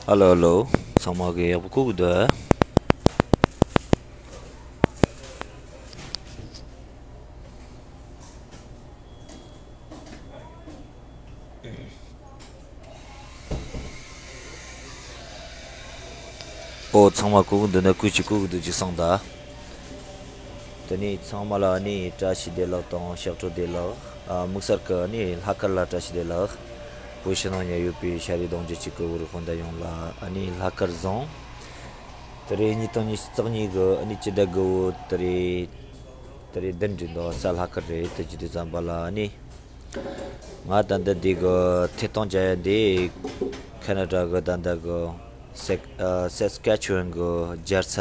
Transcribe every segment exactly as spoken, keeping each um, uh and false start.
ཨ་ལོ་ཨ་ལོ། ཚང་མ་གི་ཡག་པོ་གོ་གི་འདུག་ཨ། ཨོ། ཚང་མ་གོ་གི་འདུག་ན། སྐུ་མཁྱེན་གོ་གི་འདུག་ཅིག་གསུངས་དང་། དེ་ནས་ཚང་མ་ལ་ནི་བཀྲ་ཤིས་བདེ་ལེགས་དང་ཕྱག་འཕྲོ་བདེ་ལེགས། ཨ། དམིགས་བསལ་གྱི་ནི་ལྷག་དཀར་ལ་བཀྲ་ཤིས་བདེ་ལེགས། བོད་ཕྱི་ནང་ཡ་ཡོད་པའི་ཤ་རི་གདོང་རྒྱུད་གཅིག་གི་བོད་རིགས་སྤུན་ཟླ་ཡོངས་ལ་ཨ་ནི་ལྷག་དཀར་བཟང་། དེ་རིང་ཉིས་སྟོང་ཉི་ཤུ་རྩ་གཉིས་གི་ཨ་ནི་སྤྱི་ཟླ་དགུ་བོ་དེ་རིང་། དེ་རིང་བདུན་རེད་འདུག་གཟའ་ལྷག་དཀར་རེད། དེ་བྱེད་དུས་ཙམ་པ་ལ་ཨ་ནི། ང་ད་ལྟ་འདི་གི་ཐད་གཏོང་བྱ་ཡ་འདི་ཁ་ན་ཌ་གི་ད་ལྟ་གི་སེ་ཨ་སེ་སི་ཀེ་ཆུ་ཝན་གི་རྒྱལ་ས་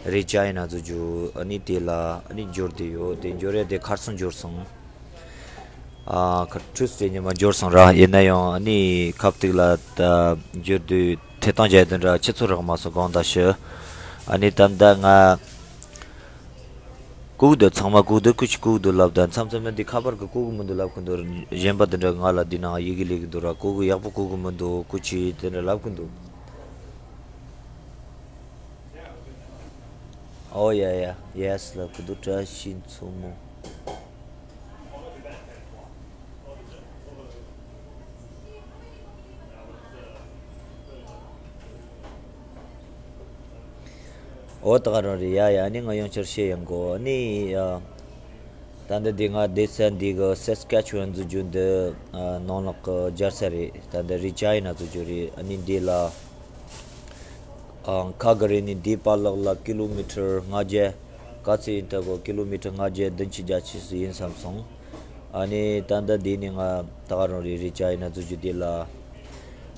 རི་ཇི་ན་ཛུ་ཇུ་ཨ་ནི་དེ་ལ་ཨ་ནི་འབྱོར་བསྡད་ཡོད། དེ་འབྱོར་ཡ་དེ་ཁ་སང་འབྱོར་སོང་། ཨ། ཁ་ཊུས་ཌེ་ཉི་མ་འབྱོར་སོང་ར། ཡིན་ན་ཡང་ཨ་ནི་ཁ་ཐུག་ལ་ད་འབྱོར་དུས་ཐད་གཏོང་བྱ་ཡ་དེ་འདྲ་ཁྱེད་ཚོ་རག་མ་སོང་། དགོངས་དག་ཞུ། ཨ་ནི་ད་ལྟ་ང་གོ་གི་འདུག་ཚང་མ་གོ་གི་འདུག་སྐུ་མཁྱེན་གོ་གི་འདུག་ལབ་དང་། མཚམས་མཚམས་ན་འདི་ཁ་པར་གི་གོ་གི་མི་འདུག་ལབ་གི་འདུག་གཞན་པ་དེ་འདྲ་ང་ལ་འདི་ནང་ཡི་གེ་སླེབས་གི་འདུག་ར། གོ་གི་ཡག་པོ་གོ་གི་མི་འདུག་སྐུ་མཁྱེན་དེ་འདྲ་ལབ་གི་འདུག་ཨོ་ཡ་ཡ། ཡེ་སི་ལབ་གི་འདུག་བཀྲ་ཤིས་མཚོ་མོ། འོ། ད་ག་རང་རེད། ཡ་ཡ། ཨ་ནི་ང་ཡང་བསྐྱར་བཤད་ཡོང་གོ་ཨ་ནི་ཡ། ད་ལྟ་འདི་ང་བསྡད་ས་འདི་གི་སེ་སི་ཀེ་ཆུ་ཝན་ཛུ་ཇུ་འདི་ནང་ལོགས་གི་རྒྱལ་ས་རེད། ད་ལྟ་རི་ཇི་ན་ཛུ་ཇུ་རེད། ཨ་ནི་འདི་ལ། ཨ། ཁལ་གྷ་རི་ནས་འདིའི་བར་ལོགས་ལ་ཀི་ལོ་མི་ཊར་ལྔ་བརྒྱ། ག་ཚོད་ཡིན་ད་གོ། ཀི་ལོ་མི་ཊར་ལྔ་བརྒྱ་བདུན་ཅུ་བརྒྱད་ཅུ་ཙམ་ཡིན་བསམ་སོང་། ཨ་ནི་ད་ལྟ་འདི་ནས་ང་ད་ག་རང་རེད། རི་ཇི་ན་ཛུ་ཇུ་འདི་ལ།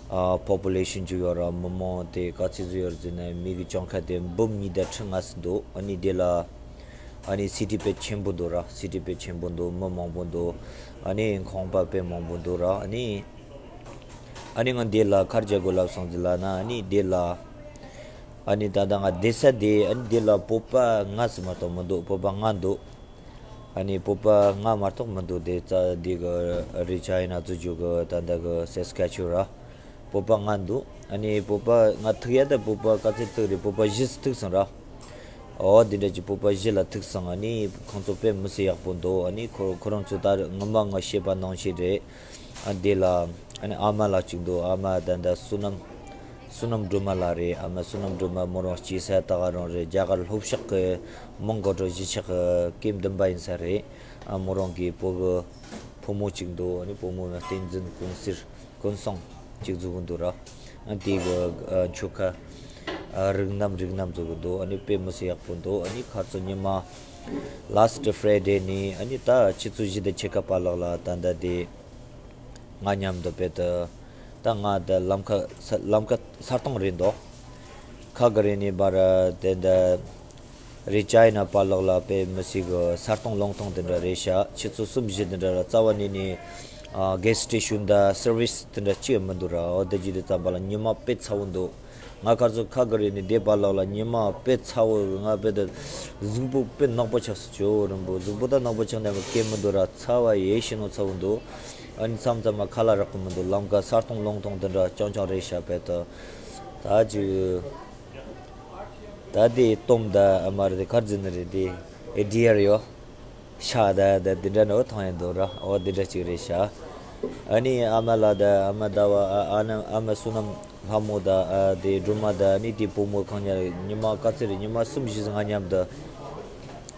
ཨ། པོ་པུ་ལེ་ཤན་ཅིག་ཡོད་ར། མི་མང་དེ་ག་ཚོད་ཙམ་ཡོད་རེད་ཟེར་ན། མི་གི་གྲངས་ཀ་དེ་འབུམ་གཉིས་དང་ཁྲི་ལྔ་ཙམ་འདུག་ཨ་ནི་འདི་ལ། ཨ་ནི་སི་ཊི་དཔེ་ཆེན་པོ་འདུག་ར། སི་ཊི་དཔེ་ཆེན་པོ་འདུག་མི་མང་པོ་འདུག་ཨ་ནི་ཁང་པ་དཔེ་མང་པོ་འདུག་ར། ཨ་ནི། ཨ་ནི་ང་འདི་ལ་ག་རེ་བྱེད་དགོས་ལབ་སོང་ཟེར་ལབ་ན། ཨ་ནི་འདི་ལ། ཨ་ནི་ད་ལྟ་ང་བསྡད་ས་དེ་ཨ་ནི་འདི་ལ་བོད་པ་ལྔ་ཙམ་མ་གཏོགས་མི་འདུག་བོད་པ་ལྔ་འདུག་ཨ་ནི་བོད་པ་ལྔ་མ་གཏོགས་མི་འདུག་དེ་རྩ་འདི་གི་རི་ཇི་ན་ཛུ་ཇུ་གི་ད་ལྟ་གི་སེ་སི་ཀེ་ཆུ་ཝན་ར། བོད་པ་ལྔ་འདུག་ཨ་ནི་བོད་པ་ང་ཐུག་ཡ་ད་བོད་པ་ག་ཚོད་ཐུག་རེད། བོད་པ་བཞི་ཙམ་ཐུག་སོང་ར། འོ། འདི་འདྲ་ཅིག་བོད་པ་བཞི་ལ་ཐུག་སོང་། ཨ་ནི་ཁོང་ཚོ་དཔེ་མི་སྲིད་ཡག་པོ་འདུག་ཨ་ནི་ཁོ་ཁོ་རང་ཚོ་ད་སྔོན་མ་ང་བཤད་པ་ནང་བཞིན་རེད། ཨ། འདི་ལ་ཨ་ནི་ཨ་མ་ལགས་ཅིག་འདུག་ཨ་མ་ད་ལྟ་བསོད་ནམས་བསོད་ནམས་སྒྲོལ་མ་ལགས་རེད། ཨ་མ་བསོད་ནམས་སྒྲོལ་མ་མོ་རང་སྐྱེས་ས་ད་ག་རང་རེད། རྒྱ་གར་ལྷོ་ཕྱོགས་ཀྱི་མོན་གྷོ་གྲོ་གཞིས་ཆགས་ཀྱི་སྐས་བདུན་པ་ཡིན་ས་རེད། ཨ། མོ་རང་གི་བུ་གི་བུ་མོ་གཅིག་འདུག་ཨ་ནི་བུ་མོ་ཡང་བསྟན་འཛིན་ཀུན་གསལ་ཀུན་བཟང་གཅིག་བཟོ་གི་འདུག་ར། ཨ། དེ་གི་ཨ་ཁྱོ་ག་ཨ་རིགས་རྣམ་རིགས་རྣམ་བཟོ་གི་འདུག་ཨ་ནི་དཔེ་མི་སྲིད་ཡག་པོ་འདུག་ཨ་ནི་ཁ་སང་ཉི་མ་ལཱ་སི་ཊི་ཕ་རའི་ཌེ་ནས་ཨ་ནི་ད་ཆུ་ཚོད་བཞི་དང་ཕྱེད་ཀ་བར་ལོགས་ལ་ད་ལྟ་དེ་ང་མཉམ་དུ་དཔེ་ད་ད་ང་ད་ལམ་ཁ་ས་ལམ་ཁ་ས་སྟོང་རེད་འདུག་ཁལ་གྷ་རི་ནས་བར་དེ་འདྲ་རི་ཇི་ན་བར་ལོགས་ལ་དཔེ་མི་སྲིད་གི་ས་སྟོང་ལུང་སྟོང་དེ་འདྲ་རེད་ཤག་ཆུ་ཚོད་གསུམ་བཞི་དེ་འདྲ་ལ་རྩ་བ་ནས་ནས་ཨ་གེ་སི་སི་ཊེ་ཤན་དང་སར་བི་སི་དེ་འདྲ་གཅིག་མི་འདུག་ར། འོ། དེ་བྱེད་དུས་ཙམ་པ་ལ་ཉི་མ་དཔེ་ཚ་བོ་འདུག་ང་ཁ་སང་ཁལ་གྷ་རི་ནས་འདི་བར་ལོགས་ལ་ཉི་མ་དཔེ་ཚ་བོ། ང་དཔེ་ད་གཟུགས་པོ་དཔེ་ནག་པོ་ཆགས་སོང་། ཇོ་བོ་རིན་པོ། གཟུགས་པོ་ད་ནག་པོ་ཆགས་ནས་སྐད་མི་འདུག་ར། ཚ་བ་ཡེ་ཤེས་ནོ་ཚ་བོ་འདུག་ཨ་ནི་མཚམས་མཚམས་མ་ཁ་ལག་རག་གི་མི་འདུག་ལམ་ཁ་ས་སྟོང་ལུང་སྟོང་དེ་འདྲ་རྐྱང་རྐྱང་རེད་ཤག་དཔེ་ད། ད་ཅིག་ད་དེ་སྟོམ་ད་ཨ་མ་རེད། དེ་ག་རེ་ཟེར་ནི་རེད། དེ་ཨེ་ཌི་ཨར་ཡོད་ཤག་ད་ད་དེ་འདྲ་ནོ་མཐོང་ཡ་འདུག་ར། འོ། དེ་འདྲ་ཅིག་རེད་ཤག་ཨ་ནི་ཨ་མ་ལགས་ད་ཨ་མ་ཟླ་བ། ཨ་ཨ་ནི་ཨ་མ་བསོད་ནམས་ལྷ་མོ་ད། ཨ། དེ་སྒྲོལ་མ་ད། ཨ་ནི་དེ་བུ་མོ་གང་ཉག་ཉི་མ་ག་ཚོད་རེད། ཉི་མ་གསུམ་བཞི་ང་མཉམ་དུ་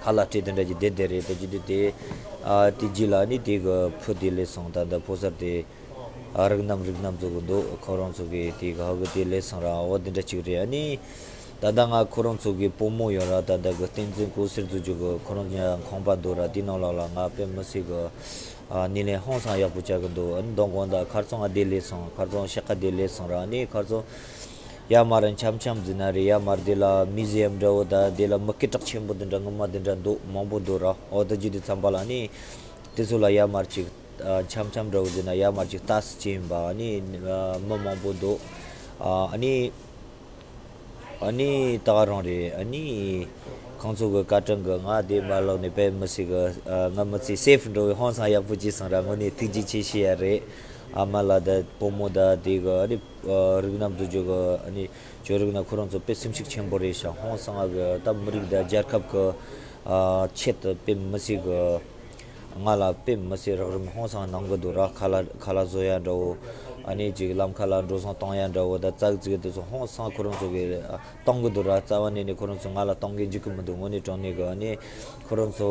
ཁ་ལག་སྤྲད་དེ་འདྲ་ཅིག་བསྡད་བསྡད་རེད། དེ་བྱེད་དུས་དེ། ཨ། དེ་རྗེས་ལ་ཨ་ནི་དེ་གི་བུ་དེ་སླེབས་སོང་། ད་ལྟ་ཕོ་གསར་དེ། ཨ། རིགས་རྣམ་རིགས་རྣམ་བཟོ་གི་འདུག་ཁོ་རང་ཚོ་གི་དེ་གི་ཧ་གི་དེ་སླེབས་སོང་ར། འོ། དེ་འདྲ་ཅིག་རེད། ཨ་ནི་ད་ལྟ་ང་ཁོ་རང་ཚོ་གི་བུ་མོ་ཡོད་ར། ད་ལྟ་གི་བསྟན་འཛིན་ཀུན་གསལ་བཟོ་རྒྱུ་གི་ཁོ་རང་ཉ་ཁང་པ་འདུག་ར། དེ་ནང་ལོགས་ལ་ང་དཔེ་མི་སྲིད་གི། ཨ། སྣེ་ལེན་ཧང་སང་ཡག་པོ་བྱ་གི་འདུག་ཨ་ནི་མདང་དགོང་དག་ཁ་སང་ང་དེ་སླེབས་སོང་། ཁ་སང་ཤག་ཁ་དེ་སླེབས་སོང་ར། ཨ་ནི་ཁ་སང་ཡར་མར་འཆམ་འཆམ་ཟེར་ན་རེད། ཡར་མར་དེ་ལ་མུ་ཟི་ཡམ་འདྲ་བོ་དང་། དེ་ལ་མི་སྐད་གྲགས་ཆེན་པོ་དེ་འདྲ་ངོ་མ་དེ་འདྲ་འདུག་མང་པོ་འདུག་ར། འོ། དེ་བྱེད་དུས་ཙམ་པ་ལ་ཨ་ནི་དེ་ཚོ་ལ་ཡར་མར་ཅིག་ཨ། འཆམ་འཆམ་འདྲ་བོ་ཟེར་ན་ཡར་མར་ཅིག་ལྟ་སི་ཅི་ཡིན་པ། ཨ་ནི་ཨ། མི་མང་པོ་འདུག་ཨ། ཨ་ནི། ཨ་ནི་ད་ག་རང་རེད། ཨ་ནི་ཁོང་ཚོ་གི་བཀའ་དྲིན་གི་ང་དེ་མ་ལོག་ནས་དཔེ་མི་སྲིད་གི། ཨ། ང་མི་ཚེ་སེབ་འགྲོ་བའི་ཧང་སང་ཡག་པོ་བྱས་སོང་ར། དངོས་གནས་ཐུགས་རྗེ་ཆེ་ཞུ་ཡ་རེད། ཨ་མ་ལགས་དང་བུ་མོ་དང་དེ་གི་ཨ་ནི་རིགས་རྣམས་དུ་འཇུག་གི་ཨ་ནི་ཅོ་རིགས་ན་ཁོ་རང་ཚོ་དཔེ་སེམས་ཤུགས་ཆེན་པོ་རེད་ཤག་ཧོང་སང་གི་ད་མི་རིགས་དང་རྒྱལ་ཁབ་གི་ཆེད་དུ་དཔེ་མི་སྲིད་གི། ང་ལ་དཔེ་མི་སྲིད་རག་རིམ་ཧོང་སང་གནང་གི་འདུག་ར། ཁ་ལག་ཁ་ལག་བཟོ་ཡ་འདྲ་བོ། ཨ་ནི་ཅིག་ལམ་ཁ་ལ་འགྲོ་སོང་གཏོང་ཡ་འདྲ་བོ་ད་ཙག་ཙིག་དེ་ཚོ་ཧོང་སང་ཁོ་རང་ཚོ་གི་གཏོང་གི་འདུག་ར། རྩ་བ་ནས་ནི་ཁོ་རང་ཚོ་ང་ལ་གཏོང་གི་འཇུག་གི་མི་འདུག་དངོས་གནས་དྲང་གནས་གི་ཨ་ནི་ཁོ་རང་ཚོ་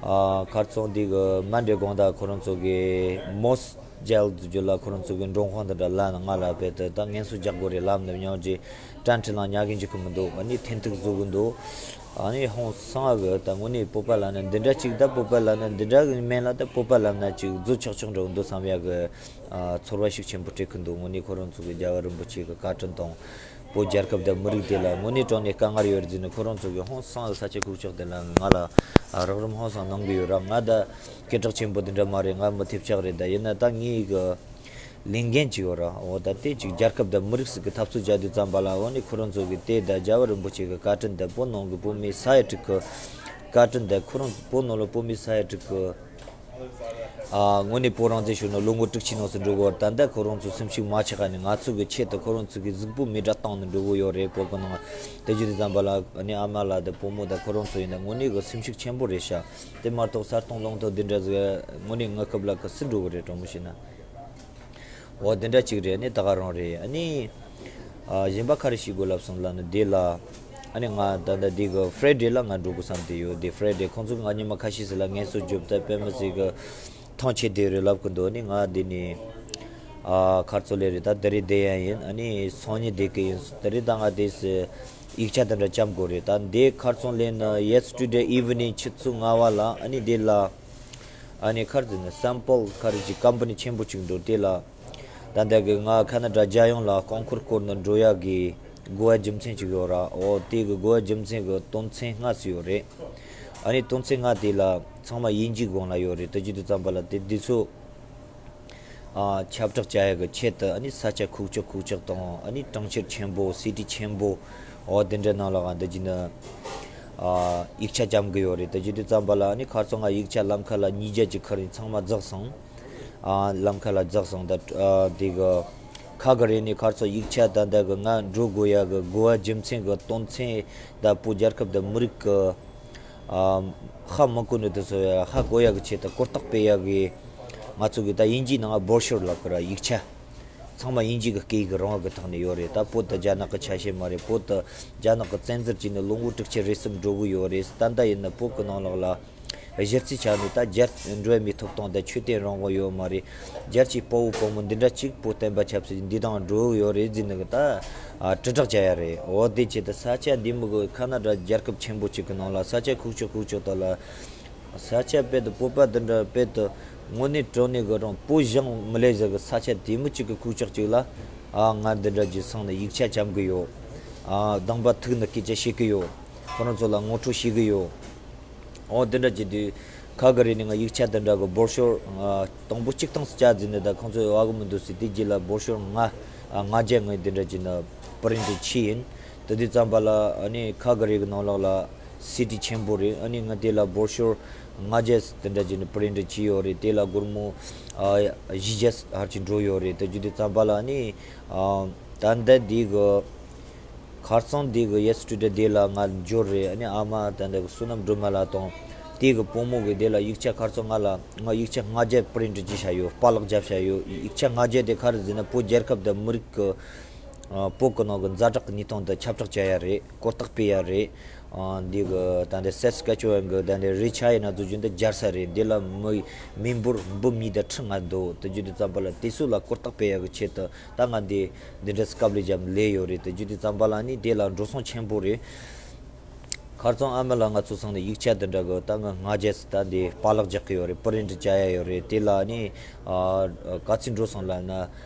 ཨ་ཁར་ཚོང་འདི་གི་མ་འདྲེ་དགོང་དག་ཁོ་རང་ཚོ་གི་མོས་ཇལ་དུ་རྒྱུ་ལ་ཁོ་རང་ཚོ་གི་འགྲོ་ཁང་དུ་འདྲ་ལ་ང་ལ་བེད་དུ་ད་ངན་གསོ་རྒྱག་དགོས་རེད་ལབ་ནས་མྱོང་རྗེས་ཀྲན་ཁྲི་ལ་ཉག་གི་འཇུག་གི་མི་འདུག་ཨ་ནི་ཐེན་ཐུག་བཟོ་གི་འདུག་ཨ་ནི་ཧོང་སང་གི་ད་དངོས་གནས་བོད་པ་ལ་ནི་འདི་འདྲ་ཅིག་ད་བོད་པ་ལ་ནི་འདི་འདྲ་གི་མེད་ལ་ད་བོད་པ་ལ་ན་ཅིག་བཟོ་ཆོག་ཆོག་འགྲོ་འདུག་བསམ་ཡ་གི་ཨ་ཚོར་བ་ཤུགས་ཆེན་པོ་སྤྲད་གི་འདུག་དངོས་གནས་ཁོ་རང་ཚོ་གི་རྒྱལ་བ་རིན་པོ་ཆེ་གི་བཀའ་དྲིན་དང་བོད་རྒྱལ་ཁབ་དང་མི་རིགས་དེ་ལ་དངོས་གནས་དྲང་གནས་དཀའ་ངལ་ཡོད་རེད་ཟེར་ནས་ཁོ་རང་ཚོ་གི་ཧོང་སང་གི་ས་ཆ་ཁུག་ཀྱོག་དེ་ལ་ང་ལ་ཨ་རག་རིམ་ཧོང་སང་གནང་གི་ཡོད་ར། ང་ད་སྐད་གྲགས་ཆེན་པོ་དེ་འདྲ་མ་རེད། ང་མི་ཐེབས་ཆག་རེད། ད་ཡིན་ན་ད་ངའི་གི་ལས་འགན་ཅིག་ཡོད་ར། འོ་ད་དེ་ཅིག་རྒྱལ་ཁབ་དང་མི་རིགས་ཤིག་གི་འཐབ་རྩོད་བྱ་དུས་ཙམ་པ་ལ་འོ་ནི་ཁོ་རང་ཚོ་གི་དེ་ད་རྒྱལ་བ་རིན་པོ་ཆེ་གི་བཀའ་དྲིན་དང་བོད་ནང་གི་བོད་མི་ས་ཡ་དྲུག་གི་བཀའ་དྲིན་དང་ཁོ་རང་བོད་ནང་ལ་བོད་མི་ས་ཡ་དྲུག་གི་ཨ་དངོས་གནས་བོད་རང་བཙན་ཞུ་ན་ལོ་ངོ་དྲུག་ཅུའི་ནང་སུ་འགྲོ་གི་ཡོད་རེད། ད་ལྟ་ཁོ་རང་ཚོ་སེམས་ཤུགས་མ་ཆག་ནས་ང་ཚོ་གི་ཆེད་དུ་ཁོ་རང་ཚོ་གི་གཟུགས་པོ་མེ་དྲག་བཏང་ནས་འགྲོ་གི་ཡོད་རེད། བོད་གི་ནང་དེ་བརྗོད་དུས་ཙམ་པ་ལ་ཨ་ནི་ཨ་མ་ལགས་དང་བུ་མོ་དང་ཁོ་རང་ཚོ་ཡིན་ན་དངོས་གནས་གི་སེམས་ཤུགས་ཆེན་པོ་རེད་ཤག་དེ་མ་གཏོགས་ས་སྟོང་ལོང་ཐོག་འདི་འདྲ་ཟིག་དངོས་གནས་ངའི་སྐབས་ལ་གི་སུ་འགྲོ་གི་རེད་དྲང་མོ་བཤད་ན། འོ་དེ་འདྲ་ཅིག་རེད། ཨ་ནི་ད་ག་རང་རེད། ཨ་ནི་ཨ་གཞན་པ་ག་རེ་ཞིག་དགོས་ལབ་སོང་ལབ་ན་དེ་ལ་ཨ་ནི་ང་ད་ལྟ་དེ་གི་ཧྥ་རའི་ཌེ་ལ་ང་འགྲོ་དགོས་བསམ་དེ་ཡོད། དེ་ཧྥ་རའི་ཌེ་ཁོང་ཚོ་གི་ང་ཉི་མ་ཁ་ཤས་ཤིག་ལ་ངལ་གསོ་རྒྱོབ་ད་དཔེ་མི་སྲིད་གི་ཐང་ཆད་དེ་རེད་ལབ་གི་འདུག་ཨ་ནི་ང་དེ་ནི་ཨ་ཁར་ཚོ་ལས་རེད། ད་དེ་རེད་བསྡད་ཡ་ཡིན། ཨ་ནི་སང་ཉིན་བསྡད་གི་ཡིན། དེ་རེད། ད་ང་དེ་སི་ཡིག་ཆ་དེ་འདྲ་བཅམ་དགོས་རེད། ད་འདི་ཁར་ཚོ་ལས་ནི་yesterday evening ཆུ་ཚོད་ལྔ་པ་ལ་ཨ་ནི་དེ་ལ་ཨ་ནི་ཁར་ཚོ་ནི་སམ་པལ་ཁར་གྱི་ཀམ་པ་ནི་ཆེན་པོ་ཅིག་འདུག་དེ་ལ་ད་ལྟ་གི་ང་ཁ་ན་ཌ་རྒྱལ་ཡོངས་ལ་རྐང་འཁོར་སྐོར་ནས་འགྲོ་ཡག་གི་དགོས་པ་རྒྱུ་མཚན་ཅིག་ཡོད་ར། འོ་དེ་གི་དགོས་པ་རྒྱུ་མཚན་གི་དོན་ཚན་ལྔ་ཙམ་ཡོད་རེད། ཨ་ནི་དོན་ཚན་ལྔ་དེ་ལ་ཚང་མ་དབྱིན་ཇིའི་སྒང་ལ་ཡོད་རེད། དེ་བརྗོད་དུས་ཙམ་པ་ལ་དེ་འདི་ཚོ་ཨ་ཁྱབ་བསྒྲགས་བྱ་ཡག་གི་ཆེད་དུ་ཨ་ནི་ས་ཆ་ཁུག་ཀྱོག་ཁུག་ཀྱོག་དང་ཨ་ནི་གྲོང་ཁྱེར་ཆེན་པོ་སི་ཊི་ཆེན་པོ་འོ་དེ་འདྲ་ནང་ལ་ང་འདི་བྱས་ནས་ཨ་ཡིག་ཆ་བཅམ་གི་ཡོད་རེད། དེ་བརྗོད་དུས་ཙམ་པ་ལ་ཨ་ནི་ཁ་སང་ང་ཡིག་ཆ་ལམ་ཁ་ལ་ཉིས་བརྒྱ་ཅིག་ཁུར་ཡིན། ཚང་མ་རྫོགས་སོང་། ཨ་ལམ་ཁ་ལ་རྫོགས་སོང་། ད་ཨ་དེ་གི་ཁ་གི་རེ་ནས་ཁར་ཚོ་ཡིག་ཆ་ད་ལྟ་གི་ང་འགྲོ་དགོས་ཡག་གི་དགོས་པ་རྒྱུ་མཚན་གི་དོན་ཚན་ད་བོད་རྒྱལ་ཁབ་དང་མི་རིགས་གི་ཨ་ཧ་མ་གོ་ནི་དེ་ཚོ་ཡ་ཧ་གོ་ཡག་གི་ཆེད་དུ་གོ་རྟོགས་སྤེལ་ཡག་གི་ང་ཚོ་གི་ད་དབྱིན་ཇིའི་ནང་ང་བོར་ཤོར་ལབ་གི་ར། ཡིག་ཆ་ཚང་མ་དབྱིན་ཇི་གི་སྐད་ཡིག་གི་རང་དབང་གི་ཐོག་ནས་ཡོད་རེད། ད་བོད་དང་རྒྱ་ནག་གི་ཆ་ཤས་མ་རེད། བོད་དང་རྒྱ་ནག་གི་བཙན་འཛུལ་བྱས་ནས་ལོ་ངོ་དྲུག་ཅུ་རེ་གསུམ་འགྲོ་གི་ཡོད་རེད། ད་ལྟ་ཡིན་ན་བོད་གི་ནང་ལོགས་ལ་གཞི་རྩའི་ཆ་ནས་ད་རྒྱལ་འགྲོ་བ་མིའི་ཐོབ་ཐང་དང་ཆོས་དད་རང་དབང་ཡོད་མ་རེད། རྒྱལ་གཅེས་དཔའ་བོ་དཔའ་མོ་འདི་འདྲ་གཅིག་པོ་བསྟན་པ་ཆབ་སྲིད་འདི་དང་འགྲོ་གི་ཡོད་རེད་ཟེར་ནས་གི་ད་ཨ་དྲིལ་བསྒྲགས་བྱ་ཡ་རེད། འོ་དེ་ཆེད་དུ་ས་ཆ་འདི་མི་གི་ཁ་ན་ཌ་རྒྱལ་ཁབ་ཆེན་པོ་གཅིག་གི་ནང་ལ་ས་ཆ་ཁུག་ཀྱོག་ཁུག་ཀྱོག་དག་ལ་ས་ཆ་དཔེ་དུ་བོད་པ་འདི་འདྲ་དཔེ་དུ་དངོས་གནས་དྲང་གནས་གི་རང་བོད་གཞུང་མི་ལས་བཞག་གི་ས་ཆ་དེ་མི་གཅིག་གི་ཁུག་ཀྱོག་གཅིག་ལ་ཨ་ང་འདི་འདྲ་གྱི་སང་ནས་ཡིག་ཆ་བཅམ་གི་ཡོད། ཨ་སྡོམ་པ་ཐུག་ནས་སྐད་ཆ་བཤད་གི་ཡོད། ཁོ་རང་ཚོ་ལ་ངོ་སྤྲོད་བྱེད་གི་ཡོད། འོ་དེ་འདྲ་བྱེད་དུས་ཁ་གི་རེ་ནས་ང་ཡིག་ཆ་དེ་འདྲ་གི་འབོར་ཤོར་ཨ་དང་པོ་གཅིག་ཐང་སུ་བཅར་ཟིན་ནས་ད་ཁོང་ཚོས་བ་གི་མི་འདུག་ཟེར། དེ་རྗེས་ལ་འབོར་ཤོར་ལྔ་ཨ་ལྔ་བརྒྱ་ངོས་དེ་འདྲ་བྱས་ནས་པི་རིན་ཊི་བྱས་ཡིན། དེ་དུས་ཙམ་པ་ལ་ཨ་ནི་ཁ་གི་རེ་གི་ནང་ལོགས་ལ་སི་ཊི་ཆེན་པོ་རེད། ཨ་ནི་ང་དེ་ལ་འབོར་ཤོར་ལྔ་བརྒྱ་དེ་འདྲ་བྱས་ནས་པི་རིན་ཊི་བྱས་ཡོད་རེད། དེ་ལ་སྒོར་མོ་ཨ་བཞི་བརྒྱ་ཧར་གྱི་འགྲོ་ཡོད་རེད། དེ་བརྗོད་དུས་ཙམ་པ་ལ་ཨ་ནི་ཨ་ད་ལྟ་འདི་གི་ཁ་སང་འདི་གི་ཡེ་སི་ཊར་ཌེ་འདི་ལ་ང་འབྱོར་རེད། ཨ་ནི་ཨ་མ་ད་འདི་གི་བསོད་ནམས་སྒྲོལ་མ་ལགས་དང་དེ་གི་བུ་མོ་གི་འདི་ལ་ཡིག་ཆ་ཁ་སང་ང་ལ་ང་ཡིག་ཆ་ལྔ་བརྒྱ་པི་རིན་ཊི་བྱས་བཞག་ཡོད། པཱ་ལགས་བརྒྱབ་བཞག་ཡོད། ཡིག་ཆ་ལྔ་བརྒྱ་དེ་ག་རེ་ཟེར་ན་བོད་རྒྱལ་ཁབ་དང་མི་རིགས་གི་ཨ་བོད་གི་ནང་གི་ཛ་དྲག་གི་གནས་སྟངས་དེ་ཁྱབ་བསྒྲགས་བྱ་ཡ་རེད། གོ་རྟོགས་སྤེལ་ཡ་རེད། ཨ་འདི་གི་ད་འདི་སེ་སི་ཀེ་ཆུ་ཝན་གི་ད་འདི་རི་ཆ་ཡི་ན་ཚོ་རྒྱུན་དུ་སྦྱར་ས་རེད། འདི་ལ་མི་མི་འབོར་འབུམ་གཉིས་དང་ཁྲི་ལྔ་འདུག་དེ་བརྗོད་དུས་ཙམ་པ་ལ་དེ་ཚོ་ལ་གོ་རྟོགས་སྤེལ་ཡ་གི་ཆེད་དུ་ད་ང་འདི་འདི་འདྲ་སྐབས་ལས་བརྒྱབ་ལས་ཡོད་རེད། དེ་བརྗོད་དུས་ཙམ་པ་ལ་ནི་དེ་ལ་འགྲོ་སོང་ཆེན་པོ་རེད། ཁ་སང་ཨ་མ་ལགས་ང་ཚོ་ཚང་ནས་ཡིག་ཆ་འདི་འདྲ་གི་ད་ང་ལྔ་བརྒྱ་ཙམ་ད་འདི་པཱ་ལགས་རྒྱག་གི་ཡོད་རེད། པི་རིན་ཊི་བྱ་ཡ་ཡོད་རེད། དེ་ལ་ནི་ཨ་ག་ཚོད་འགྲོ་སོང་ལབ་ན་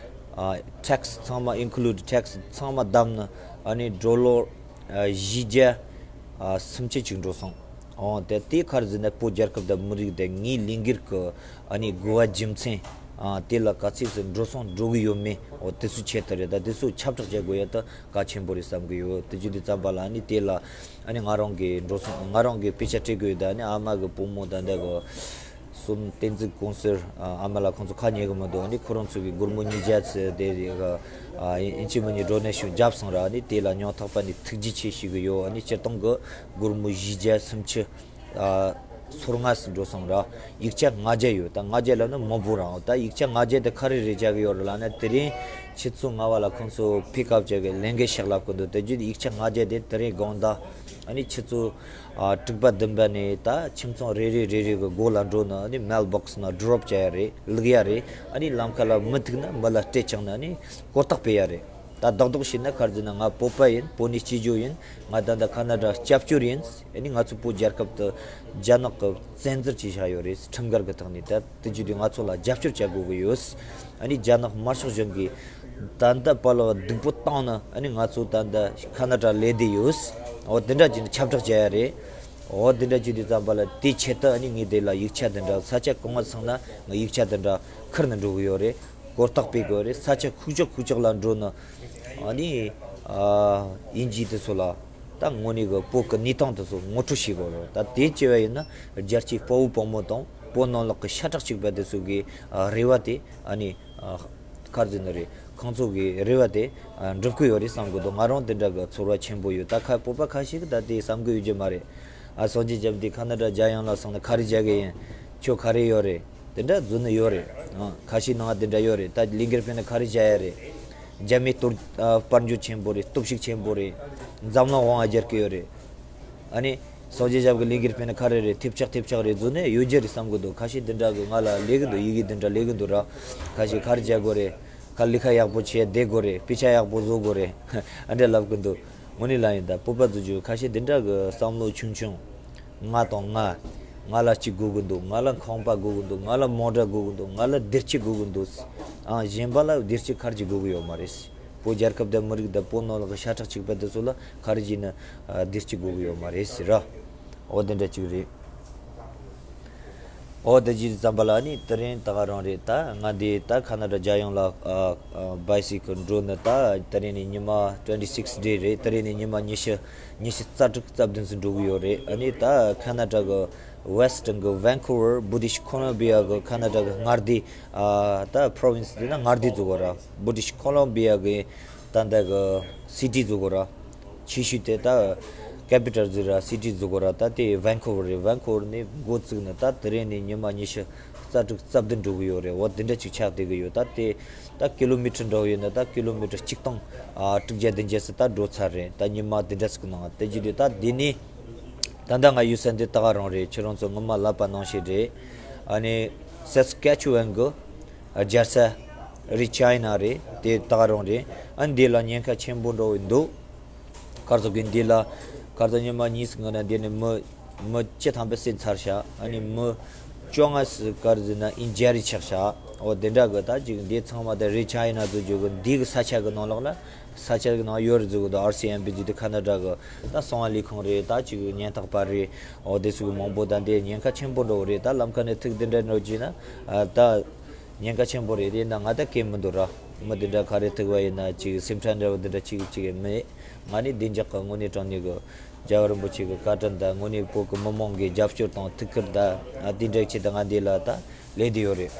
ཨ་ཊེག་སི་ཚང་མ་ཨིན་ཀུ་ལུ་ཌི་ཊེག་སི་ཚང་མ་བསྡོམས་ན་ཨ་ནི་ཌོ་ལར་ཨ་བཞི་བརྒྱ་ཨ་སུམ་ཅུ་ཅིག་འགྲོ་སོང་། འོ་དེ་དེ་ག་རེ་ཟེར་ན་བོད་རྒྱལ་ཁབ་དང་མི་རིགས་དང་ངའི་ལས་འགུལ་གི་ཨ་ནི་དགོས་པ་རྒྱུ་མཚན་ཨ་དེ་ལ་ག་ཚོད་ཙམ་འགྲོ་སོང་འགྲོ་གི་ཡོད་མེད། འོ་དེ་ཚོའི་ཆེད་དུ་རེད། ད་དེ་ཚོ་ཁྱབ་བསྒྲགས་བྱེད་དགོས་ཡ་ད་གལ་ཆེན་པོ་རེད་བསམ་གི་ཡོད། དེ་བརྗོད་དུས་ཙམ་པ་ལ་ཨ་ནི་དེ་ལ་ཨ་ནི་ང་རང་གི་འགྲོ་སོང་ང་རང་གི་དཔེ་ཆ་སྤྲད་དགོས་ཡོད། ད་ཨ་ནི་ཨ་མ་གི་བུ་མོ་ད་འདི་གི་ གསུམ་བསྟན་འཛིན་ཀུང་ཟུར་ཨ་མ་ལགས་ཁོང་ཚོ་ཁ་ཉན་གི་མི་འདུག་ཨ་ནི་ཁོ་རང་ཚོ་གི་སྒོར་མོ་ཉིས་བརྒྱ་ཙམ་དེ་ཨིན་ཅི་མིན་ཅི་ཌོ་ནེ་ཤན་བརྒྱབ་སོང་ར། ཨ་ནི་དེ་ལ་སྙིང་ཐག་པ་ནས་ཐུགས་རྗེ་ཆེ་ཞུ་གི་ཡོད། ཨ་ནི་སྤྱིར་བཏང་གི་སྒོར་མོ་བཞི་བརྒྱ་སུམ་ཅུ་ཨ་སོ་ལྔ་ཙམ་འགྲོ་སོང་ར། ཡིག་ཆ་ལྔ་བརྒྱ་ཡོད། ད་ལྔ་བརྒྱ་ལབ་ན་མང་པོ་རང་། ད་ཡིག་ཆ་ལྔ་བརྒྱ་དེ་ག་རེ་རེད་བྱ་གི་ཡོད་རེད་ལབ་ན། དེ་རིང་ཆུ་ཚོད་ལྔ་པ་ལ་ཁོང་ཚོ་པིག་ཨབ་བྱ་གི་ལས་འགན་ཞིག་ལབ་གི་འདུག་དེ་བརྒྱུད་ཡིག་ཆ་ལྔ་བརྒྱ་དེ་དེ་རིང་དགོང་དག་ཨ་ནི་ཆུ་ཚོད་ཨ་དྲུག་པ་བདུན་པ་ནས་ད་ཁྱིམ་ཚང་རེ་རེ་རེ་རེ་གི་སྒོ་ལ་འགྲོ་ནས་ཨ་ནི་མེལ་བོག་སི་ནང་ཌོ་རོབ་བྱ་ཡ་རེད། བླུག་ཡ་རེད། ཨ་ནི་ལམ་ཁ་ལ་མི་ཐུག་ན་མི་ལ་སྤྲད་བཅུག་ནས་ཨ་ནི་གོ་རྟོགས་སྤེལ་ཡ་རེད། ད་རྡོག་རྡོག་བྱས་ན་ག་རེ་ཟེར་ན། ང་བོད་པ་ཡིན། བོད་ནས་སྐྱེས་རྒྱུ་ཡིན། ང་ད་ལྟ་ཁ་ན་ཌ་སྐྱབས་བཅོལ་ཡིན། ཨ་ནི་ང་ཚོ་བོད་རྒྱལ་ཁབ་དེ་རྒྱ་ནག་གིས་བཙན་འཛུལ་བྱས་བཞག་ཡོད་རེད། ཁྲིམས་འགལ་གྱི་ཐོག་ནས། ད་དེ་བརྒྱུད་དེ་ང་ཚོ་ལ་རྒྱབ་སྐྱོར་བྱ་དགོས་ཀྱི་ཡོད། ཨ་ནི་རྒྱ་ནག་དམར་ཤོག་གཞུང་གིས་ད་ལྟ་བར་ལ་སྡུག་པོ་བཏང་ནས་ཨ་ནི་ང་ཚོ་ད་ལྟ་ཁ་ན་ཌ་ལ་སླེབས་བསྡད་ཡོད། འོ་དེ་འདྲ་བྱས་ནས་ཁྱབ་བསྒྲགས་བྱ་ཡ་རེད། འོ་དེ་འདྲ་བྱས་དུས་ཙམ་པ་ལ་དེའི་ཆེད་དུ་ཨ་ནི་ངས་དེ་ལ་ཡིག་ཆ་དེ་འདྲ་ས་ཆ་གང་ང་སོང་ན་ངས་ཡིག་ཆ་དེ་འདྲ་ཁུར་ནས་འགྲོ་གི་ཡོད་རེད། གོ་རྟོགས་སྤེལ་དགོས་རེད། ས་ཆ་ཁུག་ཀྱོག་ཁུག་ཀྱོག་ལ་འགྲོ་ནས་ཨ་ནི་ཨ་དབྱིན་ཇི་དེ་ཚོ་ལ་ད་དངོས་གནས་ཀྱི་བོད་ཀྱི་གནས་སྟངས་དེ་ཚོ་ངོ་སྤྲོད་བྱེད་དགོས་རེད། ད་དེ་བྱས་པ་ཡིན་ན་རྒྱལ་སྤྱིའི་དཔའ་བོ་དཔའ་མོ་དང་བོད་ནང་ལོགས་ཀྱི་ཤ་ཁྲག་གཅིག་པ་དེ་ཚོ་གི་ཨ་རེ་བ་དེ་ཨ་ནི་ཨ་ག་རེ་ཟེར་ནི་རེད། ཁོང་ཚོ་གི་རེ་བ་དེ་ཨ་འགྲུབ་ཀྱི་ཡོད་རེད་བསམ་གི་འདུག་ང་རང་དེ་འདྲ་གི་ཚོར་བ་ཆེན་པོ་ཡོད། ད་ཁ་བོད་པ་ཁ་ཤས་ཀྱིས་ད་དེ་བསམ་གི་ཡོད་རྒྱུ་མ་རེད། ཨ་སངས་རྒྱས་སྐྱབས་འདི་ཁ་ན་ཌ་རྒྱལ་ཡོངས་ལ་སོང་ནས་ག་རེ་བྱ་གི་ཡིན། ཁྱོད་ག་རེ་ཡོད་རེད། དེ་འདྲ་བཟོ་ནི་ཡོད་རེད། ཨ་ཁ་ཤས་ནང་དེ་འདྲ་ཡོད་རེད། ད་ལས་འགུལ་སྤེལ་ནས་ག་རེ་བྱ་ཡ་རེད། རྒྱ་མི་གཏོར་ཨ་དཔལ་འབྱོར་ཆེན་པོ་རེད། སྟོབས་ཤུགས་ཆེན་པོ་རེད། འཛམ་གླིང་དབང་བསྒྱུར་གི་ཡོད་རེད། ཨ་ནི་སངས་རྒྱས་སྐྱབས་ཀྱི་ལས་འགུལ་སྤེལ་ནས་ག་རེ་རེད། ཐེབས་ཆག་ཐེབས་ཆག་རེད་བཟོ་ནས་ཡོད་རྒྱུ་རེད་བསམ་གི་འདུག་ཁ་ཤས་དེ་འདྲ་གི་ང་ལ་ལས་གི་འདུག་ཡི་གེ་དེ་འདྲ་ལས་གི་འདུག་ར། ཁ་ཤས་ག་རེ་བྱ་དགོས་རེད། ཁ་ལས་ཀ་ཡག་པོ་བྱས་བསྡད་དགོས་རེད། དཔེ་ཆ་ཡག་པོ་བཟོ་དགོས་རེད། ཨ་འདྲ་ལབ་གི་འདུག་དངོས་གནས་ལ་ཡིན། ད་བོད་པ་ཚོ་ཚོ་ཁ་ཤས་འདི་འདྲ་གི་བསམ་བློ་ཆུང་ཆུང་། ང་དང་ང་། ང་ལ་གཅིག་དགོས་གི་འདུག་ང་ལ་ཁང་པ་དགོས་གི་འདུག་ང་ལ་མོ་ཊ་དགོས་གི་འདུག་ང་ལ་བདེ་སྐྱིད་དགོས་གི་འདུག་ཨང་གཞན་པ་ལ་བདེ་སྐྱིད་ག་རེ་གཅིག་དགོས་གི་ཡོད་མ་རེད། བོད་རྒྱལ་ཁབ་དང་མི་རིགས་དང་བོད་ནང་ལ་གི་ཤ་ཁྲག་གཅིག་པ་དེ་ཚོ་ལ་ག་རེ་བྱས་ནས་ཨ་བདེ་སྐྱིད་དགོས་གི་ཡོད་མ་རེད་ཟེར་ར། འོ་དེ་འདྲ་གཅིག་རེད། འོ་དེ་བྱས་ཙམ་པ་ལ་ནི་དེ་རིང་ད་ག་རང་རེད། ད་ང་འདི་ད་ཁ་ན་ཌ་རྒྱལ་ཡོངས་ལ་ཨ་ཨ་བྷའི་སི་ཀལ་འགྲོ་ནི། ད་དེ་རིང་ནི་ཉི་མ་ཊུ་ཝེན་ཊི་སིགས་ཌེ་རེད། དེ་རིང་ནི་ཉི་མ་ཉི་ཤུ་ཉི་ཤུ་རྩ་དྲུག་རྩ་བདུན་ཙམ་འགྲོ་གི་ཡོད་རེད། ཨ་ནི་ད་ཁ་ན་ཌ་གི་ཝེ་སི་ཊན་གི་ཝན་ཁུ་ཝར་བྷི་ཊིཤ་ཁོ་ལོམ་བི་ཡ་གི་ཁ་ན་ཌ་གི་མངའ་སྡེ། ཨ་ད་པྲོ་ཝིན་སི་དེ་ན་མངའ་སྡེ་བཟོ་གོ་ར། བྷི་ཊིཤ་ཁོ་ལོམ་བི་ཡ་གི་ད་ལྟ་གི་སི་ཊི་བཟོ་གོ་ར། ཆེ་ཤོས་དེ་ད་ཀེ་པི་ཊལ་བཟོ་ར། སི་ཊི་བཟོ་གོ་ར། ད་དེ་ཝན་ཁུ་ཝར་རེད། ཝན་ཁུ་ཝར་ནས་འགོ་བཙུགས་ནས་ད་དེ་རིང་ནས་ཉི་མ་ཉི་ཤུ་རྩ་དྲུག་རྩ་བདུན་འགྲོ་གི་ཡོད་རེད། འོ་དེ་འདྲ་ཅིག་ཆགས་བསྡད་གི་ཡོད། ད་དེ་ད་ཀི་ལོ་མི་ཊར་འདྲ་བོ་ཡིན་ན་ད་ཀི་ལོ་མི་ཊར་གཅིག་སྟོང་ཨ་དྲུག་བརྒྱ་བདུན་བརྒྱ་ཙམ་ད་འགྲོ་ཚར་རེད། ད་ཉི་མ་དེ་འདྲ་ཟིག་གི་ནང་དེ་བྱས་དུས་ད་དེ་ནས་ད་ལྟ་ང་ཡོད་ས་འདི་ད་ག་རང་རེད། ཁྱེད་རང་ཚོ་ངོ་མ་ལབ་པ་ནང་བཞིན་རེད། ཨ་ནི་སེ་སི་ཀེ་ཆུ་ཝན་གི་རྒྱལ་ས་རི་ཇི་ན་རེད། དེ་ད་ག་རང་རེད། ཨ་ནི་འདི་ལ་ཉེན་ཁ་ཆེན་པོ་འདྲ་བོ་འདུག་ག་རེ་ཟེར་གི་འདི་ལ་ག་རེ་ཟེར་ཉི་མ་གཉིས་སྔོན་ན་འདི་ནས་མི་མི་བཅུ་ཐམ་པ་བསད་ཚར་ཤག་ཨ་ནི་མི་བཅོ་ལྔ་ཙམ་ག་རེ་ཟེར་ན་ཨིན་ཇར་རི་ཆགས་ཤག་འོ་དེ་འདྲ་གི་ད་ཅིག་འདི་ཚང་མ་ད་རི་ཇི་ན་ཚོ་རྒྱུ་གི་འདི་གི་ས་ཆ་གི་ནང་ལོགས་ལ་ས་ཆ་གི་ནང་ཡོད་རེད་ཟེར་གི་འདུག་ཨར་སི་ཨེམ་པི་ཟེར་དུས་ཁ་ན་ཌ་གི་ད་གསང་བ་ལས་ཁུངས་རེད། ད་ཅིག་ཉེན་རྟོག་པ་རེད། འོ་དེ་ཚོ་གི་མང་པོ་ད་འདི་ཉེན་ཁ་ཆེན་པོ་འདྲ་བོ་རེད། ད་ལམ་ཁ་ནས་ཐུག་འདི་འདྲ་འགྲོ་བྱས་ན་ཨ་ད། ཉེན་ཁ་ཆེན་པོ་རེད། དེ་ཡིན་ན་ང་ད་སྐད་མི་འདུག་ར། མི་དེ་འདྲ་ག་རེ་ཐུག་པ་ཡིན་ན་ཅིག་སེམས་ཁྲལ་འདྲ་བོ་དེ་འདྲ་ཅིག་ཅིག་མེད། ང་ནི་བདེ་འཇགས་ཀྱི་དངོས་གནས་དྲང་གནས་ཀྱི་རྒྱལ་བ་རིན་པོ་ཆེ་གི་བཀའ་དྲིན་དང་དངོས་གནས་བོད་ཀྱི་མི་མང་གི་རྒྱབ་སྐྱོར་དང་ཐུགས་ཁུར་དང་ཨ་དེ་འདྲའི་ཆེད་དུ་ང་འདི་ལ་ད་སླེབས་བསྡད་ཡོད་རེད།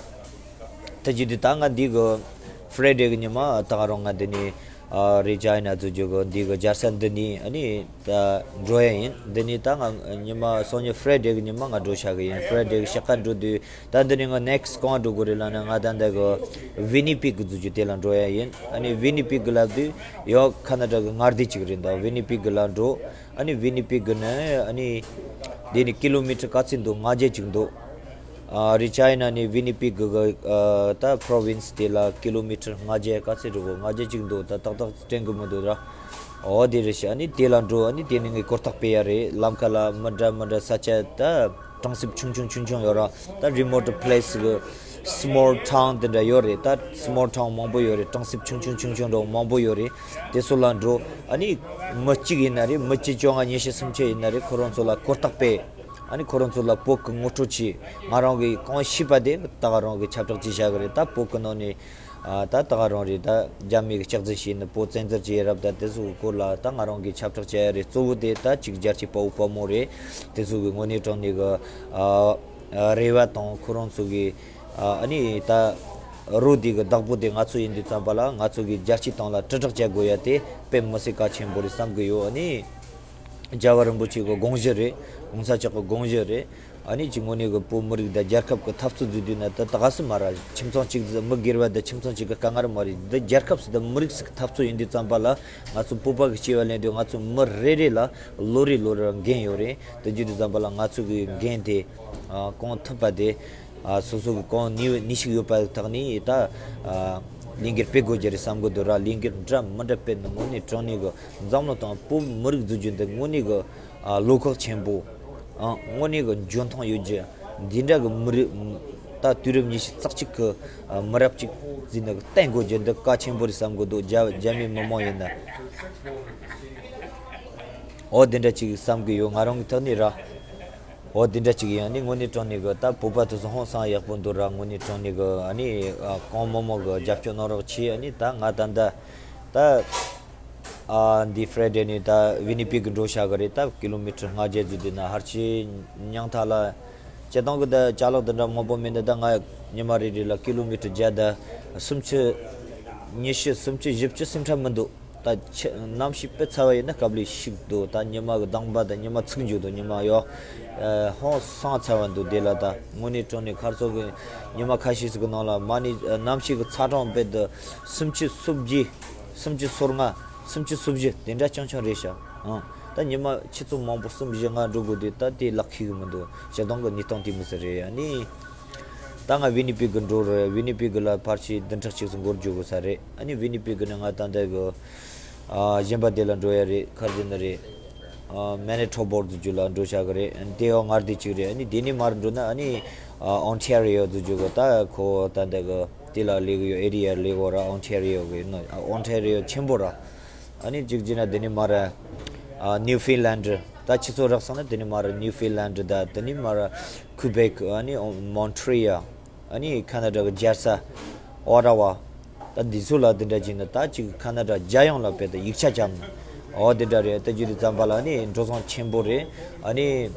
དེ་བྱས་དུས་ད་ང་འདི་གི་ཕ་རའི་ཌེ་གི་ཉི་མ་ད་ག་རང་ང་འདི་ནས་ཨ་རི་ཇི་ན་ཚོ་རྒྱུ་གི་འདི་གི་རྒྱལ་ས་འདི་ནས་ཨ་ནི་ད་འགྲོ་ཡ་ཡིན། འདི་ནས་ད་ང་ཉི་མ་སང་ཉིན་ཕ་རའི་ཌེ་གི་ཉི་མ་ང་འགྲོ་བྱ་གི་ཡིན། ཕ་རའི་ཌེ་གི་ཕྱི་ཁ་འགྲོ་དུས། ད་འདི་ནས་ང་ནེག་སི་ཊི་གང་འགྲོ་དགོས་རེད་ལབ་ན། ང་ད་འདི་གི་ཝི་ནི་པིག་གི་འཛུལ་རྒྱུ་དེ་ལ་འགྲོ་ཡ་ཡིན། ཨ་ནི་ཝི་ནི་པིག་གི་ལབ་དུས་ཡང་ཁ་ན་ཌ་གི་མངའ་སྡེ་གཅིག་རེད། ད་ཝི་ནི་པིག་གི་ལ་འགྲོ། ཨ་ནི་ཝི་ནི་པིག་གི་ནས་ཨ་ནི་དེ་ནི་ཀི་ལོ་མི་ཊར་ག་ཚོད་འདུག་ལྔ་བརྒྱ་ཅིག་འདུག་ཨ་རི་ཇི་ན་ནས་ཝི་ནི་པིག་གི་གི་ཨ་ད་པྲོ་ཝིན་སི་དེ་ལ་ཀི་ལོ་མི་ཊར་ལྔ་བརྒྱ་ག་ཚོད་འགྲོ་གི། ལྔ་བརྒྱ་ཅིག་འདུག་ད་ཏག་ཏག་དྲན་གི་མི་འདུག་ར། འོ་དེ་རེད་ཤག་ཨ་ནི་དེ་ལ་འགྲོ། ཨ་ནི་དེ་ནས་ངས་གོ་རྟོགས་སྤེལ་ཡ་རེད། ལམ་ཁ་ལ་མི་འདྲ་མི་འདྲ་ས་ཆ་ད་གྲོང་གསེབ་ཆུང་ཆུང་ཆུང་ཆུང་ཡོད་ར། ད་རི་མོ་ཊི་པི་ལེ་སི་གི་སི་མོལ་ཊའུན་དེ་འདྲ་ཡོད་རེད། ད་སི་མོལ་ཊའུན་མང་པོ་ཡོད་རེད། གྲོང་གསེབ་ཆུང་ཆུང་ཆུང་ཆུང་འདྲ་མང་པོ་ཡོད་རེད། དེ་ཚོ་ལ་འགྲོ། ཨ་ནི་མི་གཅིག་ཡིན་ན་རེད། མི་གཅིག་བཅོ་ལྔ་ཉི་ཤུ་སུམ་ཅུ་ཡིན་ན་རེད། ཁོ་རང་ཚོ་ལ་གོ་རྟོགས་སྤེལ། ཨ་ནི་ཁོ་རང་ཚོ་ལ་བོད་ཀྱི་ངོ་སྤྲོད་བྱས། ང་རང་གིས་གང་ཤེས་པ་དེ་ད་ག་རང་གིས་ཁྱབ་བསྒྲགས་བྱས་བཞག་གི་རེད། ད་བོད་ཀྱི་ནང་ནས་ཨ་ད་ད་ག་རང་རེད། ད་རྒྱ་མི་གིས་སྐྱག་རྫུན་བྱས་ནས་བོད་བཙན་འཛུལ་བྱས་རབས་ད་དེ་ཚོ་གི་སྐོར་ལ་ད་ང་རང་གིས་ཁྱབ་བསྒྲགས་བྱ་ཡ་རེད། གཙོ་བོ་དེ་ད་ཅིག་རྒྱལ་སྤྱིའི་དཔའ་བོ་དཔའ་མོ་རེད། དེ་ཚོ་གི་དངོས་གནས་དྲང་གནས་གི་ཨ་ རེ་བ་དང་ཁོ་རང་ཚོ་གི་ཨ་ནི་ད་རོ་དེ་གི་བདག་པོ་དེ་ང་ཚོ་ཡིན་དུས་ཙམ་པ་ལ། ང་ཚོ་གི་རྒྱལ་སྤྱིའི་སྟེང་ལ་དྲིལ་བསྒྲགས་བྱ་དགོས་ཡ་དེ་དཔེ་མི་སྲིད་གལ་ཆེན་པོ་རེད་བསམ་གི་ཡོད། ཨ་ནི་རྒྱལ་བ་རིན་པོ་ཆེ་གི་དགོངས་གཞི་རེད། གོང་ས་མཆོག་གི་དགོངས་གཞི་རེད། ཨ་ནི་ཅིག་དངོས་གནས་གི་བོད་མི་རིགས་དང་རྒྱལ་ཁབ་གི་འཐབ་རྩོད་བཟོ་དུས་ན་ད་ད་ག་སུ་མ་ར་ཁྱིམ་ཚང་གཅིག་མི་སྒེར་བ་དང་ཁྱིམ་ཚང་གཅིག་གི་དཀའ་ངལ་མ་རེད། འདི་རྒྱལ་ཁབ་ཟེར་དང་མི་རིགས་ཟེར་གི་འཐབ་རྩོད་ཡིན་དུས་ཙམ་པ་ལ། ང་ཚོ་བོད་པ་གི་སྐྱེ་བ་ལེན་དུས་ང་ཚོ་མི་རེ་རེ་ལ་ལོ་རེ་ལོ་རེ་འགན་ཡོད་རེད། དེ་བརྒྱུད་དུས་ཙམ་པ་ལ་ང་ཚོ་གི་འགན་དེ་ཨ་གང་ཐུབ་པ་དེ་ཨ་སོ་སོ་གི་གང་ནུས་ནུས་ཤུགས་ཡོད་པ་ཐོག་ནས་ད་ཨ་ལས་འགུལ་སྤེལ་དགོས་རྒྱུ་རེད་བསམ་གི་འདུག་ར། ལས་འགུལ་འདྲ་མི་འདྲ་སྤེལ་ནས་དངོས་གནས་དྲང་གནས་གི་འཛམ་གླིང་སྟེང་བོད་མི་རིགས་འཛུགས་རྒྱུ་འདི་དངོས་གནས་གི་ཨ་བློ་ཁོག་ཆེན་པོ། ཨ་དངོས་གནས་གི་འཇོན་ཐང་ཡོད་རྒྱུ་འདི་འདྲ་གི་མི་རིགས། ད་དུས་རབས་ཉི་ཤུ་རྩ་གཅིག་གི་ཨ་མི་རབས་གཅིག་ཟིན་ནས་གི་བསྟན་དགོས་རྒྱུ་འདི་གལ་ཆེན་པོ་རེད་བསམ་གི་འདུག་རྒྱ་རྒྱ་མི་མི་མང་ཡིན་ན། འོ་དེ་འདྲ་ཅིག་བསམ་གི་ཡོད། ང་རང་གི་ཐོག་ནས་ར། འོ་དེ་འདྲ་ཅིག་ཡིན། ཨ་ནི་དངོས་གནས་དྲང་གནས་གི་ད་བོད་པ་དེ་ཚོ་ཧང་སང་ཡག་པོ་འདུག་ར། དངོས་གནས་དྲང་གནས་གི་ཨ་ནི་ཨ་གང་མང་མང་གི་རྒྱབ་སྐྱོར་གནང་རོགས་གྱིས། ཨ་ནི་ད་ང་ད་ལྟ་ད་ཨ་འདི་ཕ་རའི་ཌེ་ནས་ད་ཝི་ནི་པེག་གི་འགྲོ་བྱ་གི་རེད། ད་ཀི་ལོ་མི་ཊར་ལྔ་བརྒྱ་ཙམ་འདུག་ན་ཧར་ཆེ་ཉང་ཐ་ལ་སྤྱིར་བཏང་གི་ད་ཅ་ལག་དེ་འདྲ་མང་པོ་མེད་ན། ད་ང་ཉི་མ་རེ་རེ་ལ་ཀི་ལོ་མི་ཊར་བརྒྱ་དང་སུམ་ཅུ་ཉི་ཤུ་སུམ་ཅུ་བཞི་བཅུ་སུམ་ཁྲ་མི་འདུག་ད་ཆ་གནམ་གཤིས་དཔེ་ཚ་བ་ཡིན་ན་སྐབས་ལས་ཤིག་འདུག་ད་ཉི་མ་གི་གདངས་པ་དང་ཉི་མ་ཚིག་འཇུག་འདུག་ཉི་མ་ཡོ། ཨ་ཧང་སང་ཚ་བ་འདུག་དེ་ལ་ད་དངོས་གནས་དྲང་གནས་ཁ་རྩང་གི་ཉི་མ་ཁ་ཤས་ཤིག་གི་ནང་ལ་མ་ཎི་ཨ་གནམ་གཤིས་ཀྱི་ཚ་གྲང་དཔེ་དེ་སུམ་ཅུ་སོ་བརྒྱད། སུམ་ཅུ་སོ་ལྔ། སུམ་ཅུ་སོ་བཞི་དེ་འདྲ་རྐྱང་རྐྱང་རེད་ཤག་ཨང་། ད་ཉི་མ་ཆུ་ཚོད་མང་པོ་གསུམ་བཞི་ལྔ་འགྲོ་དགོས་དུས་ད་དེ་ལག་ཁེལ་གི་མི་འདུག་སྤྱིར་བཏང་གི་གནས་སྟངས་དེ་མི་སྲིད་རེད། ཨ་ནི་ད་ང་ཝི་ནི་པེག་གི་འགྲོ་རེད། ཝི་ནི་པེག་གི་ལ་ཕལ་ཆེར་བདུན་ཕྲག་གཅིག་ཙམ་འགོར་འགྲོ་དགོས་ས་རེད། ཨ་ནི་ཝི་ནི་པེག་གི་ནས་ང་ད་ལྟ་གི་ཨ་གཞན་པ་དེ་ལ་འགྲོ་ཡ་རེད། ག་རེ་ཟེར་ན་རེད། ཨ་མེ་ནི་ཐོ་བོར་དུ་རྒྱུ་ལ་འགྲོ་བྱ་གི་རེད། དེ་ཡང་ངར་དེ་གཅིག་རེད། ཨ་ནི་དེ་ནས་མར་འགྲོ་ན་ཨ་ནི་ཨ་ཨོན་ཊེ་རི་ཡོ་དུ་རྒྱུ་གི་ད་ཁོ་ད་ལྟ་གི་དེ་ལ་སླེབས་གི་ཡོད། ཨེ་རི་ཡ་སླེབས་གི་ཡོད་ར། ཨོན་ཊེ་རི་ཡོ་གི་ནི་ཨོན་ཊེ་རི་ཡོ་ཆེན་པོ་ར། ཨ་ནི་གཅིག་བྱས་ན་དེ་ནས་མར་ཨ་ནིའུ་ཕིན་ལན་ཌི། ད་ཆུ་ཚོད་རག་སོང་ན་དེ་ནས་མར་ནིའུ་ཕིན་ལན་ཌི། ད་དེ་ནས་མར་ཁུ་བེག། ཨ་ནི་མོན་ཊི་རི་ཡལ། ཨ་ནི་ཁ་ན་ཌ་གི་རྒྱལ་ས་ཨོ་ཊ་ཝ། ད་འདི་ཚོ་ལ་དེ་འདྲ་བྱས་ན་ད་ཅིག་ཁ་ན་ཌ་རྒྱལ་ཡོངས་ལ་དཔེ་ད་ཡིག་ཆ་བརྒྱབ་ན་འོ་དེ་འདྲ་རེད། ད་རྒྱུ་དེ་ཙམ་པ་ལ་ཨ་ནི་འགྲོ་སོང་ཆེན་པོ་རེད། ཨ་ནི་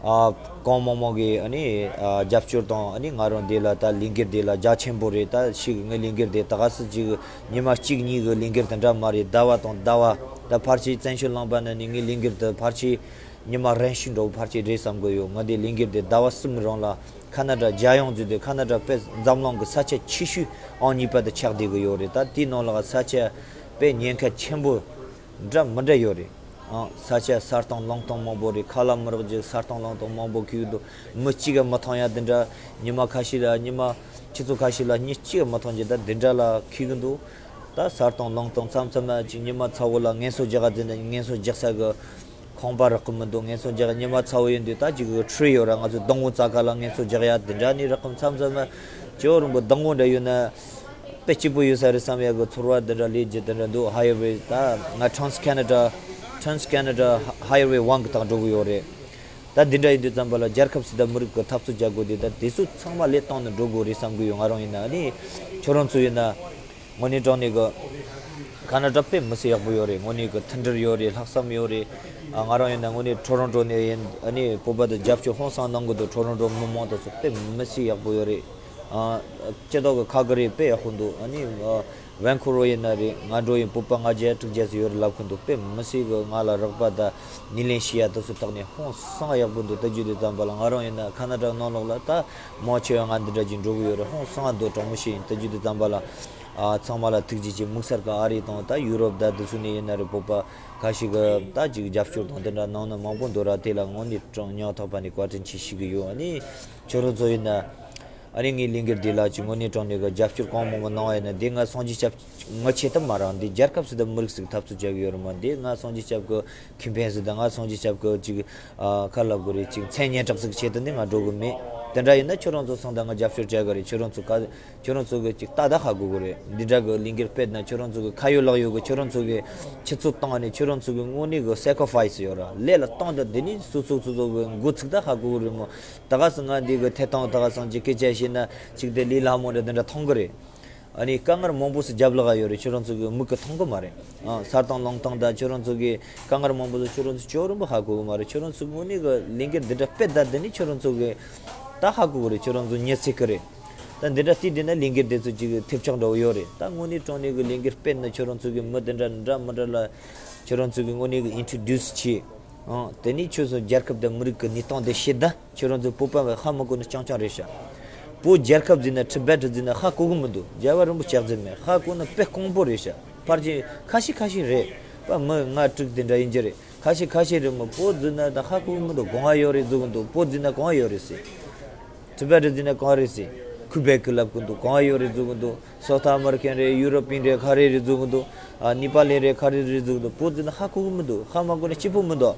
ཨ་གང་མང་མང་གིས་ཨ་ནི་ཨ་རྒྱབ་སྐྱོར་དང་། ཨ་ནི་ང་རང་འདི་ལ་ད་ལས་འགུལ་འདི་ལ་རྒྱ་ཆེན་པོ་རེད། ད་ཞིག་ངའི་ལས་འགུལ་འདི་ད་ག་སུ་ཅིག་ཉི་མ་གཅིག་གཉིས་ཀྱི་ལས་འགུལ་དེ་འདྲ་མ་རེད། ཟླ་བ་དང་ཟླ་བ། ད་ཕལ་ཆེར་བཙན་བྱོལ་ལུང་པ་ནང་ནས་ངའི་ལས་འགུལ་དེ་ཕལ་ཆེར་ཉི་མ་རན་ཞིག་འགྲོ་ཕལ་ཆེར་རེད་བསམ་གི་ཡོད། ང་འདི་ལས་འགུལ་འདི་ཟླ་བ་གསུམ་རིང་ལ་ཁ་ན་ཌ་རྒྱལ་ཡོངས་བརྒྱུད་དེ་ཁ་ན་ཌ་དཔེ་འཛམ་གླིང་གི་ས་ཆ་ཆེ་ཤོས་ཨང་གཉིས་པ་དེ་ཆགས་བསྡད་གི་ཡོད་རེད། ད་དེའི་ནང་ལ་ས་ཆ་དཔེ་ཉེན་ཁ་ཆེན་པོ་འདྲ་མི་འདྲ་ཡོད་རེད། ཨང་། ས་ཆ་ས་སྟོང་ལུང་སྟོང་མང་པོ་རེད། ཁ་ལག་མི་རག་རྒྱུ་ས་སྟོང་ལུང་སྟོང་མང་པོ་ཁེལ་འདུག་མི་གཅིག་ག་མི་མཐོང་ཡ་འདི་འདྲ། ཉི་མ་ཁ་ཤས་ལ་ཉི་མ་ཆུ་ཚོད་ཁ་ཤས་ལ་མི་གཅིག་ག་མི་མཐོང་རྒྱུ་ད་འདི་འདྲ་ལ་ཁེལ་གི་འདུག་ད་ས་སྟོང་ལུང་སྟོང་མཚམས་མཚམས་ན་ཅིག་ཉི་མ་ཚ་བོ་ལ་ངལ་གསོ་རྒྱག་ག་འཛིན་ན་ངལ་གསོ་རྒྱག་ས་གི་ཁང་པ་རག་གི་མི་འདུག་ངལ་གསོ་རྒྱག་ཉི་མ་ཚ་བོ་ཡིན་དུས་ད་ཅིག་གི་ཁྲི་ཡོད་ར། ང་ཚོ་སྡོང་བོ་རྩྭ་ཁ་ལ་ངལ་གསོ་རྒྱག་ཡ་འདི་འདྲ་ནི་རག་གི་མཚམས་མཚམས་ན་ཇོ་རིང་པོ་སྡོང་བོ་འདྲ་ཡོད་ན། དཔེ་སྐྱིད་པོ་ཡོད་ས་རེད་བསམ་ཡག་གི་ཚོར་བ་འདི་འདྲ་ལས་རྒྱུ་འདི་འདྲ་འདུག་ཧ་ཡེ་ཝེ་ད་ང་Trans Canada Trans Canada Highway one གི་སྟེང་འགྲོ་གི་ཡོད་རེད། ད་འདི་འདྲ་ཡིན་དུས་ཙམ་པ་ལ་རྒྱལ་ཁབ་སུ་ད་མི་རིགས་གི་འཐབ་རྩོད་རྒྱག་དགོས་དུས་ད་དེ་ཚོ་ཚང་མ་ལས་བཏང་ནས་འགྲོ་དགོས་རེད་བསམ་གི་ཡོད། ང་རང་ཡིན་ན་ནི་ཁྱོད་རང་ཚོ་ཡིན་ན་དངོས་གནས་དྲང་གནས་གི་ཁ་ན་ཌ་དཔེ་མི་སྲིད་ཡག་པོ་ཡོད་རེད། དངོས་གནས་གི་མཐུན་སྒྲིལ་ཡོད་རེད། ལྷག་བསམ་ཡོད་རེད། ཨ་ང་རང་ཡིན་ན་དངོས་གནས་ཊོ་རོན་ཊོ་ནས་ཡིན། ཨ་ནི་བོད་པ་དང་རྒྱབ་སྐྱོར་ཧང་སང་གནང་གི་འདུག་ཊོ་རོན་ཊོ་མི་མང་དེ་ཚོ་དཔེ་མི་སྲིད་ཡག་པོ་ཡོད་རེད། ཨ་སྤྱི་ཚོགས་ཀྱི་ཁ་གི་རེད། དཔེ་ཡག་པོ་འདུག་ཨ་ནི་ཨ་ཝན་ཁུ་རོ་ཡིན་ན་རེད། ང་འགྲོ་ཡིན་བོད་པ་ལྔ་བརྒྱ་དྲུག་བརྒྱ་ཙམ་ཡོད་རེད་ལབ་གི་འདུག་དཔེ་མི་སྲིད་གི་ང་ལ་རོགས་པ་དང་སྣེ་ལེན་བྱེད་ཡ་དེ་ཚོ་དག་ནས་ཧང་སང་ཡག་པོ་འདུག་ད་རྒྱུ་དེ་ཙམ་པ་ལ་ང་རང་ཡིན་ན་ཁ་ན་ཌ་ནང་ལོགས་ལ་ད་མང་ཆེ་བ་ང་འདི་འདྲ་ཅིག་འགྲོ་གི་ཡོད་རེད། ཧང་སང་འདུག་གྲོགས་མོ་ཞིག་ཡིན། ད་རྒྱུ་དེ་ཙམ་པ་ལ་ཨ་ཚང་མ་ལ་ཐུགས་རྗེ་ཆེ། དམིགས་བསལ་གི་ཨ་རི་དང་ད་ཡུ་རོབ་ད་དེ་ཚོ་ནས་ཡིན་ན་རེད། བོད་པ་ཁ་ཤས་གི་ད་ཅིག་རྒྱབ་སྐྱོར་དང་དེ་འདྲ་གནང་ན་མང་པོ་འདུག་ར། དེ་ལ་དངོས་གནས་དྲང་སྙིང་ཐག་པ་ནས་བཀའ་དྲིན་ཆེ་ཞུ་གི་ཡོད། ཨ་ནི་ཁྱོད་རང་ཚོ་ཡིན་ན། ཨ་ནི་ངའི་ལས་འགུལ་འདི་ལ་ཅིག་དངོས་གནས་དྲང་གནས་ཀྱི་རྒྱབ་སྐྱོར་གང་མང་མང་གནང་བ་ཡིན་ན་འདི་ང་སངས་རྒྱས་སྐྱབས་ངའི་ཆེད་དུ་མ་རེད། འདི་རྒྱལ་ཁབ་ཟིག་དང་མི་རིགས་ཟིག་འཐབ་རྩོད་བྱ་གི་ཡོད་རེད་མ། འདི་ང་སངས་རྒྱས་སྐྱབས་ཀྱི་ཁེ་ཕན་ཟིག་དང་ང་སངས་རྒྱས་སྐྱབས་ཀྱི་ཅིག་ཨ་ཁ་ལབ་དགོས་རེད། ཅིག་མཚན་སྙན་གྲགས་ཟིག་ཆེད་དུ་འདི་ང་འགྲོ་གི་མེད། དེ་འདྲ་ཡིན་ན་ཁྱོད་རང་ཚོ་སང་ད་ང་རྒྱབ་སྐྱོར་བྱ་གི་རེད། ཁྱོད་རང་ཚོ་ག་ཁྱོད་རང་ཚོ་གི་ཅིག་ལྟ་ད་ཧ་གོ་གི་རེད། འདི་འདྲ་གི་ལས་འགུལ་སྤེལ་ན་ཁྱོད་རང་ཚོ་གི་ཁ་ཡོད་ལག་ཡོད་གི་ཁྱོད་རང་ཚོ་གི་ཆུ་ཚོད་བཏང་ནས་ཁྱོད་རང་ཚོ་གི་དངོས་གནས་གི་སེ་ཀྲི་ཕའི་སི་ཡོད་ར། ལས་ལ་བཏང་ད་འདི་ནི་སོ་སོ་སོ་སོ་གི་འགོ་ཚུགས་ད་ཧ་གོ་གི་རེད་མོ། ད་ག་སེ་ང་འདི་གི་ཐད་གཏོང་ད་ག་སེ་ཅིག་སྐད་ཆ་བཤད་ན་ཅིག་དེ་ལས་སླ་མོ་འདྲ་དེ་འདྲ་མཐོང་གི་རེད། ཨ་ནི་དཀའ་ངལ་མང་པོ་སེ་རྒྱབ་ལོགས་ཡོད་རེད། ཁྱོད་རང་ཚོ་གི་མིག་གི་མཐོང་གི་མ་རེད། ཨ་ས་དང་ལུང་སྟེང་ད་ཁྱོད་རང་ཚོ་གི་དཀའ་ངལ་མང་པོ་སེ་ཁྱོད་རང་ཚོ་ཅོ་རིན་པོ་ཧ་གོ་གི་མ་རེད། ཁྱོད་རང་ཚོ་དངོས་གནས་གི་ལས་འགུལ་འདི་འདྲ་སྤེལ་ད་འདི་ནི་ཁྱོད་རང་ཚོ་གི་ ད་ཧ་གོ་གི་རེད། ཁྱོད་རང་ཚོ་ཉི་ཚེ་གི་རེད། ད་འདི་འདྲ་བལྟས་བསྡད་ན་ལས་འགུལ་དེ་ཚོ་ཅིག་ཐེབས་ཆག་འདྲ་བོ་ཡོད་རེད། ད་དངོས་གནས་དྲང་གནས་ཀྱི་ལས་འགུལ་སྤེལ་ན་ཁྱོད་རང་ཚོ་གི་མི་དེ་འདྲ་འདྲ་མི་འདྲ་ལ་ཁྱོད་རང་ཚོ་གི་དངོས་གནས་ཀྱི་ཨིན་ཊྲོ་ཌིའུ་སི་བྱས། ཨང་། དེ་ནས་ཁྱོད་ཚོ་རྒྱལ་ཁབ་དང་མི་རིགས་ཀྱི་གནས་སྟངས་དེ་ཤེས་ད། ཁྱོད་རང་ཚོ་བོད་པ་བས་ཧ་མ་གོ་ནི་རྐྱང་རྐྱང་རེད་ཤག་བོད་རྒྱལ་ཁབ་ཟེར་ན་ཊི་བེཊ་ཟེར་ན་ཧ་གོ་གི་མི་འདུག་རྒྱལ་བ་རིན་པོ་ཆེ་ཟེར་མེད། ཧ་གོ་ན་དཔེ་དཀོན་པོ་རེད་ཤག་ཕལ་ཆེར་ཁ་ཤས་ཁ་ཤས་རེད་པ། མི་ལྔ་དྲུག་དེ་འདྲ་ཡིན་གྱི་རེད། ཁ་ཤས་ཁ་ཤས་རེད་མོད། བོད་ཟེར་ན་ད་ཧ་གོ་གི་མི་འདུག་གང་ཡོད་རེད་ཟེར་གི་འདུག་བོད་ཟེར་ན་གང་ཡོད་རེད་ཟེར། ཊི་བེཊ་ཟེར་ན་གང་རེད་ཟེར། ཁུ་བེག་གི་ལབ་གི་འདུག་གང་ཡོད་རེད་ཟེར་གི་འདུག་སའུ་ཐི་ཨ་མེ་རི་ཀན་རེད། ཡུ་རོ་པིན་རེད། ག་རེ་རེད་ཟེར་གི་འདུག་ཨ། ནེ་པ་ལི་རེད། ག་རེ་རེད་ཟེར་གི་འདུག་བོད་ཟེར་ན་ཧ་གོ་གི་མི་འདུག་ཧ་མ་གོ་ན་སྐྱིད་པོ་མི་འདུག་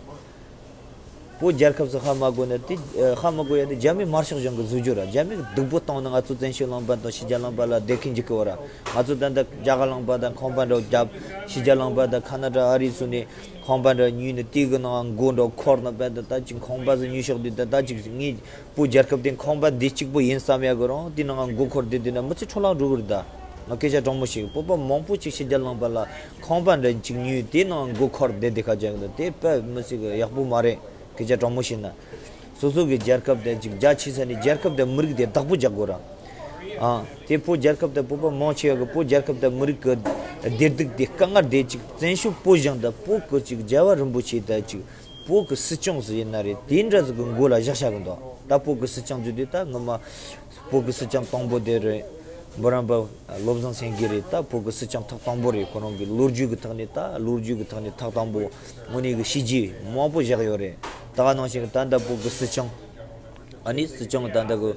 བོད་རྒྱལ་ཁབ་སུ་ཧ་མ་གོ་ན་དེ། ཨ། ཧ་མ་གོ་ཡ་དེ་རྒྱ་མི་དམར་ཤོག་གཞུང་གི་བཟོ་རྒྱུ་ར། རྒྱ་མི་གི་སྡུག་པོ་བཏང་ན་ང་ཚོ་བཙན་བྱོལ་ལུང་པ་དང་ཕྱི་རྒྱལ་ལུང་པ་ལ་བསྡད་མཁན་འཇིག་གི་བ་ར། ང་ཚོ་ད་ལྟ་རྒྱ་གར་ལུང་པ་དང་ཁང་པ་འདྲ་བརྒྱབ། ཕྱི་རྒྱལ་ལུང་པ་དང་ཁ་ན་ཌ་ཨ་རི་སོགས་ནས་ཁང་པ་འདྲ་ཉོས་ནས་དེ་གི་ནང་སྒོ་འདྲ་འཁོར་ན་བས། ད་ད་ཅིག་ཁང་པ་ཟིག་ཉོས་ཤོག་དུས་ད་ད་ཅིག་ངས་བོད་རྒྱལ་ཁབ་དེ་ཁང་པ་འདི་གཅིག་པོ་ཡིན་བསམ་ཡ་གི་རང་དེ་ནང་སྒོ་འཁོར་བསྡད་དུས་ན་མི་ཚེ་འཕྲོ་བརླག་འགྲོ་གི་རེད་ད། ང་སྐད་ཆ་དྲང་མོ་ཞིག་བོད་པ་མང་པོ་ཅིག་ཕྱི་རྒྱལ་ལུང་པ་ལ་ཁང་པ་འདྲ་ཅིག་ཉོས། དེ་ནང་སྒོ་འཁོར་བསྡད་དེ་ཁ་ཅིག་འདུག་དེ་དཔེ་མི་སྲིད་གི་ཡག་པོ་མ་རེད། སྐད་ཆ་དྲང་མོ་བཤད་ན། སོ་སོ་གི་རྒྱལ་ཁབ་དེ་ཅིག་རྒྱ་ཆེ་ས་ནས་རྒྱལ་ཁབ་དེ་མི་རིགས་དེ་བདག་པོ་རྒྱག་དགོས་ར། ཨ། དེ་བོད་རྒྱལ་ཁབ་དེ་བོད་པ་མང་ཆེ་བ་གི་བོད་རྒྱལ་ཁབ་དེ་མི་རིགས་གི་བདེ་སྡུག་དེ་དཀའ་ངལ་དེ་ཅིག་བཙན་བྱོལ་བོད་གཞུང་དང་བོད་གི་ཅིག་རྒྱལ་བ་རིན་པོ་ཆེ་དང་ཅིག་བོད་གི་སྲིད་སྐྱོང་ཟེར་ཡིན་ན་རེད། དེ་འདྲ་ཟིག་གི་མགོ་ལ་བཞག་བཞག་གི་འདུག་ད་བོད་གི་སྲིད་སྐྱོང་ཟེར་དུས་ད་ངོ་མ་བོད་གི་སྲིད་སྐྱོང་དང་པོ་དེ་རེད། འབུམ་རམས་པ་བློ་བཟང་སེང་གེ་རེད། ད་བོད་གི་སྲིད་སྐྱོང་ཐོག་དང་པོ་རེད། ཁོ་རང་གི་ལོ་རྒྱུས་ཀྱི་ཐོག་ནས། ད་ལོ་རྒྱུས་ཀྱི་ཐོག་ནས་ཐོག་དང་པོ་དངོས་གནས་ཀྱི་བྱས་རྗེས་མང་པོ་བཞག་ཡོད་རེད། ད་ག་ནང་བཞིན་གྱི་ད་ལྟ་བོད་གི་སྲིད་སྐྱོང་། ཨ་ནི་སྲིད་སྐྱོང་ད་ལྟ་གི།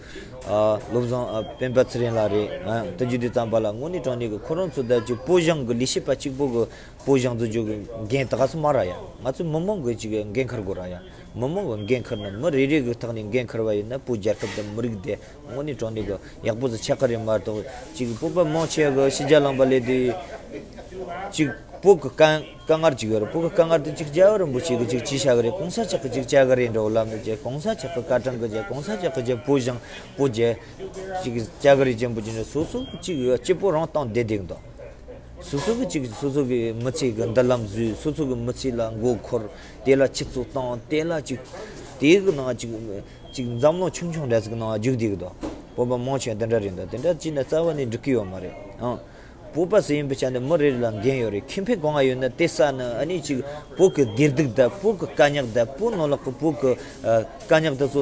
ཨ། བློ་བཟང་། ཨ། སྤེན་པ་ཚེ་རིང་ལགས་རེད། ཨ། དེ་བརྒྱུད་དེ་བརྩམས་པ་ལ་དངོས་གནས་དྲང་གནས་ཀྱི་ཁོ་རང་ཚོ་ད་ཅིག་བོད་གཞུང་གི་ལས་བྱེད་པ་གཅིག་པོ་གི་བོད་གཞུང་འཛུགས་རྒྱུ་གི་འགན་ད་ག་སུ་མ་ར་ཡ། ང་ཚོ་མི་མང་གི་ཅིག་འགན་འཁུར་དགོས་ར་ཡ། མི་མང་གི་འགན་འཁུར་ན་མི་རེ་རེ་གི་ཐོག་ནས་འགན་འཁུར་བ་ཡིན་ན་བོད་རྒྱལ་ཁབ་དང་མི་རིགས་དེ་དངོས་གནས་དྲང་གནས་གི་ཡག་པོ་ཟིག་ཆགས་ཀྱི་རེད་མ་གཏོགས། ཅིག་བོད་པ་མང་ཆེ་གི་ཕྱི་རྒྱལ་ལུང་པ་སླེབས་དུས་ཅིག་བོད་གི་དཀའ་དཀའ་ངལ་ཅིག་ཡོད་རེད། བོད་གི་དཀའ་ངལ་དེ་ཅིག་རྒྱལ་བ་རིན་པོ་ཆེ་གི་ཅིག་ཅི་བྱ་གི་རེད། གོང་ས་མཆོག་གི་ཅིག་བྱ་གི་རེད་འདྲ་བོ་ལབ་ནས། ཅིག་གོང་ས་མཆོག་གི་བཀའ་དྲིན་གི་ཅིག་གོང་ས་མཆོག་གི་ཅིག་བོད་གཞུང་བོད་རྒྱལ་ཅིག་བྱ་གི་རེད་ཅན་པོ་ཅིག་ནས་སོ་སོ་གི་ཅིག་སྐྱིད་པོ་རང་བཏང་བསྡད་བསྡད་འདུག་སོ་སོ་གི་ཅིག་སོ་སོ་གི་མི་ཚེ་གི་མདུན་ལམ་བཟོས། སོ་སོ་གི་མི་ཚེ་ལ་མགོ་འཁོར། དེ་ལ་ཁྱི་ཚོ་བཏང་། དེ་ལ་ཅིག་དེ་གི་ནང་ཅིག་ཅིག་འཛམ་གླིང་ཆུང་ཆུང་འདྲ་ཟིག་ནང་རྒྱུག་བསྡད་གི་འདུག་བོད་པ་མང་ཆེ་འདི་འདྲ་རེད་འདུག་དེ་འདྲ་བྱས་ན་རྩ་བ་ནས་འགྲིག་གི་ཡོད་མ་རེད། ཨང་། བོད་པ་ཟིག་ཡིན་པའི་ཆ་ནས་མི་རེ་རེ་ལ་འགན་ཡོད་རེད། ཁེ་ཕན་གང་ང་ཡོད་ན་དེ་བསགས་ན། ཨ་ནི་ཅིག་བོད་གི་བདེ་སྡུག་དང་བོད་གི་དཀའ་རྙོག་དང་བོད་ནང་ལོགས་གི་བོད་གི་ཨ་དཀའ་རྙོག་དེ་ཚོ་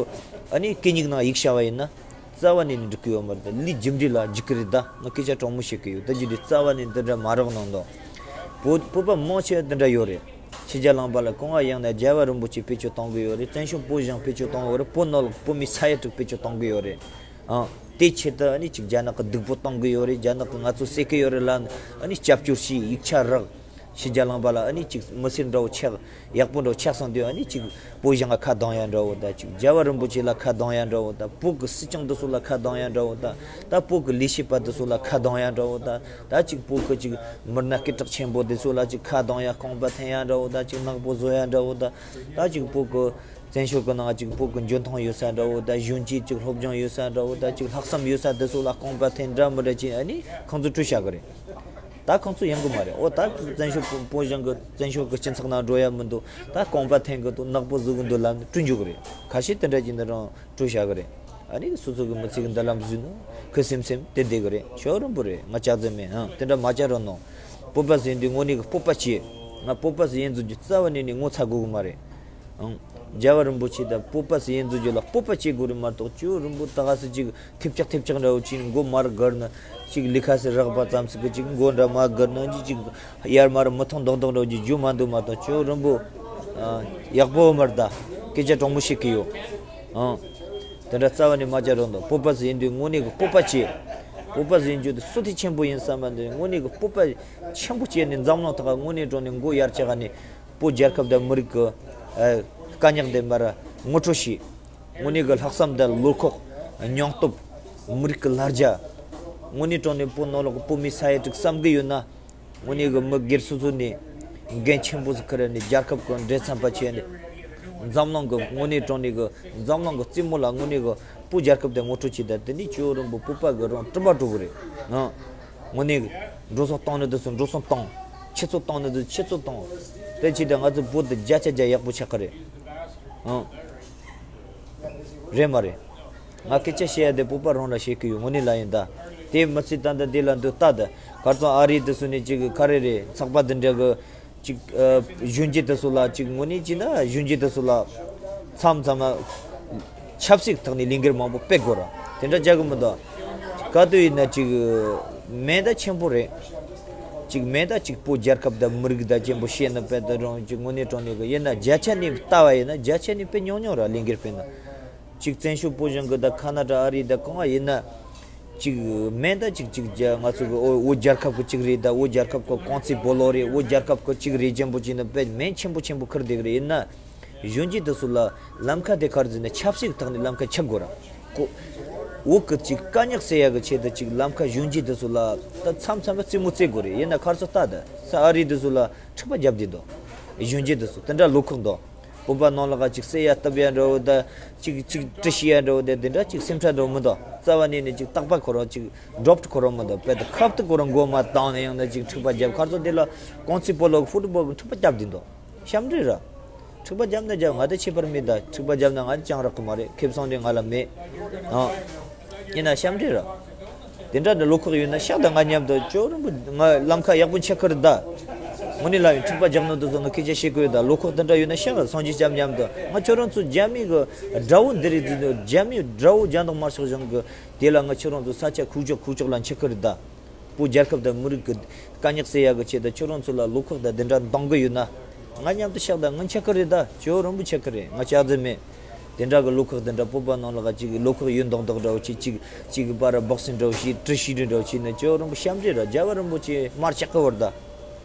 ཨ་ནི་གད་སྙིགས་ནང་གཡུགས་བཞག་པ་ཡིན་ན་རྩ་བ་ནས་འགྲིག་གི་ཡོད་མ་རེད། ལས་རྒྱུ་འབྲས་ལ་འཇིགས་གི་རེད། ད་ང་སྐད་ཆ་དྲང་མོ་བཤད་གི་ཡོད། ད་རྒྱུ་འབྲས་རྩ་བ་ནས་འདི་འདྲ་མ་རག་ནང་དུ། བོད་བོད་པ་མང་ཆེ་འདི་འདྲ་ཡོད་རེད། ཕྱི་རྒྱལ་ལུང་པ་ལ་གང་ང་ཡོང་ན་རྒྱལ་བ་རིན་པོ་ཆེ་བེད་སྤྱོད་གཏོང་གི་ཡོད་རེད། བཙན་བྱོལ་བོད་གཞུང་བེད་སྤྱོད་གཏོང་གི་ཡོད་རེད། བོད་ནང་ལོགས་བོད་མི་ས་ཡ་དྲུག་བེད་སྤྱོད་གཏོང་གི་ཡོད་རེད། ཨང་། དེ་ཆེད་དུ་ཨ་ནི་ཅིག་རྒྱ་ནག་གི་སྡུག་པོ་གཏོང་གི་ཡོད་རེད། རྒྱ་ནག་གི་ང་ཚོ་བསད་གི་ཡོད་རེད་ལབ་ནས་ཨ་ནི་སྐྱབས་བཅོལ་བྱས། ཡིག་ཆ་རག་ཕྱི་རྒྱལ་ལུང་པ་ལ་ཨ་ནི་ཅིག་མི་སེར་འདྲ་བོ་ཆགས། ཡག་པོ་འདྲ་བོ་ཆགས་སོང་དུས་ཨ་ནི་ཅིག་བོད་གཞུང་ལ་ཁ་གཏོང་ཡ་འདྲ་བོ་དང་། ཅིག་རྒྱལ་བ་རིན་པོ་ཆེ་ལ་ཁ་གཏོང་ཡ་འདྲ་བོ་དང་། བོད་ཀྱི་སྲིད་སྐྱོང་འདི་ཚོ་ལ་ཁ་གཏོང་ཡ་འདྲ་བོ་དང་། ད་བོད་ཀྱི་ལས་བྱེད་པ་འདི་ཚོ་ལ་ཁ་གཏོང་ཡ་འདྲ་བོ་དང་། ད་ཅིག་བོད་ཀྱི་ཅིག་མི་སྣ་སྐད་གྲགས་ཆེན་པོ་འདི་ཚོ་ལ་ཅིག་ཁ་གཏོང་ཡ་རྐང་པ་འཐེན་ཡ་འདྲ་བོ་དང་། ཅིག་ནག་པོ་བཟོ་ཡ་འདྲ་བོ་དང་། ད་ཅིག་བོད་ཀྱི་བཙན་བྱོལ་གྱི་ནང་ཅིག་བོད་ཀྱི་འཇོན་ཐང་ཡོད་ས་འདྲ་བོ་དང་། གཞོན་སྐྱེས་ཅིག་སློབ་སྦྱོང་ཡོད་ས་འདྲ་བོ་དང་། ཅིག་ལྷག་བསམ་ཡོད་ས་འདི་ཚོ་ལ་རྐང་པ་འཐེན་འདྲ་མི་འདྲ་བྱས་ཨ་ནི་ཁོང་ཚོ་བཀྲོལ་བཞག་གི་རེད། ད་ཁོང་ཚོ་ཡོང་གི་མ་རེད། འོ་ད་བཙན་བྱོལ་བོད་བོད་གཞུང་གི་བཙན་བྱོལ་གི་སྤྱི་ཚོགས་ནང་འགྲོ་ཡ་མི་འདུག་ད་རྐང་པ་འཐེན་གི་འདུག་ནག་པོ་བཟོ་གི་འདུག་ལབ་ནས་བཀྲོལ་འཇུག་གི་རེད། ཁ་ཤས་དེ་འདྲ་ཅིག་འདི་རང་བཀྲོལ་བཞག་གི་རེད། ཨ་ནི་སོ་སོ་གི་མི་ཚེ་གི་མདུན་ལམ་བཟོས་ནོ་ཁུ་སིམ་སིམ་དེ་བསྡད་གི་རེད། ཤོག་རིན་པོ་རེད། ང་ལྕགས་རྩེ་མིན། ཨང་། དེ་འདྲ་མ་བྱ་རོགས་གནང་། བོད་པ་ཟེར་དུས་དངོས་གནས་གི་སྤོབས་པ་བྱེད། ང་བོད་པ་ཟེར་ཡིན་ཟེར་རྒྱུ་རྩ་བ་ནས་ནས་ངོ་ཚ་དགོས་གི་མ་རེད། ཨང་། རྒྱལ་བ་རིན་པོ་ཆེ་དང་བོད་པ་ཟེར་ཡིན་ཟེར་རྒྱུ་ལ་སྤོབས་པ་བྱེད་དགོས་རེད་མ་གཏོགས། ཁྱོད་རིན་པོ་ད་ག་སེ་ཅིག་ཐེབས་ཆག་ཐེབས་ཆག་འདྲ་བོ་ཅིག་མགོ་མར་སྒུར་ན། ཅིག་ལི་ཁ་སེ་རག་པ་ཙམ་ཟིག་གི་ཅིག་མགོ་འདྲ་མར་སྒུར་ན། ཅིག་ཅིག་ཡར་མར་མི་མཐོང་མདོག་མདོག་འདྲ་བོ་ཅིག་རྒྱུ་མ་འདུག་མ་གཏོགས། ཁྱོད་རིན་པོ། ཨ། ཡག་པོ་མར་ད། སྐད་ཆ་དྲང་མོ་བཤད་གི་ཡོད། ཨང་། དེ་འདྲ་རྩ་བ་ནས་མ་བྱ་རོགས་གནང་། བོད་པ་ཟེར་ཡིན་དུས་དངོས་གནས་གི་སྤོབས་པ་བྱེད། བོད་པ་ཟེར་ཡིན་རྒྱུ་དེ་བསོད་བདེ་ཆེན་པོ་ཡིན་བསམ་པ་འདི་དངོས་གནས་གི་སྤོབས་པ་ཆེན་པོ་བྱས་ནས་འཛམ་གླིང་ཐོག་ག་དངོས་གནས་དྲང་གནས་མགོ་ཡར་བཀྱག་ནས་བོད་རྒྱལ་ཁབ་དང་མི་རིགས་ཀྱི། ཨ། དཀའ་རྙོག་དེ་མར་ངོ་སྤྲོད་བྱས། དངོས་གནས་ཀྱི་ལྷག་བསམ་དང་བློ་ཁོག་སྙིང་སྟོབས། མི་རིགས་ཀྱི་ལ་རྒྱ། དངོས་གནས་དྲང་གནས་བོད་ནང་ལོགས་ཀྱི་བོད་མི་ས་ཡ་དྲུག་བསམ་གྱི་ཡོད་ན། དངོས་གནས་ཀྱི་མི་སྒེར་སོ་སོ་ནས་འགན་ཆེན་པོ་ཟིག་འཁུར་ནས་རྒྱལ་ཁབ་ཀྱི་འབྲེལ་ཟམ་པ་བྱས་ནས། འཛམ་གླིང་གི་དངོས་གནས་དྲང་གནས་ཀྱི་འཛམ་གླིང་གི་རྩེ་མོ་ལ་དངོས་གནས་ཀྱི་བོད་རྒྱལ་ཁབ་དེ་ངོ་སྤྲོད་བྱས་ད། དེ་ནས་ཁྱོད་རིན་པོ་བོད་པ་གི་རང་དྲི་མ་བྲོ་གི་རེད། ཨང་། དངོས་གནས་ཀྱི་འགྲོ་སོང་བཏང་ནི་དེ་ཚོ་འགྲོ་སོང་བཏང་། ཆུ་ཚོད་བཏང་ནི་དེ་ཆུ་ཚོད་བཏང་། དེ་བྱས་ད་ང་ཚོ་བོད་དེ་བརྒྱ་ཆ་བརྒྱ་ཡག་པོ་ཆགས་ཀྱི་རེད། ཨང་། རེད་མ་རེད། ང་སྐད་ཆ་བཤད་ཡ་དེ་བོད་པ་རང་ལ་བཤད་ཀྱི་ཡོད། དངོས་གནས་ལ་ཡིན་ད། དེ་མི་ཚེ་ད་ལྟ་དེ་ལ་འདུག་ལྟ་ད། གར་སོང་ཨ་རི་དེ་སུ་ནས་ཅིག་ག་རེ་རེད། ཚགས་པར་དེ་འདྲ་གི་ཅིག་ཨ་གཞོན་སྐྱེས་དེ་ཚོ་ལ་ཅིག་དངོས་གནས་ཅིག་ན་གཞོན་སྐྱེས་དེ་ཚོ་ལ་མཚམས་མཚམས་ལ་ཆབ་སྲིད་ཐོག་ནས་ལས་འགུལ་མང་པོ་སྤེལ་དགོས་ར། དེ་འདྲ་བྱ་གི་མི་འདུག་ག་དུས་ཡིན་ན་ཅིག་མེད་ད་ཆེན་པོ་རེད། ཅིག་མེད་ད་ཅིག་བོད་རྒྱལ་ཁབ་དང་མི་རིགས་དང་ཅན་པོ་བཤད་ན་དཔེ་ད་རུང་ཅིག་དངོས་གནས་དྲང་གནས་གི་ཡིན་ན་བརྒྱ་ཆ་ནས་ལྟ་བ་ཡིན་ན་བརྒྱ་ཆ་ནས་དཔེ་ཉུང་ཉུང་ར་ལས་འགུལ་སྤེལ་ན། ཅིག་བཙན་བྱོལ་བོད་གཞུང་གི་ད་ཁ་ན་ཌ་ཨ་རི་ད་གང་བ་ཡིན་ན། ཅིག་མེད་ད་ཅིག་ཅིག་རྒྱ་ང་ཚོ་གི་ཨོ་བོད་རྒྱལ་ཁབ་གི་ཅིག་རེད། ད་བོད་རྒྱལ་ཁབ་གི་རྐང་རྩེད་སྤོ་ལོ་རེད། བོད་རྒྱལ་ཁབ་གི་ཅིག་རེད་ཅན་པོ་ཅིག་ནི་དཔེ་མེད་ཆེན་པོ་ཆེན་པོ་ཁུར་བསྡད་གི་རེད། ཡིན་ན་གཞོན་སྐྱེས་དེ་ཚོ་ལ་ལམ་ཁ་དེ་ག་རེ་ཟེར་ན་ཆབ་སྲིད་ཀྱི་ཐོག་ནས་ལམ་ཁ་ཆགས་དགོས་ར། ཁོ་བོད་ཀྱི་ཅིག་དཀའ་རྙོག་སེལ་ཡ་གི་ཆེད་དུ་ཅིག་ལམ་ཁ་གཞོན་སྐྱེས་དེ་ཚོ་ལ་ད་མཚམས་མཚམས་ལ་རྩེད་མོ་རྩེ་དགོས་རེད། ཡིན་ན་གར་སོང་ལྟ་ད་ས་ཨ་རི་དེ་ཚོ་ལ་འཁྲུག་པ་རྒྱབ་བསྡད་འདུག་གཞོན་སྐྱེས་དེ་ཚོ་དེ་འདྲ་བློ་ཁོག་འདུག་བོད་པ་ནང་ལོགས་ཀ་ཅིག་གསོད་ཡ་གཏུབ་ཡ་འདྲ་བོ་ད། ཅིག་ཅིག་དཀྲི་ཤི་ཡ་འདྲ་བོ་དེ་དེ་འདྲ་ཅིག་སེམས་ཁྲལ་འདྲ་བོ་མི་འདུག་རྩ་བ་ནས་ནས་ཅིག་རྟག་པ་ཁོ་རང་ཅིག་ཌོབ་ཁོ་རང་མི་འདུག་དཔེ་དེ་ཁབ་ཏུ་ཁོ་རང་མགོ་མ་བཏང་ནས་ཡང་ན་ཅིག་འཁྲུག་པ་རྒྱབ། གར་སོང་དེ་ལ་རྐང་རྩེད་སྤོ་ལོ་གི་ཕུཊ་བོལ་གི་འཁྲུག་པ་རྒྱབ་བསྡད་འདུག་གཤམ་འདྲི་ར། འཁྲུག་པ་རྒྱབ་ན་རྒྱབ། ང་དེ་ཁྱད་པར་མེད་ད། འཁྲུག་པ་རྒྱབ་ན་ང་དེ་ཅང་རག་གི་མ་རེད། ཁེ་བཟང་དེ་ང་ལ་མེད། ཨ། ཡིན་ན་གཤམ་འདྲི་ར། དེ་འདྲ་འདྲ་བློ་ཁོག་ཡོད་ན་ཤག་ད་ང་མཉམ་དུ་ཅོ་རང་པོ་ང་ལམ་ཁ་ཡག་པོ་ཆགས་ཀྱི་རེད་ད། དངོས་གནས་ལ་ཡང་འཁྲུག་པ་རྒྱབ་ནོ་དེ་ཚོ་ང་སྐད་ཆ་བཤད་གི་ཡོད་ད། བློ་ཁོག་དེ་འདྲ་ཡོད་ན་ཤག་སངས་རྒྱས་སྐྱབས་མཉམ་དུ་ང་ཁྱོད་རང་ཚོ་རྒྱ་མི་གི་དགྲ་བོ་འདི་རེད་ཟེར་དུས་རྒྱ་མི་དགྲ་བོ་རྒྱ་ནག་དམར་ཤོག་གཞུང་གི་དེ་ལ་ང་ཁྱོད་རང་ཚོ་ས་ཆ་ཁུག་ཀྱོག་ཁུག་ཀྱོག་ལ་འཁྱེར་གི་རེད་ད། བོད་རྒྱལ་ཁབ་དང་མི་རིགས་ཀྱི་དཀའ་རྙོག་སེལ་ཡག་གི་ཆེད་དུ་ཁྱོད་རང་ཚོ་ལ་བློ་ཁོག་དང་དེ་འདྲ་འདང་གི་ཡོད་ན། ང་མཉམ་དུ་ཤག་ད་ང་འཁྱེར་གི་རེད་ད། ཇོ་རིན་པོ་ཆེ་གི་རེད། ང་ལྕགས་རྫི་མེད། དེ་འདྲ་གི་བློ་ཁོག་དེ་འདྲ་བོད་པ་ནང་ལ་ག་ཅིག་བློ་ཁོག་ཡོད་མདོག་མདོག་འདྲ་བོ་ཅིག་ཅིག་ཅིག་གི་པར་སྦག་སེ་འདྲ་བོ་ཞིག་དྲི་ཤི་དྲི་འདྲ་བོ་ཅིག་ནི་ཇོ་རིན་པོ་གཤམ་འདྲི་ར། རྒྱལ་བ་རིན་པོ་ཆེ་མར་བཅག་གི་བར་ད།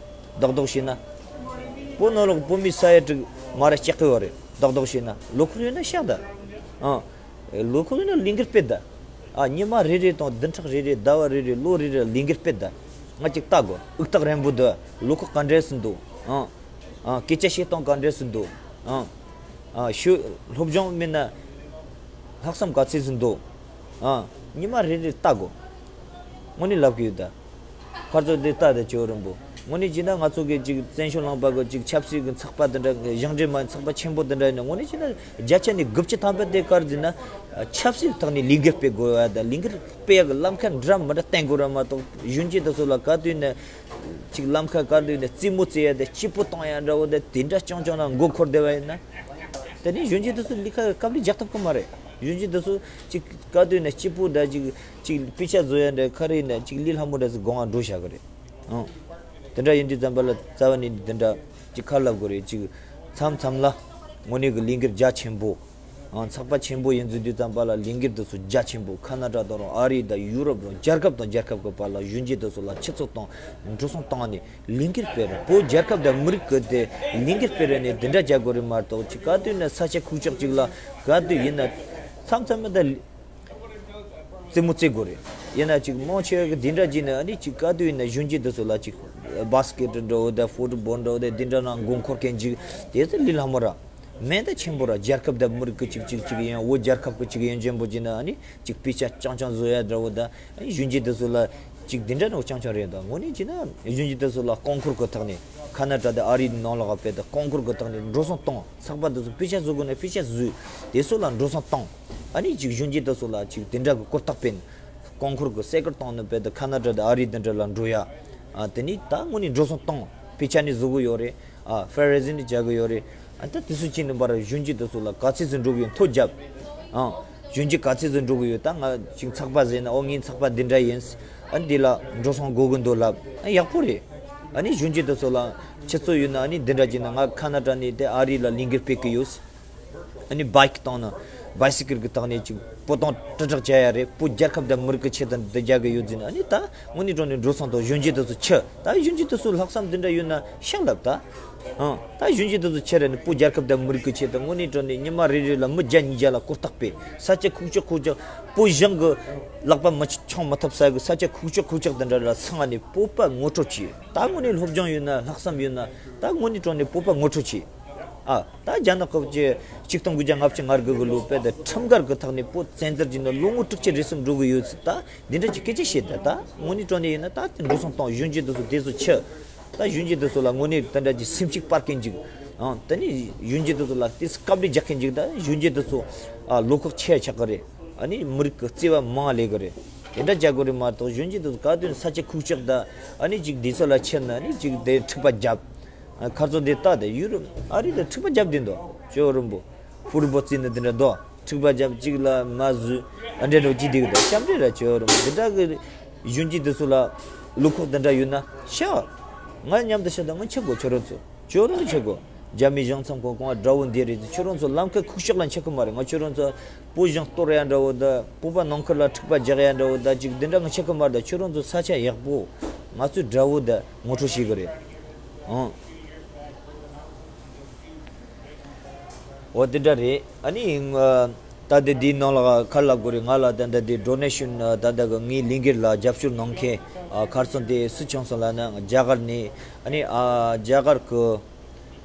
རྡོག་རྡོག་བྱས་ན། བོད་ནང་ལོག་བོད་མི་ས་ཡ་དྲུག་མར་བཅག་གི་བར་རེད། རྡོག་རྡོག་བྱས་ན་བློ་ཁོག་ཡོད་ན་ཤག་ད། ཨང་། བློ་ཁོག་ཡོད་ན་ལས་འགུལ་སྤེལ་ད། ཨ། ཉི་མ་རེ་རེ་དང་བདུན་ཕྲག་རེ་རེ་ཟླ་བ་རེ་རེ་ལོ་རེ་རེ་ལས་འགུལ་སྤེལ་ད། ང་ཅིག་ལྟ་དགོས། འུག་ཐག་རིང་པོ་འདུག་བློ་ཁོག་ག་འདྲས་སུ་འདུག་ཨང་། ཨང་། སྐད་ཆ་བཤད་སྟངས་ག་འདྲས་སུ་འདུག་ཨང་། ཨང་། ཤོད། སློབ་སྦྱོང་མིན་ན་ལྷག་བསམ་ག་ཚད་སུ་འདུག་ཨང་། ཉི་མ་རེ་རེ་ལྟ་དགོས། དངོས་གནས་ལབ་གི་ཡོད་ད། ཁར་ཚོ་འདི་ལྟ་དེ་ཇོ་རིན་པོ། དངོས་གནས་བྱས་ན་ང་ཚོ་གི་ཅིག་བཙན་བྱོལ་ལུང་པ་གི་ཅིག་ཆབ་སྲིད་ཀྱི་ཚགས་པར་དེ་འདྲ་གི་ཞིང་འབྲེལ་མ་ཚགས་པར་ཆེན་པོ་དེ་འདྲ་ཡིན་ན་དངོས་གནས་བྱས་ན་བརྒྱ་ཆ་ནས་དགུ་བཅུ་ཐམ་པ་དེ་ག་རེ་ཟེར་ན། ཆབ་སྲིད་ཐོག་ནས་ལས་འགུལ་སྤེལ་དགོས་པ་དང་ལས་འགུལ་སྤེལ་ཡག་གི་ལམ་ཁ་འདྲ་མི་འདྲ་བསྟན་དགོས་ར་མ་གཏོགས་གཞོན་སྐྱེས་དེ་ཚོ་ལ་ག་དུས་ནས་ཅིག་ལམ་ཁ་ག་དུས་ནས་རྩེད་མོ་རྩེ་ཡ་དེ་སྐྱིད་པོ་གཏོང་ཡ་འདྲ་བོ་དེ་དེ་འདྲ་རྐྱང་རྐྱང་ལ་མགོ་འཁོར་བསྡད་པ་ཡིན་ན། དེ་ནས་གཞོན་སྐྱེས་དེ་ཚོ་ལས་ཀ་སྐབས་རེ་རྒྱག་ཐུབ་ཀྱི་མ་རེད། གཞོན་སྐྱེས་དེ་ཚོ་ཅིག་ག་དུས་ནས་སྐྱིད་པོ་འདྲ་ཅིག་ཅིག་དཔེ་ཆ་བཟོ་ཡ་འདྲ་ག་རེ་ཡིན་ན་ཅིག་ལས་སླ་མོ་འདྲ་ཟིག་དགོངས་པ་འགྲོ་བཞག་གི་རེད། ཨང་། དེ་འདྲ་ཡིན་དུས་ཙམ་པ་ལ་རྩ་བ་ནས་དེ་འདྲ་ཅིག་ཁ་ལབ་དགོས་རེད། ཅིག་མཚམས་མཚམས་ལ་དངོས་གནས་ཀྱི་ལས་འགུལ་རྒྱ་ཆེན་པོ། ཨང་། ཚགས་པར་ཆེན་པོ་ཡིན་ཟེར་དུས་ཙམ་པ་ལ་ལས་འགུལ་དེ་ཚོ་རྒྱ་ཆེན་པོ། ཁ་ན་ཌ་དང་རུང་ཨ་རི་དང་ཡུ་རོབ་རུང་རྒྱལ་ཁབ་དང་རྒྱལ་ཁབ་ཀྱི་བར་ལ་གཞོན་སྐྱེས་དེ་ཚོ་ལ་ཆུ་ཚོད་དང་འགྲོ་སོང་བཏང་ནས། ལས་འགུལ་སྤེལ་རེད། བོད་རྒྱལ་ཁབ་དང་མི་རིགས་ཀྱི་དེ་ལས་འགུལ་སྤེལ་རེད་ནས་དེ་འདྲ་བྱ་དགོས་རེད་མ་གཏོགས་ཅིག་ག་དུས་ན་ས་ཆ་ཁུག་ཀྱོག་ཅིག་ལ་ག་དུས་ཡིན་ན་མཚམས་མཚམས་མི་ད་རྩེད་མོ་རྩེ་དགོས་རེད། ཡིན་ན་ཅིག་མང་ཆེ་བ་གི་དེ་འདྲ་བྱས་ན་ཨ་ནི་ཅིག་ག་དུས་ཡིན་ན་གཞོན་སྐྱེས་དེ་ཚོ་ལ་ཅིག་བྷ་སི་ཀེ་ཊི་འདྲ་བོ་དང་ཕུཊ་བོལ་འདྲ་བོ་དང་དེ་འདྲ་ན་མགོ་འཁོར་མཁན་ཅིག་དེ་ཚོ་ལས་སླ་མོ་ར། མེད་ད་ཆེན་པོ་ར། རྒྱལ་ཁབ་དང་མི་རིགས་ཀྱི་ཅིག་ཅིག་ཅིག་ཡིན། བོད་རྒྱལ་ཁབ་ཀྱི་ཅིག་ཡིན་ཅན་པོ་བྱས་ན་ཨ་ནི་ཅིག་དཔེ་ཆ་རྐྱང་རྐྱང་བཟོ་ཡ་འདྲ་བོ་དང་། གཞོན་སྐྱེས་དེ་ཚོ་ལ་ཅིག་འདི་འདྲ་ནོ་རྐྱང་རྐྱང་རེད་ད། དངོས་གནས་བྱས་ན་གཞོན་སྐྱེས་དེ་ཚོ་ལ་རྐང་འཁོར་གི་ཐོག་ནས་ཁ་ན་ཌ་དང་ཨ་རིའི་ནང་ལ་ག་དཔེ་དང་རྐང་འཁོར་གི་ཐོག་ནས་འགྲོ་སོང་བཏང་། ཚགས་པར་དེ་ཚོ་དཔེ་ཆ་བཟོ་དགོས་ན་དཔེ་ཆ་བཟོས། དེ་ཚོ་ལ་འགྲོ་སོང་བཏང་། ཨ་ནི་ཅིག་གཞོན་སྐྱེས་དེ་ཚོ་ལ་ཅིག་དེ་འདྲ་གི་གོ་རྟོགས་སྤེལ། རྐང་འཁོར་གི་སའི་ཀལ་བཏང་ནས་དཔེ་དང་ཁ་ན་ཌ་དང་ཨ་རི་དེ་འདྲ་ལ་འགྲོ་ཡ། ཨ་དེ་ནི་ད་དངོས་གནས་འགྲོ་སོང་བཏང་། དཔེ་ཆ་ནི་བཟོ་གི་ཡོད་རེད། ཨ་ཕན་རེ་ཟིན་ནི་བྱ་གི་ཡོད་རེད། ཨ་ད་དེ་ཚོ་ཅི་ནི་བར་གཞོན་སྐྱེས་དེ་ཚོ་ལ་ག་ཚོད་ཙམ་འགྲོ་གི་ཡོད་མཐོ་རྒྱབ། ཨང་། གཞོན་སྐྱེས་ག་ཚོད་ཙམ་འགྲོ་གི་ཡོད། ད་ང་ཅིག་ཚགས་པར་ཟེར་ན་ཨོ་ངའི་ཚགས་པར་འདི་འདྲ་ཡིན། ཨ་འདི་ལ་འགྲོ་སོང་དགོས་གི་འདུག་ལབ། ཨ་ཡག་པོ་རེད། ཨ་ནི་གཞོན་སྐྱེས་དེ་ཚོ་ལ་ཆུ་ཚོད་ཡོད་ན་ཨ་ནི་འདི་འདྲ་བྱས་ན་ང་ཁ་ན་ཌ་ནས་དེ་ཨ་རི་ལ་ལས་འགུལ་སྤེལ་གི་ཡོད། ཨ་ནི་བྷའི་ཀི་བཏང་ན། བྷའི་སི་ཀལ་གི་ཐོག་ནས་ཅིག་པོ་ཏོང་ཀྲི་ཀྲག་བྱ་ཡ་རེད། བོད་རྒྱལ་ཁབ་དང་མི་རིགས་ཀྱི་ཆེད་དུ་འདི་རྒྱག་གི་ཡོད་ཟེར་ན། ཨ་ནི་ད་དངོས་གནས་དྲང་གནས་འགྲོ་སོང་དང་གཞོན་སྐྱེས་དེ་ཚོ་ཆུ། ད་གཞོན་སྐྱེས་དེ་ཚོ་ལྷག་བསམ་འདི་འདྲ་ཡོད་ན་ཤག་ལབ་ད། ཨང་། ད་གཞོན་སྐྱེས་དེ་ཚོ་ཆུ་རེད་ནི་བོད་རྒྱལ་ཁབ་དང་མི་རིགས་ཀྱི་ཆེད་དུ་དངོས་གནས་དྲང་གནས་ཉི་མ་རེ་རེ་ལ་མི་བརྒྱ་ཉིས་བརྒྱ་ལ་གོ་རྟོགས་སྤེལ། ས་ཆ་ཁུག་ཀྱོག་ཁུག་ཀྱོག་བོད་གཞུང་གི་ལག་པ་མི་འཆང་མི་ཐུབ་ས་གི་ས་ཆ་ཁུག་ཀྱོག་ཁུག་ཀྱོག་དེ་འདྲ་ལ་སོང་ནས་བོད་པ་ངོ་སྤྲོད་བྱས། ད་དངོས་གནས་སློབ་སྦྱོང་ཡོད་ན་ལྷག་བསམ་ཡོད་ན་ད་དངོས་གནས་དྲང་གནས་བོད་པ་ངོ་སྤྲོད་བྱས། ཨ། ད་རྒྱ་ནག་གི་ཅིག་ཆིག་སྟོང་དགུ་བརྒྱ་ལྔ་བཅུ་ང་དགུ་གི་ལོ་དཔེ་དེ་ཁྲིམས་འགལ་གི་ཐོག་ནས་བོད་བཙན་འཛུལ་བྱས་ནས་ལོ་ངོ་དྲུག་ཅུ་རེ་གསུམ་འགྲོ་གི་ཡོད་ཚུལ། ད་འདི་འདྲ་ཅིག་སྐད་ཆ་བཤད་ད། ད་དངོས་གནས་དྲང་གནས་ཡིན་ན་ད་དེ་འགྲོ་སོང་བཏང་། གཞོན་སྐྱེས་དེ་ཚོ་དེ་ཚོ་ཆུ། ད་གཞོན་སྐྱེས་དེ་ཚོ་ལ་དངོས་གནས་དེ་འདྲ་ཅིག་སེམས་ཤུགས་སྤར་མཁན་ཅིག་ཨང་། དེ་ནས་གཞོན་སྐྱེས་དེ་ཚོ་ལ་དེ་སྐབས་རེ་རྒྱག་མཁན་ཅིག་ད་གཞོན་སྐྱེས་དེ་ཚོ་ཨ་བློ་ཁོག་ཆེ་ཆགས་གི་རེད། ཨ་ནི་མི་རིགས་ཀྱི་བརྩེ་བ་མང་ལས་གི་རེད། དེ་འདྲ་བྱ་དགོས་རེད་མ་གཏོགས་གཞོན་སྐྱེས་དེ་ཚོ་ག་དུས་ས་ཆ་ཁུག་ཀྱོག་ད་ཨ་ནི་ཅིག་དེ་ཚོ་ལ་ཁྱེར་ན་ཨ་ནི་ཅིག་དེ་འཁྲུག་པ་རྒྱབ། ཨ་ཁར་ཚོ་དེ་ལྟ་དེ་ཡུ་རོབ་ཨ་རི་དེ་འཁྲུག་པ་རྒྱབ་དེ་འདུག་ཇོ་རིན་པོ། ཕུ་རིན་པོ་རྩིས་ནི་དེ་འདྲ་འདུག་འཁྲུག་པ་རྒྱབ་གཅིག་ལ་མ་བཟོས་ཨ་འདྲ་འགྲོ་གཅིག་དེ་གི་ད་ཤམ་འདྲེ་ར་ཇོ་རིན་པོ་དེ་འདྲ་གི་གཞོན་སྐྱེས་དེ་ཚོ་ལ་བློ་ཁོག་དེ་འདྲ་ཡོད་ན་ཤ། ང་མཉམ་དུ་ཤ་ད་ང་ཆེ་གོ་ཁྱོད་རང་ཚོ། ཁྱོད་རང་ཆེ་གོ་རྒྱ་མི་གཞུང་ཚབ་ཁང་གོང་དགྲ་བོ་འདི་རེད། ཁྱོད་རང་ཚོ་ལམ་ཁ་ཁུག་ཀྱོག་ལ་ཆགས་ཀྱི་མ་རེད། ང་ཁྱོད་རང་ཚོ་སྤུ་གཞང་གཏོར་ཡ་འདྲ་བོ་ད་སྤོབས་པ་ནང་ཁུལ་ལ་འཁྲུག་པ་རྒྱག་ཡ་འདྲ་བོ་ད་ཅིག་འདི་འདྲ་ང་ཆགས་ཀྱི་མ་རེད། ད་ཁྱོད་རང་ཚོ་ས་ཆ་ཡག་པོ་ང་ཚོའི་དགྲ་བོ་ད་ངོ་སྤྲོད་བྱེད་གི་རེད། ཨང་། འོ་དེ་འདྲ་རེད། ཨ་ནི་ང་ད་ལྟ་འདིའི་ནང་ལ་ཁ་ལ་གོ་རེད། ང་ལ་ད་ལྟ་འདི་ཌོ་ནེ་ཤོན་ད་ལྟ་གི་ངའི་ལས་འགུལ་ལ་རྒྱབ་སྐྱོར་གནང་མཁན་གར་སོང་དེ་སུ་བྱུང་སོང་ལབ་ན་རྒྱ་གར་ནས་ཨ་ནི་ཨ་རྒྱ་གར་གི་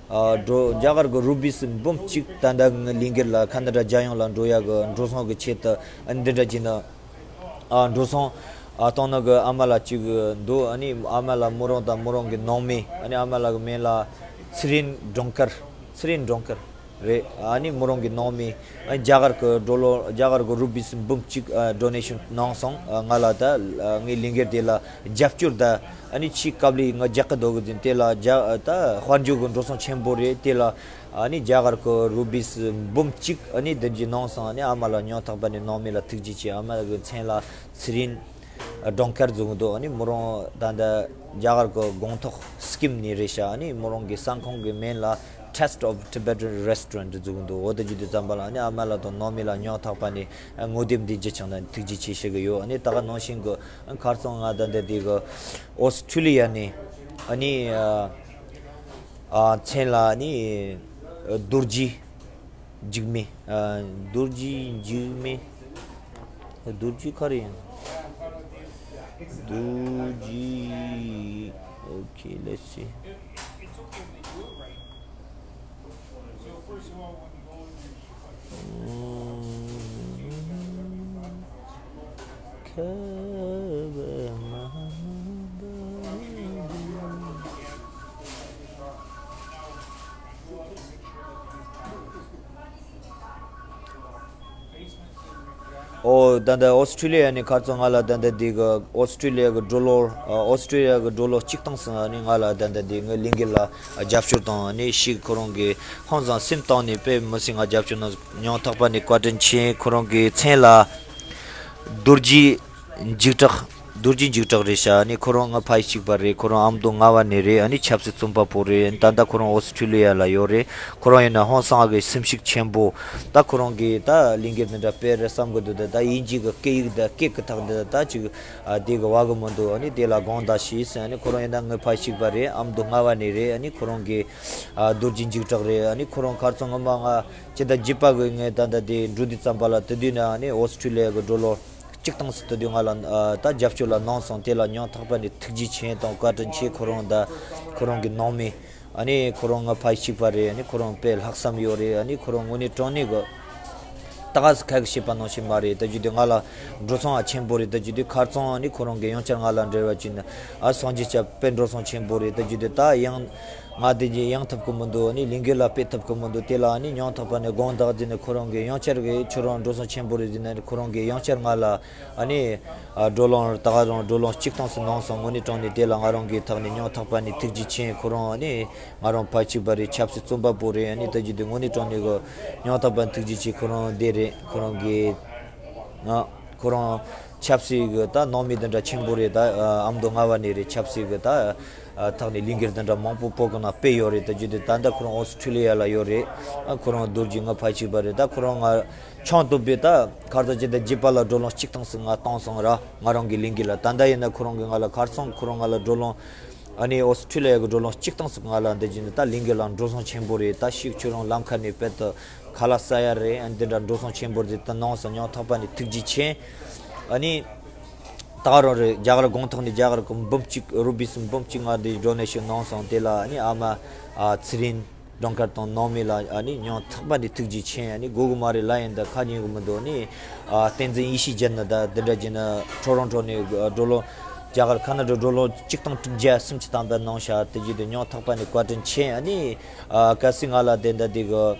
ཨ་འགྲོ་རྒྱ་གར་གི་རུ་པིས་འབུམ་གཅིག་ད་ལྟ་ངའི་ལས་འགུལ་ལ་ཁ་ན་ཌ་རྒྱལ་ཡོངས་ལ་འགྲོ་ཡ་གི་འགྲོ་སོང་གི་ཆེད་དུ་ཨ་ནི་འདི་འདྲ་བྱས་ན། ཨ་འགྲོ་སོང་ཨ་གཏོང་ནི་གི་ཨ་མ་ལགས་གཅིག་འདུག་ཨ་ནི་ཨ་མ་ལགས་མོ་རང་དང་མོ་རང་གི་ནང་མི་ཨ་ནི་ཨ་མ་ལགས་གི་མིང་ལ་ཚེ་རིང་སྒྲོལ་དཀར། ཚེ་རིང་སྒྲོལ་དཀར་རེད། ཨ་ནི་མོ་རང་གི་ནང་མི་ཨ་ནི་རྒྱ་གར་གི་ཌོ་ལར་རྒྱ་གར་གི་རུ་པིས་འབུམ་གཅིག་ཨ་ཌོ་ནེ་ཤོན་གནང་སོང་། ཨ་ང་ལ་ད་ཨ་ངའི་ལས་འགུལ་དེ་ལ་རྒྱབ་སྐྱོར་ད་ཨ་ནི་ཆེས་སྐབས་ལས་ང་རྒྱག་གི་འདུག་གི་ཟིན་དེ་ལ་རྒྱ་ད་དཔལ་འབྱོར་གི་འགྲོ་སོང་ཆེན་པོ་རེད། དེ་ལ་ཨ་ནི་རྒྱ་གར་གི་རུ་པིས་འབུམ་གཅིག་ཨ་ནི་དེ་འདྲ་གནང་སོང་། ཨ་ནི་ཨ་མ་ལགས་སྙིང་ཐག་པ་ནས་ནང་མི་ལ་ཐུགས་རྗེ་ཆེ། ཨ་མ་ལགས་ཀྱི་མཚན་ལ་ཚེ་རིང་སྒྲོལ་དཀར་བཟོ་གི་འདུག་ཨ་ནི་མོ་རང་ད་ལྟ་རྒྱ་གར་གྱི་དགོང་ཐོག་སི་ཀིམ་ནས་རེད་ཤག་ཨ་ནི་མོ་རང་གི་ས་ཁང་གི་མིང་ལ་Taste of Tibetan Restaurant བཟོ་གི་འདུག་འོ་དེ་བརྒྱུད་དུས་ཙམ་པ་ལ་ཨ་ནི་ཨ་མ་ལགས་དང་ནང་མི་ལ་སྙིང་ཐག་པ་ནས་ངོ་དེབ་འདི་བརྒྱུད་བྱུང་ན་ཐུགས་རྗེ་ཆེ་ཞུ་གི་ཡོད། ཨ་ནི་ད་ག་ནང་བཞིན་གྱི་ཁར་སོང་ང་ད་ལྟ་དེ་གི་ཨོ་སི་ཁྲུ་ལི་ཡ་ནས་ཨ་ནི་ཨ་མཚན་ལ་ཨ་ནི་རྡོ་རྗེ་འཇིགས་མེད། ཨ་རྡོ་རྗེ་འཇིགས་མེད། རྡོ་རྗེ་ག་རེ་ཡིན། རྡོ་རྗེ། Okay, let's see. ཨོ་ད་ལྟ་ཨོ་སི་ཁྲུ་ལི་ཡ་ནས་ཁ་རྩང་ང་ལ་ད་ལྟ་འདི་གི་ཨོ་སི་ཁྲུ་ལི་ཡ་གི་ཌོ་ལར་ཨོ་སི་ཁྲུ་ལི་ཡ་གི་ཌོ་ལར་གཅིག་སྟོང་ཟིན་ཨ་ནི་ང་ལ་ད་ལྟ་འདི་ངའི་ལས་འགུལ་ལ་རྒྱབ་སྐྱོར་དང་ཨ་ནི་ཤིག་ཁོ་རང་གི་ཧང་སང་སེམས་གཏིང་ནས་དཔེ་མི་སྲིད་ང་རྒྱབ་སྐྱོར་གནང་སྙིང་ཐག་པ་ནས་བཀའ་དྲིན་ཆེ། ཁོ་རང་གི་མཚན་ལ་རྡོ་རྗེ་འཇིགས་གྲགས། རྡོ་རྗེ་འཇིགས་གྲགས་རེད་ཤག་ཨ་ནི་ཁོ་རང་ང་ཕ་ཡུལ་གཅིག་པ་རེད། ཁོ་རང་ཨ་མདོ་རྔ་བ་ནས་རེད། ཨ་ནི་ཆབ་སྲིད་རྩོམ་པ་པོ་རེད། ད་ལྟ་ཁོ་རང་ཨོ་སི་ཁྲུ་ལི་ཡ་ལ་ཡོད་རེད། ཁོ་རང་ཡིན་ན་ཧང་སང་གི་སེམས་ཤུགས་ཆེན་པོ། ད་ཁོ་རང་གིས་ད་ལས་འགུལ་འདི་འདྲ་སྤེལ་རེད་བསམ་གི་འདུག་ད་ད་དབྱིན་ཇི་གི་སྐད་ཡིག་ད་སྐད་ཀྱི་ཐག་འདི་ད་ཅིག་ཨ་དེ་གི་བ་གི་མི་འདུག་ཨ་ནི་དེ་ལ་དགོངས་དག་ཞུས་ཟེར། ཨ་ནི་ཁོ་རང་ཡིན་ན་ངའི་ཕ་ཡུལ་གཅིག་པ་རེད། ཨ་མདོ་རྔ་བ་ནས་རེད། ཨ་ནི་ཁོ་རང་གིས་ཨ་རྡོ་རྗེ་འཇིགས་གྲགས་རེད། ཨ་ནི་ཁོ་རང་ཁ་རྩང་ངོ་མ་ང་ཇི་ལྟར་བརྒྱུད་པ་གི་ངས་ད་ལྟ་དེ་འགྲོ་དུས་ཙམ་པ་ལ་དེ་དུས་ན་ཨ་ནི་ཨོ་སི་ཁྲུ་ལི་ཡ་གི་ཌོ་ལར་གཅིག་སྟོང་ཟིན་དེ་དུས་ང་ལ་ཨ་ད་རྒྱབ་སྐྱོར་ལ་གནང་སོང་། དེ་ལ་སྙིང་ཐག་པ་ནས་ཐུགས་རྗེ་ཆེ་དང་བཀའ་དྲིན་ཆེ། ཁོ་རང་ད་ཁོ་རང་གི་ནང་མི་ཨ་ནི་ཁོ་རང་ང་ཕ་ཡུལ་གཅིག་པ་རེད། ཨ་ནི་ཁོ་རང་དཔེ་ལྷག་བསམ་ཡོད་རེད། ཨ་ནི་ཁོ་རང་དངོས་གནས་དྲང་གནས་གི་ད་ག་སེ་ཁ་གི་བཤད་པ་ནང་བཞིན་མ་རེད། ད་བརྒྱུད་དེ་ང་ལ་འགྲོ་སོང་ཨ་ཆེན་པོ་རེད། ད་བརྒྱུད་དེ་ཁ་རྩང་ཨ་ནི་ཁོ་རང་གི་ཡང་བསྐྱར་ང་ལ་འབྲེལ་བ་བྱས་ནས་ཨ་སངས་རྒྱས་སྐྱབས་དཔེ་འགྲོ་སོང་ཆེན་པོ་རེད། ད་བརྒྱུད་དེ་ད་ཡང་ང་དེ་རྗེས་ཡང་ཐུབ་གི་མི་འདུག་ཨ་ནི་ལས་འགུལ་ལ་སྤེལ་ཐུབ་གི་མི་འདུག་དེ་ལ་ཨ་ནི་སྙིང་ཐག་པ་ནས་དགོངས་དག་ཟེར་ནས་ཁོ་རང་གིས་ཡང་བསྐྱར་གི་ཁྱོད་རང་འགྲོ་སོང་ཆེན་པོ་རེད་ཟེར་ནས་ཁོ་རང་གིས་ཡང་བསྐྱར་ང་ལ་ཨ་ནི་ཨ་ཌོ་ལར་ད་ག་རང་ཌོ་ལར་གཅིག་སྟོང་ཟིན་གནང་སོང་། དངོས་གནས་དྲང་གནས་དེ་ལ་ང་རང་གི་ཐོག་ནས་སྙིང་ཐག་པ་ནས་ཐུགས་རྗེ་ཆེ། ཁོ་རང་ཨ་ནི་ང་རང་ཕ་ཡུལ་གཅིག་པ་རེད། ཆབ་སྲིད་རྩོམ་པ་པོ་རེད། ཨ་ནི་ད་བརྒྱུད་དེ་དངོས་གནས་དྲང་གནས་གི་སྙིང་ཐག་པ་ནས་ཐུགས་རྗེ་ཆེ། ཁོ་རང་འདི་རེད། ཁོ་རང་གི་ང་ཁོ་རང་ཆབ་སྲིད་གི་ད་ནང་མི་དེ་འདྲ་ཆེན་པོ་རེད། ད་ཨ་མདོ་རྔ་བ་ནས་རེད། ཆབ་སྲིད་གི་ད་ཨ་ཐོག་ནས་ལས་འགུལ་དེ་འདྲ་མང་པོ་བོད་གི་ནང་སྤེལ་ཡོད་རེད། ད་བརྒྱུད་དེ་ད་ལྟ་ཁོ་རང་ཨོ་སི་ཁྲུ་ལི་ཡ་ལ་ཡོད་རེད། ཨ་ཁོ་རང་རྡོ་རྗེ་ང་ཕ་ཡུལ་གཅིག་པ་རེད། ད་ཁོ་རང་ང་ཆང་བཏུབ་པའི་ད་ཁ་རྩང་ཇི་ལྟར་བརྒྱུད་པ་ལ་ཌོ་ལར་གཅིག་སྟོང་ཟིན་ང་བཏང་སོང་ར། ང་རང་གི་ལས་འགུལ་ལ་ད་ལྟ་ཡིན་ན་ཁོ་རང་གིས་ང་ལ་ཁ་རྩང་ཁོ་རང་ང་ལ་ཌོ་ལར་ཨ་ནི་ཨོ་སི་ཁྲུ་ལི་ཡ་གི་ཌོ་ལར་གཅིག་སྟོང་ཟིན་ང་ལ་འདི་བྱས་ནས་ད་ལས་འགུལ་ལ་འགྲོ་སོང་ཆེན་པོ་རེད། ད་ཤིག་ཁྱོད་རང་ལམ་ཁ་ནས་དཔེ་ད་ཁ་ལག་ཟ་ཡ་རེད། ཨ་འདི་འདྲ་འགྲོ་སོང་ཆེན་པོ་རེད། ད་གནང་སོང་། སྙིང་ཐག་པ་ནས་ཐུགས་རྗེ་ཆེ། ཨ་ནི་ད་ག་རང་རེད། རྒྱ་གར་དགོང་ཐོག་ནས་རྒྱ་གར་གི་འབུམ་གཅིག་རུ་པིས་འབུམ་གཅིག་ང་འདི་ཌོ་ནེ་ཤོན་གནང་སོང་། དེ་ལ་ཨ་ནི་ཨ་མ་ཨ་ཚེ་རིང་སྒྲོལ་དཀར་དང་ནང་མི་ལ་ཨ་ནི་སྙིང་ཐག་པ་ནས་ཐུགས་རྗེ་ཆེ། ཨ་ནི་དགོས་གི་མ་རེད་ལབ་ཡིན་ད་ཁ་ཉན་གི་མི་འདུག་ཨ་ནི་ཨ་བསྟན་འཛིན་ཡེ་ཤེས་རྒྱལ་ནི་ད་འདི་འདྲ་བྱས་ན་ཊོ་རོན་ཊོ་ནས་ཌོ་ལར་རྒྱ་གར་ཁ་ན་ཌ་ཌོ་ལར་གཅིག་སྟོང་དྲུག་བརྒྱ་སུམ་ཅུ་ཐམ་པ་གནང་ཤག་དེ་བརྒྱུད་དེ་སྙིང་ཐག་པ་ནས་བཀའ་དྲིན་ཆེ། ཨ་ནི་ཨ་གལ་སྲིད་ང་ལ་དེ་འདྲ་དེ་གི་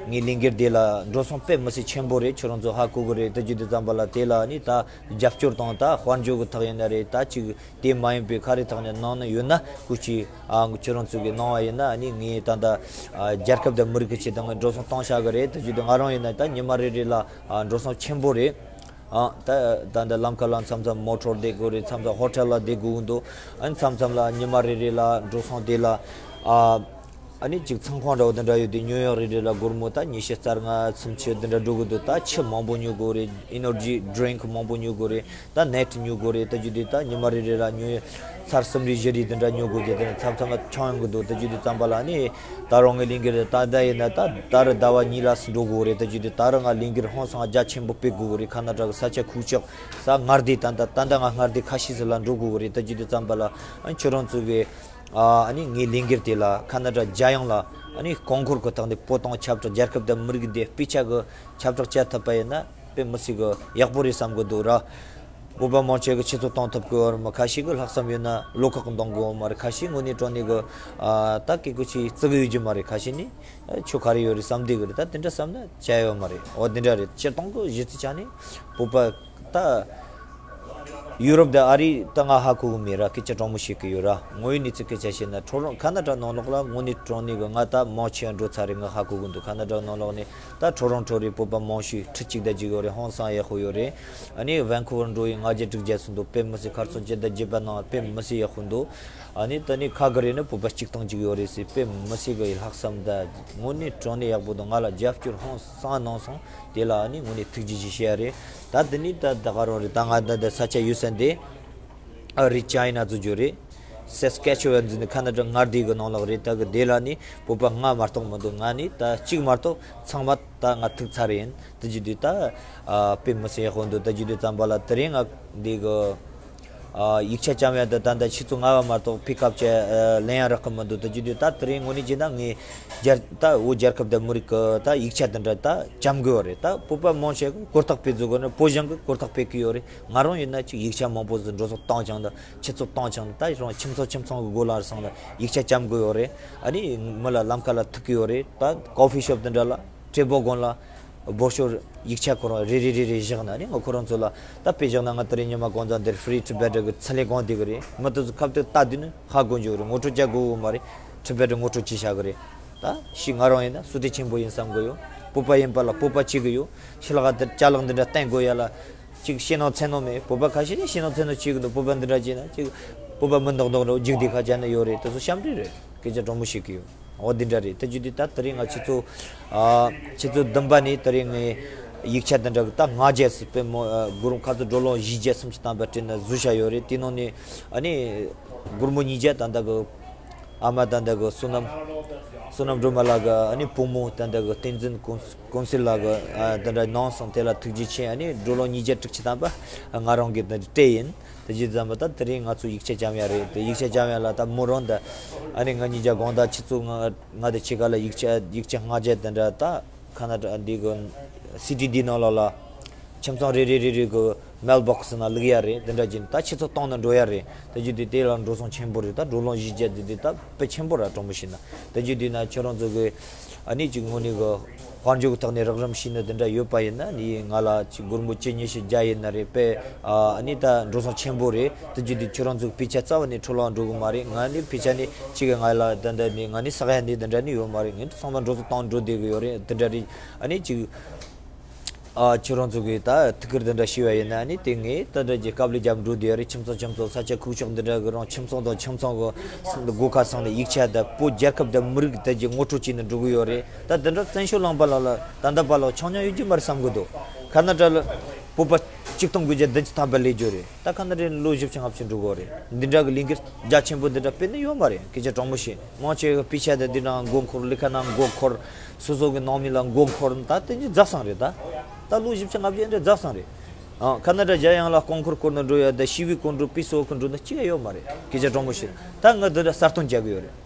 ངའི་ལས་འགུལ་དེ་ལ་འགྲོ་སོང་དཔེ་མི་སྲིད་ཆེན་པོ་རེད། ཁྱོད་རང་ཚོ་ཧ་གོ་གི་རེད། དེ་བརྒྱུད་དུ་ཙམ་པ་ལ་དེ་ལ་ནི་ད་རྒྱབ་སྐྱོར་དང་ད་དཔལ་འབྱོར་གྱི་ཐག་ཡིན་ན་རེད། ད་ཅིག་དེ་མ་ཡིན་པའི་ག་རེ་ཐག་ནས་གནང་ནི་ཡོད་ན་སྐུ་མཁྱེན། ཨ། ཁྱོད་རང་ཚོ་གིས་གནང་བ་ཡིན་ན་ནི་ངས་ད་ད་ཨ་རྒྱལ་ཁབ་དང་མི་རིགས་ཀྱི་ཆེད་དུ་ངས་འགྲོ་སོང་གཏོང་བྱ་གི་རེད། དེ་བརྒྱུད་དུ་ང་རང་ཡིན་ན་ད་ཉི་མ་རེ་རེ་ལ་ཨ་འགྲོ་སོང་ཆེན་པོ་རེད། ཨ། ད་ད་ད་ལམ་ཁ་ལ་མཚམས་མཚམས་མོ་ཊར་བསྡད་དགོས་རེད། མཚམས་མཚམས་ཧོ་ཊེལ་ལ་བསྡད་དགོས་ཀྱི་འདུག་ཨ་ནི་མཚམས་མཚམས་ལ་ཉི་མ་རེ་རེ་ལ་འགྲོ་སོང་དེ་ལ་ཨ། ཨ་ནི་ཅིག་ཚོང་ཁང་འདྲ་བོ་དེ་འདྲ་ཡོད་དུས་ཉོ་ཡག་རེ་རེ་ལ་སྒོར་མོ་ད་ཉི་ཤུ་རྩ་ལྔ་སུམ་ཅུ་དེ་འདྲ་འགྲོ་གི་འདུག་ད་ཆུ་མང་པོ་ཉོ་དགོས་རེད། ཨེ་ནར་ཇི་ཌི་རིང་ཀི་མང་པོ་ཉོ་དགོས་རེད། ད་ནེཊ་ཉོ་དགོས་རེད། ད་རྒྱུ་དེ་ད་ཉི་མ་རེ་རེ་ལ་ཉོ་ཡག་ཚར་གསུམ་རེ་བཞི་རེ་དེ་འདྲ་ཉོ་དགོས་རྒྱུ་དེ་མཚམས་མཚམས་ལ་ཆང་ཡོང་གི་འདུག་དེ་རྒྱུ་དེ་ཙམ་པ་ལ་ནི་ད་རུང་ངའི་ལས་འགུལ་ད་ད་ཡིན་ན་ད་ད་རུང་ཟླ་བ་གཉིས་ལ་སུ་འགྲོ་དགོས་རེད། དེ་རྒྱུ་དེ་ད་རུང་ང་ལས་འགུལ་ཧང་སང་རྒྱ་ཆེན་པོ་སྤེལ་དགོས་རེད། ཁ་ན་ཌ་གི་ས་ཆ་ཁུག་ཅག་ས་མངའ་སྡེ་ད་ད་ད་ད་ང་མངའ་སྡེ་ཁ་ཤས་སུ་ལ་འགྲོ་དགོས་རེད། དེ་རྒྱུ་དེ་ཙམ་པ་ལ་ཨ་ཁྱོད་རང་ཚོ་གི་ཨ་ནི་ངའི་ལས་འགུལ་དེ་ལ་ཁ་ན་ཌ་རྒྱལ་ཡོངས་ལ་ཨ་ནི་ཀོང་འཁོར་གི་ཐོག་ནས་བོད་དོན་ཁྱབ་བསྒྲགས། རྒྱལ་ཁབ་དང་མི་རིགས་དེ་སྤུས་ཆ་གི་ཁྱབ་བསྒྲགས་བྱ་ཐུབ་པ་ཡིན་ན་དཔེ་མི་སྲིད་གི་ཡག་པོ་རེད་བསམ་གི་འདུག་ར། བོད་པ་མང་ཆེ་གི་ཆུ་ཚོད་གཏོང་ཐུབ་གི་ཡོད་རེད་མ། ཁ་ཤས་གི་ལྷག་བསམ་ཡོད་ན་བློ་ཁོག་གི་གཏོང་གི་ཡོད་མ་རེད། ཁ་ཤས་དངོས་གནས་དྲང་གནས་གི་ཨ་ད་སྐད་ཆ་ཅིག་བརྩི་གི་ཡོད་རྒྱུ་མ་རེད། ཁ་ཤས་ནི་ཨ་ཆོ་ག་རེ་ཡོད་རེད་བསམ་བསྡད་གི་རེད། ད་དེ་འདྲ་བསམ་ན་བྱ་ཡོད་མ་རེད། འོ་དེ་འདྲ་རེད། སྤྱིར་བཏང་གི་གཞི་རྩའི་ཆ་ནས་བོད་པ་ད་ཡུ་རོབ་དང་ཨ་རི་ད་ང་ཧ་གོ་གི་མེད་ར། སྐད་ཆ་དྲང་མོ་བཤད་གི་ཡོད་ར། དངོས་ཡོད་གནས་ཚུལ་སྐད་ཆ་བཤད་ན་ཁྲོ་རོང་ཁ་ན་ཌ་ནང་ལོགས་ལ་དངོས་གནས་དྲང་གནས་གི་ང་ད་མང་ཆེ་བ་འགྲོ་ཚར་རེད། ང་ཧ་གོ་གི་འདུག་ཁ་ན་ཌ་ནང་ལོགས་ནས་ད་ཁྲོ་རོང་ཁྲོ་རེད། བོད་པ་མང་ཤོས་ཁྲི་གཅིག་དང་གཅིག་ཡོད་རེད། ཧང་སང་ཡག་པོ་ཡོད་རེད། ཨ་ནི་ཝན་ཁུ་ཝར་འགྲོ་ཡིན་ལྔ་བརྒྱ་དྲུག་བརྒྱ་ཙམ་འདུག་དཔེ་མི་སྲིད། ཁ་སང་སྤྱི་ཟླ་བརྒྱད་པ་ནང་དཔེ་མི་སྲིད་ཡག་པོ་འདུག་ཨ་ནི་ད་ནི་ཁ་གི་རེད་ན་བོད་པ་གཅིག་དང་གཅིག་ཡོད་རེད་ཟེར། དཔེ་མི་སྲིད་གི་ལྷག་བསམ་ད་དངོས་གནས་དྲང་གནས་ཡག་པོ་འདུག་ང་ལ་རྒྱབ་སྐྱོར་ཧང་སང་གནང་སོང་། དེ་ལ་ཨ་ནི་དངོས་གནས་ཐུགས་རྗེ་ཆེ་ཞུ་ཡ་རེད། ད་དེ་ནི་ད་ད་ག་རང་རེད། ད་ང་ད་ད་ས་ཆ་ཡོད་ས་འདི་ཨ་རི་ཅའི་ན་ཚོ་ཇོ་རེད། སེ་སི་ཀེ་ཆུ་ཝན་ཟེར་ནི་ཁ་ན་ཌ་མངའ་སྡེ་གི་ནང་ལོགས་རེད། ད་གི་དེ་ལ་ནི་བོད་པ་ལྔ་མ་གཏོགས་མི་འདུག་ང་ནི་ད་གཅིག་མ་གཏོགས་ཚང་མ་ད་ང་ཐུག་ཚར་ཡིན། དེ་བརྒྱུད་དུས་ད་ཨ་དཔེ་མི་སྲིད་ཡག་པོ་འདུག་དེ་བརྒྱུད་དུས་ཙམ་པ་ལ་དེ་རིང་ང་འདི་གི་ཨ་ཡིག་ཆ་བཅའ་ཡ་དེ་ད་ལྟ་ཆུ་ཚོད་ལྔ་པ་མ་གཏོགས་པིག་ཨབ་བྱས་ཨ་ལེན་ཡ་རག་གི་མི་འདུག་དེ་བརྒྱུད་དུས་ད་དེ་རིང་དངོས་གནས་བྱས་ན་ངས་རྒྱལ་ད་བོད་རྒྱལ་ཁབ་དང་མི་རིགས་ཀྱི་ད་ཡིག་ཆ་དེ་འདྲ་ད་བཅའ་དགོས་པ་རེད། ད་བོད་པ་མང་ཆེ་གི་གོ་རྟོགས་སྤེལ་དགོས་ནི། བོད་གཞུང་གི་གོ་རྟོགས་སྤེལ་གི་ཡོད་རེད། ང་རང་ཡིན་ན་ཅིག་ཡིག་ཆ་མང་པོ་ཟིག་འགྲོ་སོང་བཏང་བྱུང་། ད་ཆུ་ཚོད་བཏང་བྱུང་། ད་རང་ཁྱིམ་ཚང་ཁྱིམ་ཚང་གི་སྒོ་ལ་སོང་ལ་ཡིག་ཆ་བཅའ་དགོས་ཡོད་རེད། ཨ་ནི་མི་ལ་ལམ་ཁ་ལ་ཐུག་གི་ཡོད་རེད། ད་ཀོ་ཕི་ཤོབ་དེ་འདྲ་ལ་ཊེ་བལ་གོང་ལ་སྦོ་ཤོར་ཡིག་ཆ་ཁོ་རང་རེ་རེ་རེ་རེ་བཞག་ན། ཨ་ནི་ང་ཁོ་རང་ཚོ་ལ་ད་དཔེ་བཞག་ན་ང་དེ་རིང་ཉི་མ་གང་ཙམ་འདིར་ཧྥི་རི་ཊི་བེ་ཊར་གི་ཚད་ལས་གང་དེ་གི་རེད། མི་དེ་ཚོ་ཁ་ཐུག་ལྟ་དུས་ནི་ཧ་གོ་འཇོག་རེད། ངོ་སྤྲོད་བྱ་དགོས་གི་མ་རེད། ཊི་བེ་ཊར་ངོ་སྤྲོད་བྱེད་བྱ་གི་རེད། ད་ཤི་ང་རང་ཡིན་ན་བསོད་བདེ་ཆེན་པོ་ཡིན་བསམ་གི་ཡོད། བོད་པ་ཡིན་པ་ལ་སྤོབས་པ་བྱེད་གི་ཡོད། ཤི་ལ་ག་དེར་ཅ་ལག་འདི་འདྲ་བསྟན་དགོས་ཡ་ལ་ཅིག་ཤེས་ནོ་ཚད་ནོ་མེད། བོད་པ་ཁ་ཤས་ནི་ཤེས་ནོ་ཚད་ནོ་བྱེད་གི་འདུག་བོད་པ་འདི་འདྲ་བྱས་ན་ཅིག་བོད་པ་མི་མདོག་མདོག་འདྲ་བོ་རྒྱུག་བསྡད་ཁ་བྱས་ན་ཡོད་རེད། དེ་ཚོ་ཤམ་འདྲི་རེད། སྐད་ཆ་དྲང་མོ་བཤད་གི་ཡོད། འོ་འདི་འདྲ་རེད། དེ་བརྒྱུད་དེ་ད་དེ་རིང་ང་ཁྱེད་ཚོ་ཨ་ཁྱེད་ཚོ་བདུན་པ་ནས་དེ་རིང་ངས་ཡིག་ཆ་དེ་འདྲ་གི་ད་ལྔ་བརྒྱ་ཟིག་དཔེ་མོ་ཨ་སྒོར་མོ་ཁ་ཚོ་ཌོ་ལར་བཞི་བརྒྱ་སུམ་ཅུ་ཐམ་པ་སྤྲད་ནས་བཟོས་བཞག་ཡོད་རེད། དེ་ནང་ནས་ཨ་ནི་སྒོར་མོ་ཉིས་བརྒྱ་ད་ལྟ་གི་ཨ་མ་ད་ལྟ་གི་བསོད་ནམས་བསོད་ནམས་སྒྲོལ་མ་ལགས་ཀྱི་ཨ་ནི་བུ་མོ་ད་ལྟ་གི་བསྟན་འཛིན་ཀུན་ཀུན་གསལ་ལགས་ཀྱི་ཨ་དེ་འདྲ་གནང་སོང་། དེ་ལ་ཐུགས་རྗེ་ཆེ། ཨ་ནི་ཌོ་ལར་ཉིས་བརྒྱ་དྲུག་ཅུ་ཐམ་པ་ང་རང་གིས་དེ་སྤྲད་ཡིན། དེ་བྱས་ཙམ་པ་ད་དེ་རིང་ང་ཚོ་ཡིག་ཆ་བཅའ་ཡ་རེད། དེ་ཡིག་ཆ་བཅའ་ཡ་ལ་ད་མོ་རང་ད་ཨ་ནི་ང་གཉིས་ཀྱི་དགོང་དག་ཆུ་ཚོད་ལྔ་ལྔ་དང་ཕྱེད་ཀ་ལ་ཡིག་ཆ་ཡིག་ཆ་ལྔ་བརྒྱ་དེ་འདྲ་ད་ཁ་ན་ཌ་འདི་གི་སི་ཊི་འདི་ནང་ལོགས་ལ་ཁྱིམ་ཚང་རེ་རེ་རེ་རེ་གི་མེལ་བོག་སི་ནང་བླུག་ཡ་རེད། དེ་འདྲ་བྱས་ནས་ད་ཆུ་ཚོད་སྟོང་ནང་འགྲོ་ཡ་རེད། དེ་བརྒྱུད་དེ་དེ་ལ་འགྲོ་སོང་ཆེན་པོ་རེད། ད་ཌོ་ལར་བཞི་བརྒྱ་དེ་དེ་ད་དཔེ་ཆེན་པོ་ར། དྲང་པོ་བཤད་ན་དེ་བརྒྱུད་དེ་ན་ཁྱོད་རང་ཚོ་གི་ཨ་ནི་ཅིག་དངོས་གནས་གི་དཔལ་འབྱོར་གི་ཐོག་ནས་རོགས་རམ་བྱས་ན་དེ་འདྲ་ཡོད་པ་ཡིན་ན་ནི་ང་ལ་ཅིག་སྒོར་མོ་བཅུ་ཉི་ཤུ་བརྒྱ་ཡིན་ན་རེད། དཔེ་ཨ་ནི་ད་འགྲོ་སོང་ཆེན་པོ་རེད། དེ་བརྒྱུད་དེ་ཁྱོད་རང་ཚོའི་པེ་ཆ་རྩ་བ་ནས་འཕྲོ་བརླག་འགྲོ་གི་མ་རེད། ང་ནི་པེ་ཆ་ནི་གཅིག་གི་ང་ལ་ད་ལྟ་ནི་ང་ནི་བསག་ཡ་ནི་དེ་འདྲ་ནི་ཡོད་མ་རེད། ངས་ཚང་མ་འགྲོ་སོང་བཏང་འགྲོ་བསྡད་གི་ཡོད་རེད། དེ་འདྲ་རེད། ཨ་ནི་ཅིག་ཨ་ཁྱོད་རང་ཚོ་གི་ད་ཐུགས་ཁུར་དེ་འདྲ་ཞུས་པ་ཡིན་ན་ནི་དེ་ངས་ད་ལྟ་ཀྱི་སྐབས་ལས་རྒྱབ་འགྲོ་བསྡད་ཡོད་རེད། ཁྱིམ་ཚང་ཁྱིམ་ཚང་ས་ཆ་ཁུག་ཀྱོག་འདི་འདྲ་གི་རང་ཁྱིམ་ཚང་དང་ཁྱིམ་ཚང་གི་སྒོ་ཁ་སོང་ནས་ཡིག་ཆ་དང་བོད་རྒྱལ་ཁབ་དང་མི་རིགས་དེ་གི་ངོ་སྤྲོད་བྱས་ནས་འགྲོ་གི་ཡོད་རེད། ད་དེ་འདྲ་བཙན་བྱོལ་ལུང་པ་ལ་ལ་ད་ལྟ་བར་ལ་ཆོག་མྱོང་ཡོད་རྒྱུ་མ་རེད་བསམ་གི་འདུག་ཁ་ན་ཌ་ལ་བོད་པ་ཆིག་སྟོང་དགུ་བརྒྱ་བདུན་ཅུ་ཐམ་པ་སླེབས་རྒྱུ་རེད། ད་ཁ་ན་ཌ་ལོ་བཞི་བཅུ་ལྔ་བཅུ་འགྲོ་གི་རེད། འདི་འདྲ་གི་ལས་འགུལ་རྒྱ་ཆེན་པོ་འདི་འདྲ་སྤེལ་ནི་ཡོད་མ་རེད། སྐད་ཆ་དྲང་མོ་བཤད། མང་ཆེ་གི་པེ་ཆ་དེ་འདི་ནང་མགོ་འཁོར། ལས་ཀ་ནང་མགོ་འཁོར། སོ་སོ་གི་ནང་མི་ལ་མགོ་འཁོར། ད་དེ་འདྲ་རྫོགས་སོང་རེད། ད་ད་ལོ་བཞི་བཅུ་ལྔ་བཅུ་འདྲ་རྫོགས་སོང་རེད། ཨ། ཁ་ན་ཌ་རྒྱལ་ཡོངས་ལ་རྐང་འཁོར་བསྐོར་ནས་འགྲོ་ཡ་དང་ཞི་བའི་སྐོར་འགྲོ་པའི་སོ་ཁོ་འགྲོ་ན་གཅིག་ཡང་ཡོད་མ་རེད། སྐད་ཆ་དྲང་མོ་བཤད། ད་ང་འདི་འདྲ་གསར་གཏོད་རྒྱག་གི་ཡོད་རེད།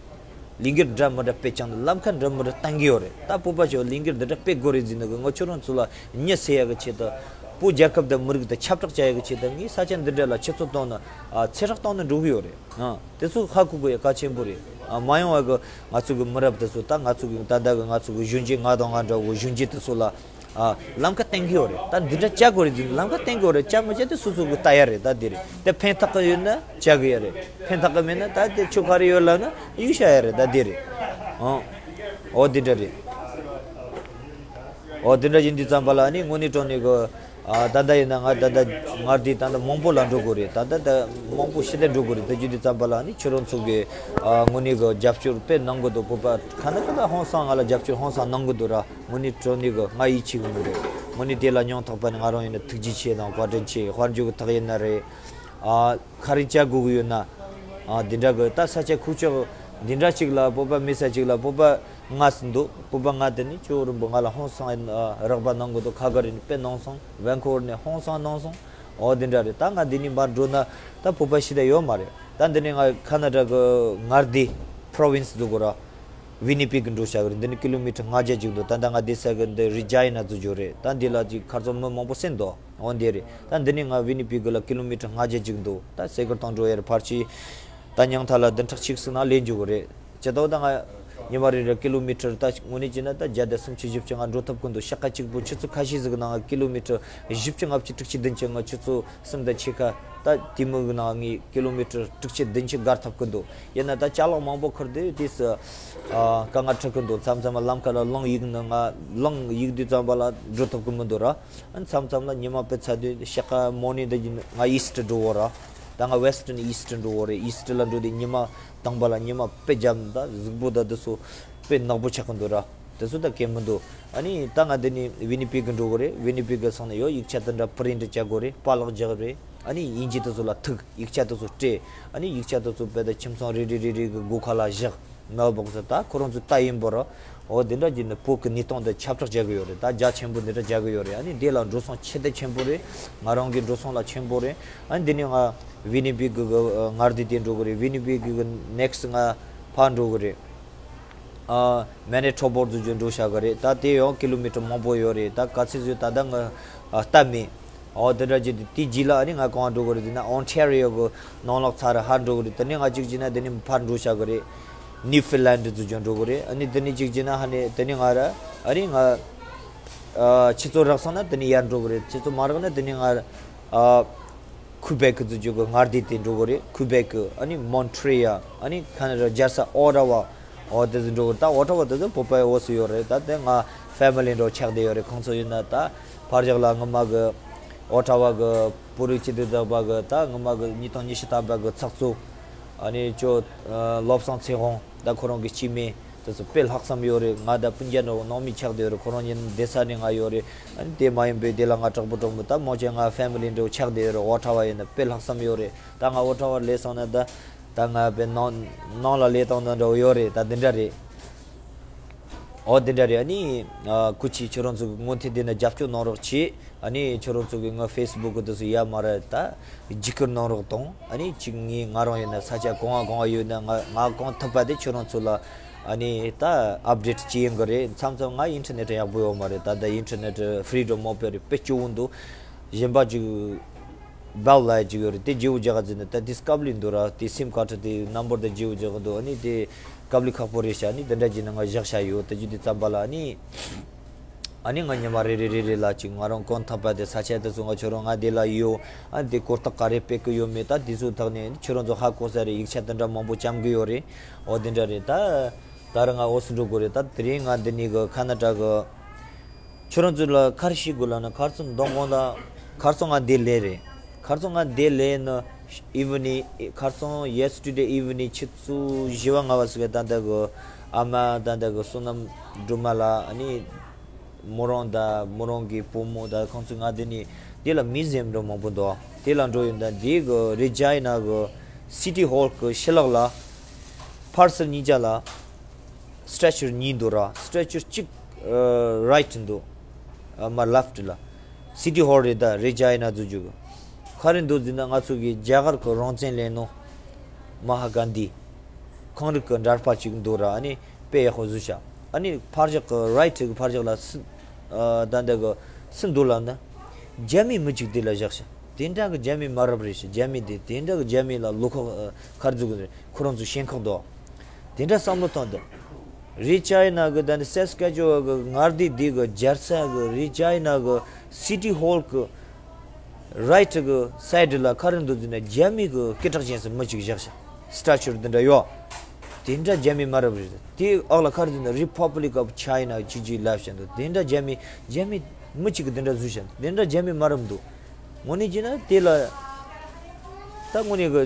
ལས་འགུལ་འདྲ་མི་འདྲ་སྤེལ་ཀྱང་ལམ་ཁ་འདྲ་མི་འདྲ་བཏང་གི་ཡོད་རེད། ད་བོད་པ་ཚོ་ལས་འགུལ་འདི་འདྲ་སྤེལ་དགོས་རེད་ཟེར་ནས་གི་ང་ཁྱོད་རང་ཚོ་ལ་མྱི་བསད་ཡ་གི་ཆེད་དུ་ བོད་རྒྱལ་ཁབ་དང་མི་རིགས་དང་ཁྱབ་བསྒྲགས་བྱ་ཡག་གི་ཆེད་དུ་ངས་ས་ཆ་འདི་འདྲ་ལ་ཆུ་ཚོད་བཏང་ན་ཨ་ཚེ་སྲོག་བཏང་ན་འགྲོ་གི་ཡོད་རེད། ཨ་དེ་ཚོ་ཧ་གོ་དགོས་ཡ་གལ་ཆེན་པོ་རེད། ཨ་མ་ཡོང་བ་གི་ང་ཚོ་གི་མི་རབས་དེ་ཚོ་ད་ང་ཚོ་གི་ད་ལྟ་གི་ང་ཚོ་གི་གཞོན་སྐྱེས་ང་དང་ང་འདྲ་བོ་གཞོན་སྐྱེས་དེ་ཚོ་ལ་ཨ་ལམ་ཁ་བསྟན་གི་ཡོད་རེད། ད་འདི་འདྲ་བྱ་དགོས་རེད། འདི་ལམ་ཁ་བསྟན་གི་ཡོད་རེད། བྱ་མི་བྱ་དེ་སོ་སོ་གི་ལྟ་ཡ་རེད། ད་འདི་རེད། དེ་ཕན་ཐོགས་གི་ཡོད་ན་བྱ་གི་ཡ་རེད། ཕན་ཐོགས་གི་མེད་ན་ད་དེ་ཆོ་ག་རེ་ཡོད་ལབ་ན་གཡུག་བྱ་ཡ་རེད། ད་འདི་རེད། ཨ་འོ་འདི་འདྲ་རེད། འོ་དེ་འདྲ་ཡིན་དུས་ཙམ་པ་ལ་ཨ་ནི་དངོས་གནས་དྲང་གནས་གི་ཨ་ད་ལྟ་ཡིན་ན་ང་ད་ལྟ་ང་འདི་ད་ལྟ་མང་པོ་ལ་འགྲོ་དགོས་རེད། ད་ལྟ་ད་མང་པོ་ཞིག་ལ་འགྲོ་དགོས་རེད། དེ་བརྒྱུད་དུས་ཙམ་པ་ལ་ཨ་ནི་ཁྱོད་རང་ཚོ་གི་ཨ་དངོས་གནས་གི་རྒྱབ་སྐྱོར་དཔེ་གནང་གི་འདུག་བོད་པ་ཁ་ན་ཁ་ན་ཧང་སང་ང་ལ་རྒྱབ་སྐྱོར་ཧང་སང་གནང་གི་འདུག་ར། དངོས་གནས་དྲང་གནས་གི་ང་ཡིད་ཆེས་གི་མི་འདུག་དངོས་གནས་དེ་ལ་སྙིང་ཐག་པ་ནས་ང་རང་ཡིན་ན་ཐུགས་རྗེ་ཆེ་དང་བཀའ་དྲིན་ཆེ། དཔལ་འབྱོར་གི་ཐག་ཡིན་ན་རེད། ཨ་ག་རེ་བྱ་དགོས་གི་ཡོད་ན། ཨ་འདི་འདྲ་གི་ད་ས་ཆ་ཁུག་ཀྱོག་འདི་འདྲ་ཅིག་ལ་བོད་པ་མེད་ས་ཅིག་ལ་བོད་པ་ལྔ་ཙམ་འདུག་བོད་པ་ལྔ་དེ་ནི་ཅོ་རིན་པོ་ང་ལ་ཧང་སང་ཨ་རོགས་པ་གནང་གི་འདུག་ཁ་ག་རེ་ནི་དཔེ་གནང་སོང་། ཝན་ཁོ་ཝར་ནས་ཧང་སང་གནང་སོང་། ཨོ་འདི་འདྲ་རེད། ད་ང་འདི་ནས་མར་འགྲོ་ན་ད་བོད་པ་ཞིག་ད་ཡོད་མ་རེད། ད་འདི་ནས་ང་ཁ་ན་ཌ་གི་མངའ་སྡེ་པྲོ་ཝིན་སི་འདུག་གོ་ར། ཝི་ནི་པེག་གི་འགྲོ་བྱ་གི་རེད། འདི་ནི་ཀི་ལོ་མི་ཊར་ལྔ་བརྒྱ་ཅིག་འདུག་ད་ལྟ་ང་བསྡད་ས་གི་འདི་རི་ཇཱ་ཡི་ན་ཙུ་ཇོ་རེད། ད་འདི་ལ་ཅིག་ཁ་རྩང་མི་མང་པོ་སེམས་འདུག་འོ་འདི་རེད། ད་འདི་ནས་ང་ཝི་ནི་པེག་གི་ལ་ཀི་ལོ་མི་ཊར་ལྔ་བརྒྱ་ཅིག་འདུག་ད་སའི་ཀལ་བཏང་འགྲོ་ཡ་རེད། ཕར་ཕྱིན་ད་ཉང་ཐ་ལ་བདུན་ཕྲག་གཅིག་ཙམ་ན་སླེབས་འགྲོ་གི་རེད། ཇི་ལྟར་ད་ང་ཉི་མ་རེ་རེ་ཀི་ལོ་མི་ཊར་ད་དངོས་གནས་བྱས་ན་ད་བརྒྱ་དང་སུམ་ཅུ་བཞི་བཅུ་ང་འགྲོ་ཐུབ་ཀྱི་འདུག་ཤག་ཁ་གཅིག་པུ་ཆུ་ཚོད་ཁ་ཤས་ཟིག་གི་ནང་ཀི་ལོ་མི་ཊར་བཞི་བཅུ་ལྔ་བཅུ་དྲུག་ཅུ་བདུན་ཅུ་ང་ཆུ་ཚོད་གསུམ་དང་ཕྱེད་ཀ་ད་དེ་མོ་གི་ནང་ངས་ཀི་ལོ་མི་ཊར་དྲུག་ཅུ་བདུན་ཅུ་བརྒལ་ཐུབ་ཀྱི་འདུག་ཡིན་ན་ད་ཅ་ལག་མང་པོ་ཁུར་དུས་དུས་སུ་ཨ་དཀའ་ངལ་འཕྲད་ཀྱི་འདུག་མཚམས་མཚམས་ལ་ལམ་ཁ་ལ་རླུང་གཡུག་ན་ང་རླུང་གཡུག་དུས་ཙམ་པ་ལ་འགྲོ་ཐུབ་ཀྱི་མི་འདུག་ར། ཨ་མཚམས་མཚམས་ལ་ཉི་མ་དཔེ་ཚ་དུས་ཤག་ཁ་མོར་ནིང་ད་ཡིན་ང་ཨི་སི་ཊི་འགྲོ་བོ་ར། ད་ང་ཝེ་སི་ཊརན་ཨི་སི་ཊི་འགྲོ་བོ་རེད། ཨི་སི་ཊི་ལ་འགྲོ་དུས་ཉི་མ་དང་པོ་ལ་ཉི་མ་དཔེ་རྒྱབ་ད་གཟུགས་པོ་ད་དེ་ཚོ་དཔེ་ནག་པོ་ཆགས་ཀྱི་འདུག་ར། དེ་ཚོ་ད་གལ་མི་འདུག་ཨ་ནི་ད་ང་འདི་ནས་ཝི་ནི་པེག་གི་འགྲོ་གི་རེད། ཝི་ནི་པེག་གི་སོང་ནས་ཡོད་ཡིག་ཆ་དེ་འདྲ་པི་རིན་ཊི་བྱ་དགོས་རེད། པཱ་ལགས་རྒྱག་རེད། ཨ་ནི་དབྱིན་ཇི་དེ་ཚོ་ལ་ཐུག་ཡིག་ཆ་དེ་ཚོ་སྤྲད། ཨ་ནི་ཡིག་ཆ་དེ་ཚོ་དཔེ་ད་ཁྱིམ་ཚང་རེ་རེ་རེ་རེ་གི་སྒོ་ཁ་ལ་བཞག་མེལ་བོག་སི་ད་ཁོ་རང་ཚོ་ལྟ་ཡིན་པ་ར། འོ་དེ་འདྲ་བྱས་ནས་བོད་ཀྱི་གནས་སྟངས་དེ་ཁྱབ་བསྒྲགས་བྱ་གི་ཡོད་རེད། ད་རྒྱ་ཆེན་པོ་འདི་འདྲ་བྱ་གི་ཡོད་རེད། ཨ་ནི་འདི་ལ་འགྲོ་སོང་ཆེ་དེ་ཆེན་པོ་རེད། ང་རང་གི་འགྲོ་སོང་ལ་ཆེན་པོ་རེད། ཨ་ནི་འདི་ནས་ང་ཝི་ནི་པེག་གི་གི་མངའ་སྡེ་དེ་འགྲོ་གི་རེད། ཝི་ནི་པེག་གི་གི་ནེག་སི་ང་ཕར་འགྲོ་གི་རེད། ཨ་མེ་ནི་ཊོ་བར་ཚུར་འགྲོ་བྱ་གི་རེད། ད་དེ་ཡང་ཀི་ལོ་མི་ཊར་མང་པོ་ཡོད་རེད། ད་ག་ཚོད་ཚོད་ད་ལྟ་ང་ལྟ་མེད། འོ་དེ་འདྲ་བྱས་ཏེ་དེའི་རྗེས་ལ་ཨ་ནི་ང་གང་འགྲོ་གི་རེད་ཟེར་ན་ཨོན་ཊེ་རི་ཡོ་གི་ནང་ལོགས་ཚར་ཧར་འགྲོ་གི་རེད། དེ་ནས་ང་གཅིག་བྱས་ན་དེ་ནས་ཕར་འགྲོ་བྱ་གི་རེད། ནིའུ་ཕི་ལན་ཌི་ཚུར་ཀྱང་འགྲོ་གི་རེད། ཨ་ནི་དེ་ནས་གཅིག་བྱས་ན་ཧ་ནས་དེ་ནས་ང་ར་ཨ་ནི་ང་ཨ་ཆུ་ཚོད་རག་སོང་ན་དེ་ནས་ཡར་འགྲོ་གི་རེད། ཆུ་ཚོད་མ་རག་ན་དེ་ནས་ང་ཨ་ཁུ་བེག་གི་ཚུར་ཀྱང་གི་མངའ་སྡེ་དེ་འགྲོ་གི་རེད། ཁུ་བེག་གི་ཨ་ནི་མོན་ཊི་རི་ཡལ་ཨ་ནི་ཁ་ན་ཌ་རྒྱལ་ས་ཨོ་ཊ་ཝ། འོ་དེ་ཚོ་འགྲོ་གི་རེད། ད་ཨོ་ཊ་ཝ་དེ་ཚོ་བོད་པའི་འོག་སུ་ཡོད་རེད། ད་དེ་ང་ཕེ་མི་ལི་འདྲ་ཆགས་བསྡད་ཡོད་རེད། ཁོང་ཚོ་ཡིན་ན་ད་ཕར་ཞོག་ལ་ངོ་མ་གི་ཨོ་ཊ་ཝ་གི་བོད་རིགས་སྤྱི་མཐུན་ཚོགས་པ་གི་ད་ངོ་མ་གི་ཉིས་སྟོང་ཉི་ཤུ་ཐམ་པ་གི་ཚོགས་གཙོ་ཨ་ནི་ཅོ་བློ་བཟང་ཚེ་དབང་ད་ཁོ་རང་གི་སྐྱེ་དམན་དེ་ཚོ་དཔེ་ལྷག་བསམ་ཡོད་རེད། ང་ད་སྤུན་ཀྱག་འདྲ་བོ་ནང་མི་ཆགས་བསྡད་ཡོད་རེད། ཁོ་རང་ཉིད་བསྡད་ས་ནས་ང་ཡོད་རེད། ཨ་ནི་དེ་མ་ཡིན་པའི་དེ་ལ་ང་དྲག་པོ་དྲག་མོ་ད་མོ་ཆེ་ང་ཕེ་མི་ལི་འདྲ་བོ་ཆགས་བསྡད་ཡོད་རེད། ཨོ་ཊ་ཝ་ཡིན་ན་དཔེ་ལྷག་བསམ་ཡོད་རེད། ད་ང་ཨོ་ཊ་ཝ་སླེབས་སོང་ན་ད་ད་ང་དཔེ་ནང་ནང་ལ་སླེབས་སྟངས་འདྲ་བོ་ཡོད་རེད། ད་འདི་འདྲ་རེད། འོ་དེ་འདྲ་རེད། ཨ་ནི་ཨ་སྐུ་མཁྱེན་ཁྱོད་རང་ཚོ་གི་སྔོན་ཐོན་དེ་ན་རྒྱབ་སྐྱོར་གནང་རོགས་བྱེད། ཨ་ནི་ཁྱོད་རང་ཚོ་གི་ང་ཕེ་སི་བུག་གི་དེ་ཚོ་ཡར་མར་ད་བརྒྱུད་སྐུར་གནང་རོགས་དང་། ཨ་ནི་གཅིག་ངས་ང་རང་ཡིན་ན་ས་ཆ་གང་བ་གང་བ་ཡོད་ན་ང་ང་གང་ཐུབ་པ་དེ་ཁྱོད་རང་ཚོ་ལ་ཨ་ནི་ད་ཨབ་ཌེཊ་བྱེད་ཡོང་གི་རེད། མཚམས་མཚམས་ང་ཨིན་ཊར་ནེཊ་ཡག་པོ་ཡོད་མ་རེད། ད་ལྟ་ཨིན་ཊར་ནེཊ་ཧྥི་རི་ཌམ་མོ་བེལ་རེད། དཔེ་སྐྱོ་བོ་འདུག་གཞན་པ་ཅིག་བལ་ལ་ཅིག་ཡོད་རེད། དེ་བརྗེ་བོ་རྒྱག་ག་ཟེར་ནས་ད་དེ་སྐབས་ལས་འདུག་ར། དེ་སིམ་ཀར་ཌི་དེ་ནམ་བར་དེ་བརྗེ་བོ་རྒྱག་གི་འདུག་ཨ་ནི་དེ་སྐབས་ལས་ཁག་པོ་རེད་ཤག་ཨ་ནི་དེ་འདྲ་བྱས་ནས་ང་བཞག་བཞག་ཡོད། དེ་བརྗེ་དུས་ཙམ་པ་ལ་ཨ་ནི་ཨ་ནི་ང་ཉི་མ་རེ་རེ་རེ་རེ་ལ་ཅིག་ང་རང་གང་ཐུབ་པ་དེ་ས་ཆ་དེ་ཚོ་ང་ཁྱོད་རང་ང་དེ་ལ་ཡོད། ཨ་ནི་དེ་གོ་རྟོགས་ག་རེ་སྤེལ་གི་ཡོད་མེད་ད་དེ་ཚོའི་ཐོག་ནས་ཁྱོད་རང་ཚོ་ཧ་གོ་ས་རེད། ཡིག་ཆ་དེ་འདྲ་མང་པོ་བཅམ་གི་ཡོད་རེད། འོ་དེ་འདྲ་རེད། ད་ད་རེས་ང་འོ་སུ་འགྲོ་དགོས་རེད། ད་དེ་རིང་ང་འདི་ནས་གི་ཁ་ན་ཌ་གི་ཁྱོད་རང་ཚོ་ལ་ག་རེ་བཤད་དགོས་ལབ་ན། ཁ་རྩང་མདང་དགོང་དང་ཁ་རྩང་ང་འདི་ལས་རེད། ཁ་རྩང་ང་འདི་ལས་ནི་ཨི་ཝི་ནིང་ཁ་རྩང་ཡེ་སི་ཊར་ཌེ་ཨི་ཝི་ནིང་ཆུ་ཚོད་བཞི་བ་ལྔ་བ་ཟིག་ག་ད་ལྟ་གི་ཨ་མ་ད་ལྟ་གི་བསོད་ནམས་སྒྲོལ་མ་ལགས་ཨ་ནི་མོ་རང་དང་མོ་རང་གི་བུ་མོ་དང་ཁོང་ཚོ་ང་འདི་ནས་འདི་ལ་མིའུ་ཛི་ཡམ་འདྲ་མང་པོ་འདུག་དེ་ལ་འགྲོ་ཡོད། ད་འདི་གི་རི་ཇཱ་ཡི་ན་གི་སི་ཊི་ཧོལ་གི་ཕྱི་ལོགས་ལ་ཕར་ཚུར་གཉིས་ཆ་ལ་སི་ཊེ་ཅུ་གཉིས་འདུག་ར། སི་ཊེ་ཅུ་གཅིག་རའིཊ་འདུག་ཨ་མ་ལེཕཊ་ལ། སི་ཊི་ཧོལ་རེད། ད་རི་ཇཱ་ཡི་ན་འཛུལ་རྒྱུ་གི་ག་རེ་འདུག་ཟེར་ན་ང་ཚོ་གི་རྒྱ་གར་གི་རང་བཙན་ལས་ནོ་མ་ཧ་གྷན་དྷི་ཁོང་རང་གི་འདྲ་པར་ཅིག་འདུག་ར། ཨ་ནི་དཔེ་ཡག་པོ་བཟོས་ཤག་ཨ་ནི་ཕར་ཞོག་གི་རའིཊ་གི་ཕར་ཞོག་ལ་སུ་ཨ་ད་འདི་གི་སུ་འདུག་ལབ་ན། རྒྱ་མི་མི་གཅིག་དེ་ལ་བཞག་ཤག་དེ་འདྲ་གི་རྒྱ་མི་མ་རབས་རེད་ཤག་རྒྱ་མི་དེ་དེ་འདྲ་གི་རྒྱ་མི་ལ་བློ་ཁོག་ཨ། ཁར་འཛུགས་གི་རེད། ཁོ་རང་ཚོ་ཞེན་ཁོག་འདུག་དེ་འདྲ་བསམ་བློ་བཏང་དུས། རི་ཅའི་ན་གི་ད་ནི་སེ་སི་ཀེ་ཅུ་ཝལ་གི་མངའ་སྡེ་དེ་གི་རྒྱལ་ས་གི་རི་ཅའི་ན་གི་སི་ཊི་ཧོལ་གི་རའིཊ་གི་སའིཌ་ལ་ག་རེ་འདུག་ཟེར་ན་རྒྱ་མི་གི་སྐད་གྲགས་ཅན་ཟེར་མི་གཅིག་བཞག་ཤག་སི་ཊེ་ཅུ་དེ་འདྲ་ཡོད། དེ་འདྲ་རྒྱ་མི་མ་རབས་རེད། དེ་འོག་ལ་ག་རེ་འདུག་ན་Republic of China ཅིག་ཅིག་ལབ་བཞག་འདུག་དེ་འདྲ་རྒྱ་མི་རྒྱ་མི་མི་གཅིག་གི་དེ་འདྲ་བཟོས་བཞག་དེ་འདྲ་རྒྱ་མི་མ་རབས་འདུག་དངོས་གནས་བྱས་ན་དེ་ལ་ད་དངོས་གནས་གི་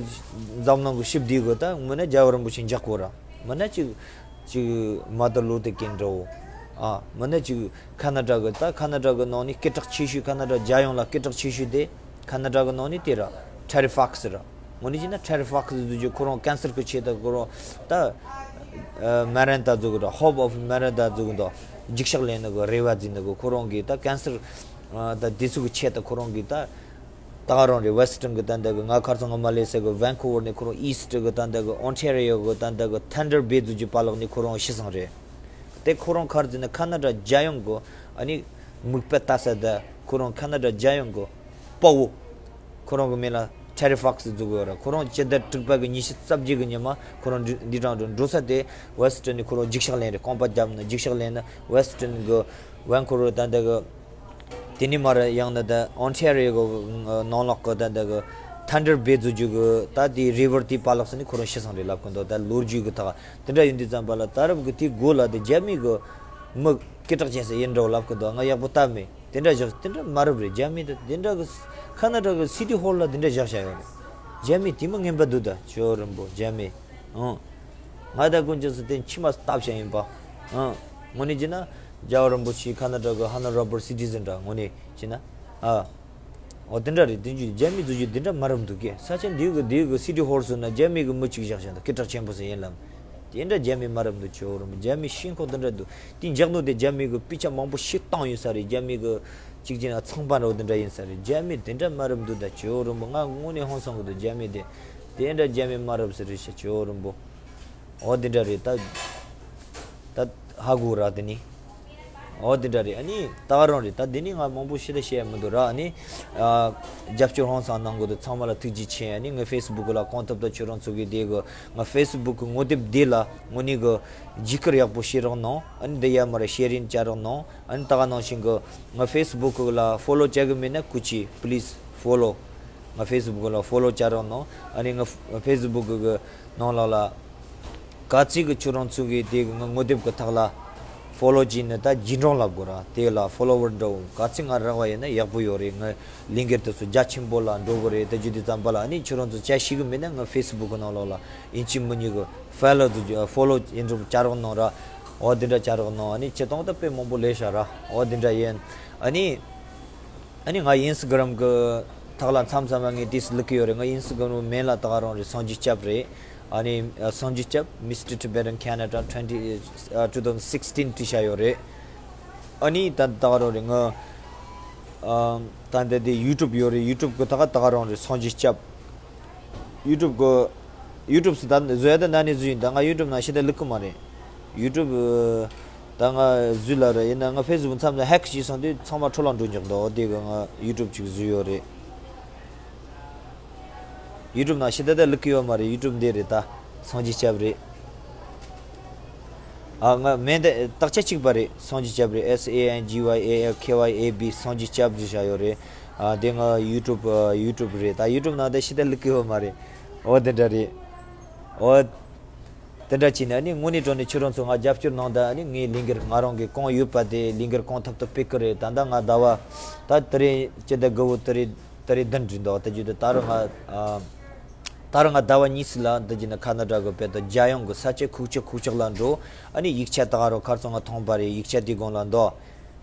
འཛམ་གླིང་གི་ཞི་བདེ་གི་ད་དངོས་གནས་རྒྱལ་བ་རིན་པོ་ཆེ་འཇགས་དགོས་ར། མིན་ན་ཅིག་ཅིག་མར་ཏིན་ལུ་ཐར་ཀིང་འདྲ་བོ། ཨ། མིན་ན་ཅིག་ཁ་ན་ཌ་གི་ད་ཁ་ན་ཌ་གི་ནང་ནས་སྐད་གྲགས་ཆེ་ཤོས། ཁ་ན་ཌ་རྒྱལ་ཡོངས་ལ་སྐད་གྲགས་ཆེ་ཤོས་དེ་ཁ་ན་ཌ་གི་ནང་ནས་དེ་ར་ཊེ་རི་ཕོག་སི་ར། དངོས་གནས་བྱས་ན་ཊེ་རི་ཕོག་སི་ཟེར་རྒྱུ་ཁོ་རང་ཀན་སར་གི་ཆེད་དུ་ཁོ་རང་ད་མེ་རན་ཏ་ཟེར་གི་ར། Hope of Merida ཟེར་གི་འདུག་འགྱིག་ཤག་ལེན་ནི་གི་རེ་བ་འཛིན་ནི་གི་ཁོ་རང་གི་ད་ཀན་སར་ད་དེ་ཚོ་གི་ཆེད་དུ་ཁོ་རང་གི་ད། ད་ག་རང་རེད། ཝེ་སི་ཊན་གི་ད་ལྟ་གི་ང་ཁར་སང་ང་མ་ལེ་ཤི་ཡ་གི་ཝན་ཀུ་ཝར་ནས་ཁོ་རང་ཨི་སི་ཊན་གི་ད་ལྟ་གི་ཨོན་ཊེ་རི་ཡོ་གི་ད་ལྟ་གི་ཐན་ཌར་བེ་ཟེར་རྒྱུ་པ་ལག་ནས་ཁོ་རང་ཤི་སོང་རེད། དེ་ཁོ་རང་ག་རེ་ཟེར་ན་ཁ་ན་ཌ་རྒྱལ་ཡོངས་གི་ཨ་ནི་མིག་དཔེ་ལྟ་ས་ད་ཁོ་རང་ཁ་ན་ཌ་རྒྱལ་ཡོངས་གི་དཔའ་བོ། ཁོ་རང་གི་མིང་ལ་ཊེ་རི་ཕོག་སི་ཟེར་གི་ཡོད་རེད། ཁོ་རང་སྤྱི་ཟླ་དྲུག་པ་གི་ཉི་ཤུ་རྩ་བརྒྱད་གི་ཉི་མ་ཁོ་རང་འདི་འདི་གྲང་འགྲོ་འགྲོ་ས་དེ་ཝེ་སི་ཊན་ནས་ཁོ་རང་འགྱིག་ཤག་ལེན་རེད། རྐང་པ་བརྒྱབ་ནས་འགྱིག་ཤག་ལེན་ནས་ཝེ་སི་ཊན་གི་ཝན་ཀུ་ཝར་ད་ལྟ་གི་དེ་ནས་མར་ཡང་ན་ད་ཨོན་ཊེ་རི་ཡོ་གི་ནང་ལོགས་གི་ད་ད་གི་ཐན་ཌར་བེ་ཟེར་རྒྱུ་གི་ད་དེ་རི་ཝར་དེའི་བར་ལོགས་སུ་ནི་ཁོ་རང་ཤི་སོང་རེད་ལབ་གི་འདུག་ད་ལོ་རྒྱུས་གི་ཐག་དེ་འདྲ་ཡིན་དུས་ཙམ་པ་ལ་ད་རབས་གི་དེའི་མགོ་ལ་དེ་རྒྱ་མི་གི་མི་སྐད་གྲགས་ཅན་ཟིག་ཡིན་འགྲོ་ལབ་གི་འདུག་ང་ཡག་པོ་བལྟས་མེད། དེ་འདྲ་བཞག་དེ་འདྲ་མ་རབས་རེད། རྒྱ་མི་ད་དེ་འདྲ་གི་ཁ་ན་ཌ་གི་སི་ཊི་ཧོལ་ལ་དེ་འདྲ་བཞག་བཞག་ཡོད་རེད། རྒྱ་མི་དེ་མི་ངན་པ་འདུག་ད་ཇོ་རིན་པོ་རྒྱ་མི། ཨང་། ང་ད་དཀོན་མཆོག་གསུམ་དེ་མཆི་མ་བཏབ་བཞག་ཡིན་པ། ཨང་། དངོས་གནས་བྱས་ན་རྒྱལ་བ་རིན་པོ་ཆེ་ཁ་ན་ཌ་གི་ཧ་ན་རོ་བར་སི་ཊི་ཟན་འདྲ་དངོས་གནས་བྱས་ན། ཨ། འོ་དེ་འདྲ་རེད། དེ་འཇུ་རྒྱ་མི་ཚོ་རྒྱུ་དེ་འདྲ་མ་རབས་འདུག་གས། ས་ཆ་འདི་གི་འདི་གི་སི་ཊི་ཧོལ་སོང་ན་རྒྱ་མི་གི་མི་གཅིག་བཞག་བཞག་འདུག་སྐད་གྲགས་ཆེན་པོ་ཟིག་ཡིན་ལབ། དེ་འདྲ་རྒྱ་མི་མ་རབས་འདུག་ཇོ་རིན་པོ་རྒྱ་མི་ཤིན་ཁོག་དེ་འདྲ་འདུག་དེ་འཇགས་ནོ་དེ་རྒྱ་མི་གི་སྤུས་ཆ་མང་པོ་ཞིག་བཏང་ཡོད་ས་རེད། རྒྱ་མི་གི་གཅིག་བྱས་ན་ཚོང་པ་འདྲ་བོ་དེ་འདྲ་ཡིན་ས་རེད། རྒྱ་མི་དེ་འདྲ་མ་རབས་འདུག་ད་ཇོ་རིན་པོ་ང་དངོས་གནས་ཧང་སང་གི་འདུག་རྒྱ་མི་དེ་དེ་འདྲ་རྒྱ་མི་མ་རབས་ཟེར་རེད་ཤག་ཇོ་རིན་པོ། འོ་དེ་འདྲ་རེད་ད། ད་ཧ་གོ་ར་དེ་ནི། འོ་དེ་འདྲ་རེད། ཨ་ནི་ད་ག་རང་རེད། ད་དེ་ནི་ང་མང་པོ་ཞིག་ལ་བཤད་ཡ་མི་འདུག་ར། ཨ་ནི། ཨ། རྒྱབ་སྐྱོར་ཧང་སང་གནང་གི་འདུག་ཚང་མ་ལ་ཐུགས་རྗེ་ཆེ། ཨ་ནི་ངའི་ཕེ་སི་བུག་ལ་གང་ཐུབ་ཐུབ་ཁྱོད་རང་ཚོ་གི་དེ་གི་ང་ཕེ་སི་བུག་གི་ངོ་དེབ་དེ་ལ་དངོས་གནས་གི་རྒྱུས་སྐར་ཡག་པོ་བྱེད་རོགས་གནང་། ཨ་ནི་འདི་ཡ་མར་ཤེར་ཡིན་བྱ་རོགས་གནང་། ཨ་ནི་ད་ག་ནང་བཞིན་གི་ང་ཕེ་སི་བུག་ལ་ཕོ་ལོ་བྱ་གི་མེད་ན་སྐུ་མཁྱེན་པི་ལི་སི་ཕོ་ལོ། ང་ཕེ་སི་བུག་ལ་ཕོ་ལོ་བྱ་རོགས་གནང་། ཨ་ནི་ང་ཕེ་སི་བུག་གི་ནང་ལོགས་ལ་ག་ཚོད་གི་ཁྱོད་རང་ཚོ་གི་དེ་གི་ང་ངོ་དེབ་གི་ཐག་ལ་ཕོ་ལོ་བྱས་ནས་ད་རྗེས་འབྲང་ལབ་དགོས་ར། དེ་ལ་ཕོ་ལོ་ཝར་འདྲ་བོ་ག་ཚོད་ང་རག་པ་ཡིན་ན་ཡག་པོ་ཡོད་རེད། ང་ལས་འགུལ་དེ་ཚོ་རྒྱ་ཆེན་པོ་ལ་འགྲོ་གི་རེད། དེ་བརྒྱུད་དེ་ཙམ་པ་ལ་ཨ་ནི་ཁྱོད་རང་ཚོ་བྱ་ཤེས་གི་མེད་ན་ང་ཕེ་སི་བུག་གི་ནང་ལོགས་ལ་ཡིན་གཅིག་མིན་གཉིས་གི་ཕོ་ལོ་དེ་ཕོ་ལོ་ཡིན་འགྲོ་བྱ་རོགས་གནང་ར། འོ་དེ་འདྲ་བྱ་རོགས་གནང་། ཨ་ནི་ཁྱེད་སྟོང་ད་དཔེ་མང་པོ་ལས་ཤག་ར། འོ་དེ་འདྲ་ཡིན། ཨ་ནི། ཨ་ནི་ང་ཨིན་སི་ཊ་གྷི་རམ་གི་ཐག་ལ་མཚམས་མཚམས་ལ་ངས་དེས་བླུག་གི་ཡོད་རེད། ང་ཨིན་སི་ཊ་གྷི་རམ་མིང་ལ་ད་ག་རང་རེད། སངས་རྒྱས་སྐྱབས་རེད། ཨ་ནི་ཨ་སངས་རྒྱས་སྐྱབས་Mister Tibetan Canada twenty ཨ་two thousand sixteen བྲིས་བཞག་ཡོད་རེད། ཨ་ནི་ད་ད་ག་རང་རེད། ང་ཨ་ད་འདི་དེ་ཡུ་ཊུབ་ཡོད་རེད། ཡུ་ཊུབ་གི་ཐག་ད་ག་རང་རེད། སངས་རྒྱས་སྐྱབས། ཡུ་ཊུབ་གི་ཡུ་ཊུབ་སུ་ད་བཟོ་ཡ་ད་ན་ནས་བཟོས་ཡིན། ད་ང་ཡུ་ཊུབ་ནང་ཞེ་དྲག་བླུག་གི་མ་རེད། ཡུ་ཊུབ་ད་ང་བཟོས་ལ་རེད། ཡིན་ན་ང་ཕེ་སི་བུག་མཚམས་ལ་ཧེག་བྱས་སོང་དུས་ཚང་མ་འཕྲོ་བརླག་འགྲོ་འཇོག་འདུག་དེ་གི་ང་ཡུ་ཊུབ་ཅིག་བཟོས་ཡོད་རེད། ཡུ་ཊུབ་ནང་ཞེ་དྲག་ད་བླུག་གི་ཡོད་མ་རེད། ཡུ་ཊུབ་འདི་རེད། ད་སངས་རྒྱས་སྐྱབས་རེད། ཨ་ང་མིང་དེ་དག་ཆ་གཅིག་པ་རེད། སངས་རྒྱས་སྐྱབས་རེད། S A N G Y A L K Y A B སངས་རྒྱས་སྐྱབས་བཟོས་བཞག་ཡོད་རེད། ཨ་དེ་ང་ཡུ་ཊུབ་ཨ་ཡུ་ཊུབ་རེད། ད་ཡུ་ཊུབ་ནང་ད་ཞེ་དྲག་བླུག་གི་ཡོད་མ་རེད། འོ་དེ་འདྲ་རེད། འོ། དེ་འདྲ་བྱས་ནས་ཨ་ནི་དངོས་གནས་དྲང་གནས་ཁྱོད་རང་ཚོ་ང་རྒྱབ་སྐྱོར་གནང་། ད་ཨ་ནི་ངའི་ལས་འགུལ་ང་རང་གི་གང་ཡོད་པ་དེ་ལས་འགུལ་གང་ཐུབ་ཐུབ་སྤེལ་གི་རེད། ད་ལྟ་ང་ཟླ་བ་ད་དེ་རིང་སྤྱི་ཟླ་དགུ་པའི་ཏ་རིག་ཏ་རིག་བདུན་རེད་འདུག་དེ་བརྒྱུད་དུ་ད་རུང་ང་ཨ་ད་རུང་ང་ཟླ་བ་གཉིས་ཙམ་ལ་འདི་བརྒྱུད་ནས་ཁ་ན་ཌ་གི་བོད་དང་རྒྱལ་ཡོངས་ཀྱི་ས་ཆ་ཁུག་ཅག་ཁུག་ཅག་ལ་འགྲོ། ཨ་ནི་ཡིག་ཆ་ད་ག་རང་ཁར་སང་ང་མཐོང་པ་རེད། ཡིག་ཆ་དེའི་སྒང་ལ་འདུག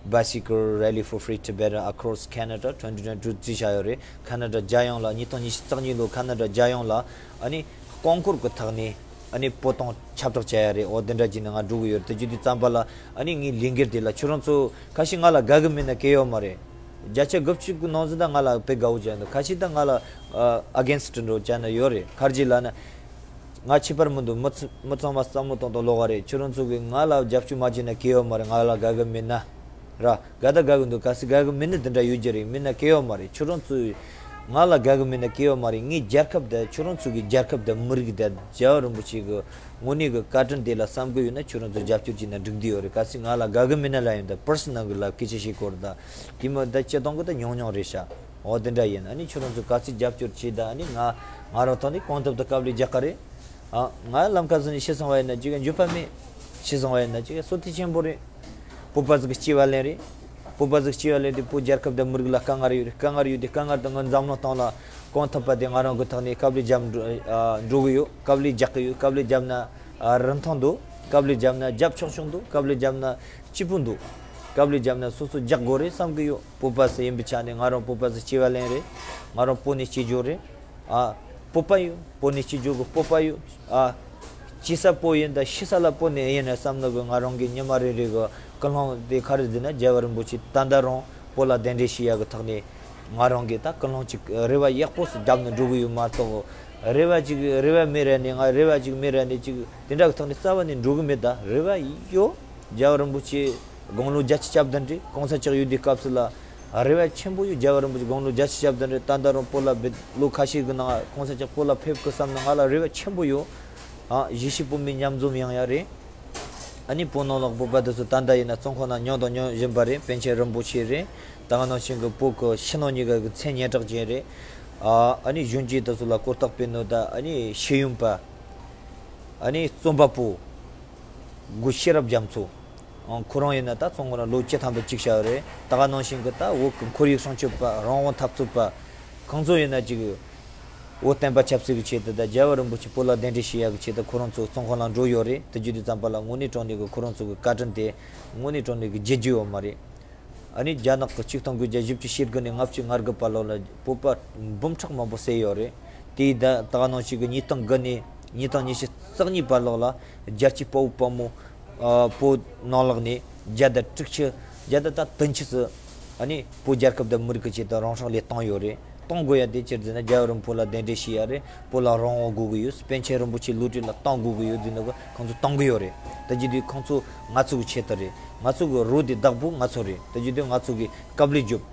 Bicycle Rally for Free Tibet across Canada twenty twenty-two བྲིས་བཞག་ཡོད་རེད། ཁ་ན་ཌ་རྒྱལ་ཡོངས་ལ་ཉིས་སྟོང་ཉི་ཤུ་རྩ་གཉིས་ལོ་ཁ་ན་ཌ་རྒྱལ་ཡོངས་ལ་ཨ་ནི་རྐང་འཁོར་གྱི་ཐོག་ནས་ཨ་ནི་བོད་དོན་ཁྱབ་བསྒྲགས་བྱ་ཡ་རེད། འོ་དེ་འདྲ་བྱས་ནས་ང་འགྲོ་གི་ཡོད་རེད། དེ་བརྒྱུད་དུས་ཙམ་པ་ལ་ཨ་ནི་ངའི་ལས་འགུལ་དེ་ལ་ཁྱོད་རང་ཚོ་ཁ་ཤས་ང་ལ་དགའ་གི་མེད་ན་གལ་ཡོད་མ་རེད། བརྒྱ་ཆ་དགུ་བཅུ་གི་ནང་ཚུད་ད་ང་ལ་དཔེ་དགའ་བོ་བྱས་འདུག་ཁ་ཤས་ད་ང་ལ་ཨ་ཨ་གེན་སི་ཊི་འགྲོ་བྱས་ན་ཡོད་རེད། ག་རེ་ལབ་ན། ང་ཁྱད་པར་མི་འདུག་མི་ཚ་མི་ཚང་མ་བསམ་བློ་གཏོང་སྟངས་ལོགས་ཀ་རེད། ཁྱོད་རང་ཚོ་གིས་ང་ལ་རྒྱབ་སྐྱོར་མ་བྱས་ན་གལ་ཡོད་མ་རེད། ང་ལ་དགའ་གི་མེད་ན། ར་དགའ་ད་དགའ་གི་འདུག་གལ་སྲིད་དགའ་གི་མེད་ན་དེ་འདྲ་ཡོད་རྒྱུ་རེད། མེད་ན་གལ་ཡོད་མ་རེད། ཁྱོད་རང་ཚོས་ང་ལ་དགའ་གི་མེད་ན་གལ་ཡོད་མ་རེད། ངའི་རྒྱལ་ཁབ་དང་ཁྱོད་རང་ཚོ་གི་རྒྱལ་ཁབ་དང་མི་རིགས་དང་རྒྱལ་བ་རིན་པོ་ཆེ་གི་དངོས་གནས་གི་བཀའ་དྲིན་དེ་ལ་བསམ་གི་ཡོད་ན་ཁྱོད་རང་ཚོས་རྒྱབ་སྐྱོར་བྱས་ན་འགྲིག་གི་ཡོད་རེད། གལ་སྲིད་ང་ལ་དགའ་གི་མེད་ན་ལ་ཡིན་ད་པར་སི་ནལ་གི་ལ་སྐད་ཆ་བཤད་དགོས་རེད། ད་དེ་མོ་ད་སྤྱི་བཏང་གི་ད་ཉུང་ཉུང་རེད་ཤག་འོ་དེ་འདྲ་ཡིན། ཨ་ནི་ཁྱོད་རང་ཚོས་ག་ཚོད་རྒྱབ་སྐྱོར་བྱས་ད་ཨ་ནི་ང་ང་རང་ཐོག་ནས་གང་ཐུབ་ཏུ་དཀའ་ལས་རྒྱག་གི་རེད། ཨ་ང་ལམ་ཁ་ཟིན་ནས་ཤི་སོང་བ་ཡིན་ན་ཅིག་འགྱོད་པ་མེད། ཤི་སོང་བ་ཡིན་ན་ཅིག་བསོད་བདེ་ཆེན་པོ་རེད། བོད་པ་ཟིག་གི་སྐྱེ་བ་ལེན་རེད། བོད་པ་ཟིག་སྐྱེ་བ་ལེན་དུས་བོད་རྒྱལ་ཁབ་དང་མི་རིགས་ལ་དཀའ་ངལ་ཡོད་རེད། དཀའ་ངལ་ཡོད་དུས་དཀའ་ངལ་དང་ངའི་འཛམ་གླིང་སྟེང་ལ་གང་ཐུབ་པ་དེ་ང་རང་གི་ཐོག་ནས་དཀའ་ལས་རྒྱབ་འགྲོ་ཨ་འགྲོ་གི་ཡོད། དཀའ་ལས་རྒྱག་གི་ཡོད། དཀའ་ལས་རྒྱབ་ན་ཨ་རིན་ཐང་འདུག་དཀའ་ལས་རྒྱབ་ན་རྒྱབ་ཆོག་ཆོག་འདུག་དཀའ་ལས་རྒྱབ་ན་སྐྱིད་པོ་འདུག་དཀའ་ལས་རྒྱབ་ན་སོ་སོ་རྒྱག་དགོས་རེད་བསམ་གི་ཡོད། བོད་པ་ཟིག་ཡིན་པའི་ཆ་ནས་ང་རང་བོད་པ་ཟིག་སྐྱེ་བ་ལེན་རེད། ང་རང་བོད་ནས་སྐྱེས་རྒྱུ་རེད། ཨ། སྤོབས་པ་ཡོད། བོད་ནས་སྐྱེས་རྒྱུ་གི་སྤོབས་པ་ཡོད། ཨ། སྐྱེས་ས་བོད་ཡིན་ད་ཤི་ས་ལ་བོད་ནས་ཡིན་ན་བསམ་ནོ་གི་ང་རང་གི་ཉི་མ་རེ་རེ་གི་ཀུན་སློང་དེ་ག་རེ་ཟེར་ན་རྒྱལ་བ་རིན་པོ་ཆེ་ད་ལྟ་རང་བོད་ལ་གདན་འདྲེན་ཞུ་ཡག་གི་ཐོག་ནས་ང་རང་གི་ད་ཀུན་སློང་ཅིག་རེ་བ་ཡག་པོ་ཞིག་བརྒྱབ་ནས་འགྲོ་གི་ཡོད་མ་གཏོགས། རེ་བ་ཅིག་རེ་བ་མེད་ར་ནས་ང་རེ་བ་ཅིག་མེད་ར་ནས་ཅིག་དེ་འདྲ་གི་ཐོག་ནས་རྩ་བ་ནས་འགྲོ་གི་མེད། ད་རེ་བ་ཡོད། རྒྱལ་བ་རིན་པོ་ཆེ་དགུང་ལོ་བརྒྱད་ཅུ་གྱ་བདུན་རེད། གོང་ས་མཆོག་ཡོད་དུས་སྐབས་སུ་ལ་རེ་བ་ཆེན་པོ་ཡོད། རྒྱལ་བ་རིན་པོ་ཆེ་དགུང་ལོ་བརྒྱད་ཅུ་གྱ་བདུན་རེད། ད་ལྟ་རུང་བོད་ལ་བུད། ལོ་ཁ་ཤས་ཀྱི་ནང་གོང་ས་མཆོག་བོད་ལ་ཕེབས་ཀྱི་བསམ་ན་ང་ལ་རེ་བ་ཆེན་པོ་ཡོད། ཨ། གཞིས་བྱེས་བོད་མི་མཉམ་འཛོམས་ཡོང་ཡ་རེད། ཨ་ནི་བོད་ནང་ལོགས་བོད་པ་དེ་ཚོ་ད་ལྟ་ཡིན་ན་བཙོན་ཁང་ནང་མྱོང་དང་མྱོང་བཞིན་པ་རེད། པཎ་ཆེན་རིན་པོ་ཆེ་རེད། ད་ག་ནང་བཞིན་གྱི་བོད་ཀྱི་ཕྱི་ནང་གཉིས་ཀ་གི་མཚན་སྙན་གྲགས་ཅན་རེད། ཨ། ཨ་ནི་གཞོན་སྐྱེས་དེ་ཚོ་ལ་གོ་རྟོགས་སྤེལ་ནོ་ད་ཨ་ནི་ཤེས་ཡོན་པ། ཨ་ནི་རྩོམ་པ་པོ། སྒོ་ཤེས་རབ་རྒྱ་མཚོ། ཨང་། ཁོ་རང་ཡིན་ན་ད་ཚོང་ཁང་ལ་ལོ་བཅུ་ཐམ་པ་གཅིག་བཞག་རེད། ད་ག་ནང་བཞིན་གྱི་ད་བོད་ཀྱི་ཁོར་ཡུག་སྲུང་སྐྱོབ་པ། རང་དབང་འཐབ་རྩོད་པ། ཁོང་ཚོ་ཡིན་ན་ཅིག་བོད་བསྟན་པ་ཆབ་སྲིད་ཀྱི་ཆེད་དུ་དང་རྒྱལ་བ་རིན་པོ་ཆེ་བོད་ལ་གདན་འདྲེན་ཞུ་ཡག་གི་ཆེད་དུ་ཁོ་རང་ཚོ་བཙོན་ཁང་ལ་འགྲོ་ཡོད་རེད། དེ་བརྒྱུད་དུས་ཙམ་པ་ལ་དངོས་གནས་དྲང་གནས་ཀྱི་ཁོ་རང་ཚོ་གི་བཀའ་དྲིན་དེ་དངོས་གནས་དྲང་གནས་ཀྱི་བརྗེད་རྒྱུ་ཡོད་མ་རེད། ཨ་ནི་རྒྱ་ནག་གི་ཆིག་སྟོང་དགུ་བརྒྱ་བཞི་བཅུ་ཞེ་དགུ་ནས་ལྔ་བཅུ་ང་དགུ་བར་ལོགས་ལ་བོད་པ་འབུམ་ཕྲག་མང་པོ་བསད་ཡོད་རེད། དེའི་ད་ད་ག་ནང་བཞིན་གྱི་ཉིས་སྟོང་དགུ་ནས་ཉིས་སྟོང་ཉི་ཤུ་རྩ་གཉིས་བར་ལོགས་ལ་རྒྱལ་གཅེས་དཔའ་བོ་དཔའ་མོ། ཨ། བོད་ནང་ལོགས་ནས་བརྒྱ་དང་དྲུག་ཅུ། བརྒྱ་དང་ད་བདུན་ཅུ་ཙམ། ཨ་ནི་བོད་རྒྱལ་ཁབ་དང་མི་རིགས་ཀྱི་ཆེད་དུ་རང་སྲོག་བློས་བཏང་ཡོད་རེད། གཏོང་དགོས་ཡ་དེ་ཅི་ཟེར་ན་རྒྱལ་བ་རིན་པོ་ཆེ་ལ་གདན་འདྲེན་ཞུ་ཡ་རེད། བོད་ལ་རང་དབང་དགོས་ཀྱི་ཡོད། པཎ་ཆེན་རིན་པོ་ཆེ་བློ་གྲོས་ལ་བཏང་དགོས་ཀྱི་ཡོད་ཟེར་ནོ་གི་ཁོང་ཚོ་གཏོང་གི་ཡོད་རེད། ད་ཅི་དུས་ཁོང་ཚོ་ང་ཚོ་གི་ཆེད་དུ་རེད། ང་ཚོ་གི་རོ་དེ་བདག་པོ་ང་ཚོ་རེད། ད་ཅི་དུས་ང་ཚོ་གི་དཀའ་ལས་རྒྱོབ།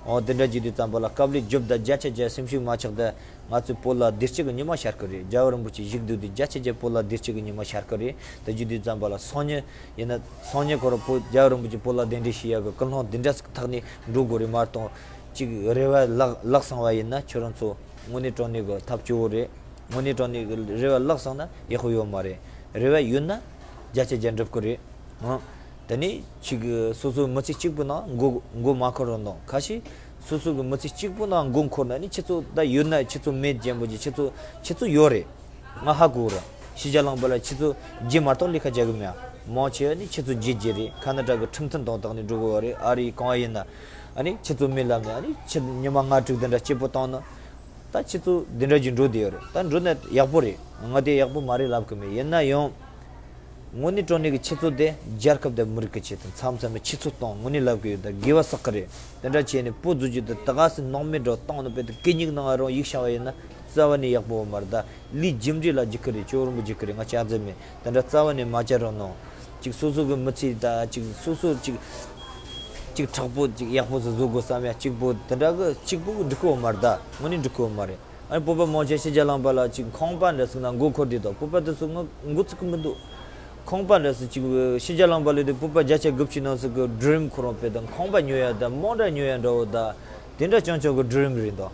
འོ་དེ་འདྲ་ཅི་དུས་ཙམ་པ་ལ་དཀའ་ལས་རྒྱོབ་ད་བརྒྱ་ཆ་བརྒྱ་སེམས་ཤུགས་མ་ཆག་ད་ང་ཚོ་བོད་ལ་བདེ་སྐྱིད་ཀྱི་ཉི་མ་ཤར་གི་རེད། རྒྱལ་བ་རིན་པོ་ཆེ་བཞུགས་དུས་དེ་བརྒྱ་ཆ་བརྒྱ་བོད་ལ་བདེ་སྐྱིད་ཀྱི་ཉི་མ་ཤར་གི་རེད། ད་ཅི་དུས་ཙམ་པ་ལ་སང་ཉིན་ཡིན་ན་སང་ཉིན་ཁོ་རང་བོད་རྒྱལ་བ་རིན་པོ་ཆེ་བོད་ལ་གདན་འདྲེན་ཞུ་ཡ་གི་ཀུན་སློང་དེ་འདྲ་ཞིག་ཐག་ནས་འགྲོ་དགོས་རེད་མ་གཏོགས། ཅིག་རེ་བ་ལག་ལག་སོང་བ་ཡིན་ན་ཁྱོད་རང་ཚོ་དངོས་གནས་དྲང་གནས་གི་ཐབས་སྐྱོ་བོ་རེད། དངོས་གནས་དྲང་གནས་གི་རེ་བ་ལག་སོང་ན་ཡག་པོ་ཡོད་མ་རེད། རེ་བ་ཡོད་ན་བརྒྱ་ཆ་བརྒྱ་འགྲུབ་གི་རེད། ཨང་། དེ་ནས་ཅིག་སོ་སོའི་མི་ཚེ་གཅིག་པུ་ནང་མགོ་མགོ་མ་འཁོར་རོགས་གནང་། ཁ་ཤས་སོ་སོ་གི་མི་ཚེ་གཅིག་པུ་ནང་མགོ་འཁོར་ན་ནི་ཁྱེད་ཚོ་ད་ཡོད་ན་ཁྱེད་ཚོ་མེད་ཅན་པོ་ཅིག་ཁྱེད་ཚོ་ཁྱེད་ཚོ་ཡོད་རེད། ང་ཧ་གོ་ར། ཕྱི་རྒྱལ་ལུང་པ་ལ་ཁྱེད་ཚོ་རྒྱུ་མ་གཏོགས་ལས་ཀ་རྒྱག་གི་མེད། མང་ཆེ་བ་ནི་ཁྱེད་ཚོ་རྒྱུ་རྒྱུ་རེད། ཁ་ན་ཌ་གི་ཁྲིམས་མཐུན་དང་དག་ནས་འགྲོ་གི་ཡོད་རེད། ཨ་རི་གང་བ་ཡིན་ན། ཨ་ནི་ཁྱེད་ཚོ་མི་ལབ་ནས་ཨ་ནི་ཁྱེད་ཉི་མ་ལྔ་དྲུག་དེ་འདྲ་སྐྱིད་པོ་བཏང་ན། ད་ཁྱེད་ཚོ་འདི་འདྲ་ཅིག་འགྲོ་བསྡད་ཡོད་རེད། ད་འགྲོ་ན་ཡག་པོ་རེད། ང་དེ་ཡག་པོ་མ་རེད་ལབ་གི་མེད། ཡིན་ན་ཡང་། དངོས་གནས་དྲང་གནས་ཀྱི་ཁྱེད་ཚོ་དེ་རྒྱལ་ཁབ་དང་མི་རིགས་ཀྱི་ཆེད་དུ་མཚམས་མཚམས་མི་ཁྱེད་ཚོ་གཏོང་དངོས་གནས་ལབ་གི་ཡོད། ད་དགེ་བ་བསགས་གི་རེད། དེ་འདྲ་བྱས་ནས་བོད་བཟོ་རྒྱུ་དེ་ད་ག་སེ་སྣང་མེད་འགྲོ་བཏང་ནི་དཔེ་དེ་གད་སྙིགས་ནང་རང་ཡིག་བྱ་བ་ཡིན་ན་རྩ་བ་ནས་ཡག་པོ་མ་རེད། ད་ལས་རྒྱུ་འབྲས་ལ་འཇིགས་གི་རེད། ཅོ་རུ་མི་འཇིགས་གི་རེད། ང་ཅག་ཚེ་མེད། དེ་འདྲ་རྩ་བ་ནས་མ་བྱ་རོགས་གནང་། ཅིག་སོ་སོ་གི་མི་ཚེ་ད་ཅིག་སོ་སོ་ཅིག་ཅིག་དྲག་པོ་ཅིག་ཡག་པོ་ཟིག་བཟོ་དགོས་བསམ་ཡ་གཅིག་པོ་དེ་འདྲ་གི་གཅིག་པོ་གི་འགྲིག་གི་ཡོད་མ་རེད། ད་དངོས་གནས་འགྲིག་གི་ཡོད་མ་རེད། ཨ་ནི་བོད་པ་མང་ཆེ་ཕྱི་རྒྱལ་ལུང་པ་ལ་ཅིག་ཁང་པ་འདྲ་ཟིག་ན་མགོ་འཁོར་བསྡད་དོ། བོད་པ་དེ་ཚོ་ངོ་མགོ་ཚོད་གི་མི་འདུག་ཁང་པ་འདྲ་ཟིག་ཅིག་ཕྱི་རྒྱལ་ལུང་པ་ལ་དེ་བོད་པ་བརྒྱ་ཆ་དགུ་བཅུ་ནང་ཟིག་གི་ཌི་རིམ་ཁོ་རང་དཔེ་དང་ཁང་པ་ཉོ་ཡ་ད་མོ་ཊ་ཉོ་ཡ་འདྲ་བོ་ད་དེ་འདྲ་རྐྱང་རྐྱང་གི་ཌི་རིམ་རེད་དོ།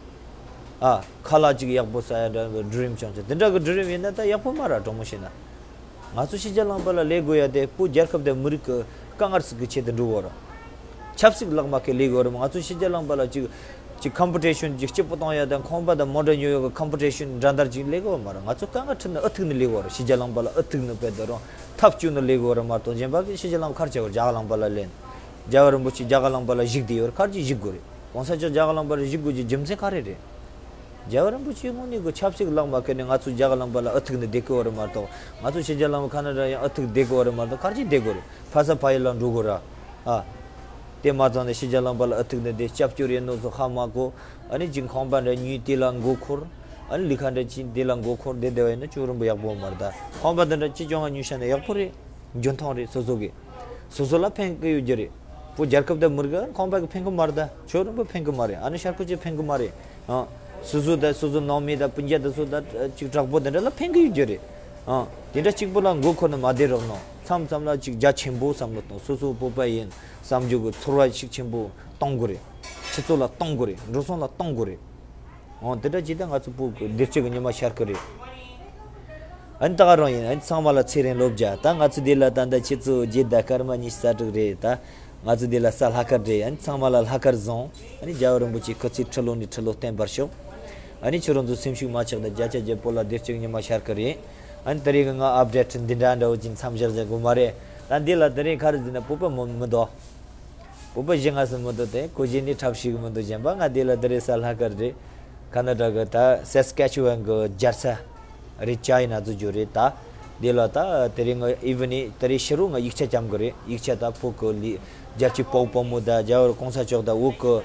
ཨ། ཁ་ལག་ཅིག་ཡག་པོ་ཟ་ཡ་འདྲ་གི་ཌི་རིམ་རྐྱང་རྐྱང་དེ་འདྲ་གི་ཌི་རིམ་ཡིན་ན་ད་ཡག་པོ་མ་རེད། དྲང་མོ་བཤད་ན། ང་ཚོ་ཕྱི་རྒྱལ་ལུང་པ་ལ་ལས་དགོས་ཡ་དེ་བོད་རྒྱལ་ཁབ་དང་མི་རིགས་ཀྱི་དཀའ་ངལ་ཟིག་གི་ཆེད་དུ་འགྲོ་གི་ཡོད་རེད། ཆབ་སྲིད་ལག་མ་ཁེལ་ལས་དགོས་རེད། ང་ཚོ་ཕྱི་རྒྱལ་ལུང་པ་ལ་ཅིག་ཅིག་ཀམ་པི་ཊི་ཤན་ཅིག་སྐྱིད་པོ་གཏོང་ཡ་དང་ཁང་པ་དང་མོ་ཊ་ཉོ་ཡ་གི་ཀམ་པི་ཊི་ཤན་འགྲན་བསྡུར་ཅིག་ལས་དགོས་མ་རེད། ང་ཚོ་དཀའ་ངལ་འཕྲད་ན་ཨུ་ཐུག་ནས་ལས་དགོས་རེད། ཕྱི་རྒྱལ་ལུང་པ་ལ་ཨུ་ཐུག་ནས་དཔེ་དེ་རང་ཐབས་སྐྱོ་ནས་ལས་དགོས་རེད་མ་གཏོགས་གཞན་པ་གི་ཕྱི་རྒྱལ་ལུང་པ་ག་རེ་བྱེད་དགོས་རེད། རྒྱ་གར་ལུང་པ་ལ་ལེན། རྒྱལ་བ་རིན་པོ་ཆེ་རྒྱ་གར་ལུང་པ་ལ་བཞུགས་བསྡད་ཡོད་རེད། ག་རེ་བྱས་བཞུགས་དགོས་རེད། གོང་ས་མཆོག་རྒྱ་གར་ལུང་པ་ལ་བཞུགས་དགོས་ཀྱི་རྒྱུ་མཚན་ག་རེ་རེད། རྒྱལ་བ་རིན་པོ་ཆེ་དངོས་གནས་ཀྱི་ཆབ་སྲིད་ལག་མ་ཁེལ་ནས་ང་ཚོ་རྒྱ་གར་ལུང་པ་ལ་ཨུ་ཐུག་ནས་བསྡད་ཀྱི་ཡོད་རེད་མ་གཏོགས། ང་ཚོ་ཕྱི་རྒྱལ་ལུང་པ་ཁ་ན་ཌ་ཡང་ཨུ་ཐུག་བསྡད་ཀྱི་ཡོད་རེད་མ་གཏོགས་ག་རེ་བྱས་བསྡད་དགོས་རེད། ཕ་ས་ཕ་ཡུལ་ལ་འགྲོ་དགོས་ར། ཨ། དེ་མ་ཚང་ནས་ཕྱི་རྒྱལ་ལུང་པ་ལ་ཨུ་ཐུག་ནས་བསྡད་སྐྱབས་བཅོལ་ཡིན་ནོ་ཚོ་ཧ་མ་གོ། ཨ་ནི་ཅིག་ཁང་པ་འདྲ་ཉོས་དེ་ལ་མགོ་འཁོར། ཨ་ནི་ལས་ཀ་འདྲ་ཅིག་དེ་ལ་མགོ་འཁོར་བསྡད་བསྡད་པ་ཡིན་ན་ཅོ་རུ་མི་ཡག་པོ་མ་རེད། ད་ཁང་པ་འདི་འདྲ་ཅིག་ཅང་ང་ཉོས་བཞག་ན་ཡག་པོ་རེད། འཇོན་ཐང་རེད། སོ་སོ་གི་སོ་སོ་ལ་ཕན་གི་ཡོད་རྒྱུ་རེད། བོད་རྒྱལ་ཁབ་དང་མི་རིགས་ཁང་པ་གི་ཕན་གི་མ་རེད། ད་ཁྱོད་རང་གི་ཕན་གི་མ་རེད། ཨ་ནི་ཤར་ཁུལ་གྱི་ཕན་གི་མ་རེད། ཨ། སོ་སོ་དང་སོ་སོ་ནང་མི་དང་སྤུན་ཀྱག་དང་སོ་དང་ཅིག་དྲག་པོ་དེ་འདྲ་ལ་ཕན་གི་ཡོད་རྒྱུ་རེད། ཨ། དེ་འདྲ་གཅིག་པོ་ལ་མགོ་འཁོར་ནས་མ་བསྡད་རོགས་གནང་། མཚམས་མཚམས་ལ་ཅིག་རྒྱ་ཆེན་པོ་བསམ་བློ་གཏོང་། སོ་སོ་བོད་པ་ཡིན་བསམ་རྒྱུ་གི་ཚོར་བ་ཞིག་ཆེན་པོ་གཏོང་དགོས་རེད། སྤྱི་ཚོགས་ལ་གཏོང་དགོས་རེད། འགྲོ་སོང་ལ་གཏོང་དགོས་རེད། འོ་དེ་འདྲ་ཅིག་ད་ང་ཚོ་བོད་ཀྱི་བདེ་སྐྱིད་ཀྱི་ཉི་མ་ཤར་གི་རེད། ཨ་ནི་ད་ག་རང་ཡིན། ཨ་ནི་ཚང་མ་ལ་ཚེ་རིང་ལོ་བརྒྱ། ད་ང་ཚོ་འདི་ལ་ད་ལྟ་ཆུ་ཚོད་བརྒྱད་དང་སྐར་མ་ཉི་ཤུ་རྩ་དྲུག་རེད། ད་ང་ཚོ་འདི་ལ་གཟའ་ལྷག་དཀར་རེད། ཨ་ནི་ཚང་མ་ལ་ལྷག་དཀར་བཟང་། ཨ་ནི་རྒྱལ་བ་རིན་པོ་ཆེ་སྐུ་ཚེ་ཁྲི་ལོ་ནས་ཁྲི་ལོ་བརྟན་པར་ཤོག་ཨ་ནི་ཁྱོད་རང་ཚོ་སེམས་ཤུགས་མ་ཆག་དང་། བརྒྱ་ཆ་བརྒྱ་བོད་ལ་བདེ་སྐྱིད་ཉི་མ་ཤར་གི་རེད། ཨ་ནི་དེ་རིང་གི་ང་ཨབ་ཌེཊ་འདི་འདྲ་འདྲ་བོ་ཅིག་མཚམས་བཞག་བཞག་དགོས་མ་རེད། ད་འདི་ལ་དེ་རིང་ག་རེ་ཟེར་ན་བོད་པ་མི་མི་འདུག་བོད་པ་གཞན་ང་ཚོ་མི་འདུག་དེ་ཁོ་གཞན་ནི་འཁྲབ་ཤེས་གི་མི་འདུག་གཞན་པ་ང་དེ་ལ་དེ་རེ་ས་ལྷག་དཀར་རེད། ཁ་ན་ཌ་གི་ད་སེ་སི་ཀེ་ཆུ་ཝན་གི་རྒྱལ་ས་རེད། ཅ་ཡི་ན་ཚོ་ཇོ་རེད། ད་དེ་ལ་ད་དེ་རིང་ང་ཨི་ཝི་ནི་དེ་རིང་ཕྱི་རུ་ང་ཡིག་ཆ་བཀྲམ་གི་རེད། ཡིག་ཆ་ད་བོད་གི་ལི་རྒྱལ་གཅེས་དཔའ་བོ་དཔའ་མོ་ད་རྒྱལ་བ་གོང་ས་མཆོག་ད་བོད་གི་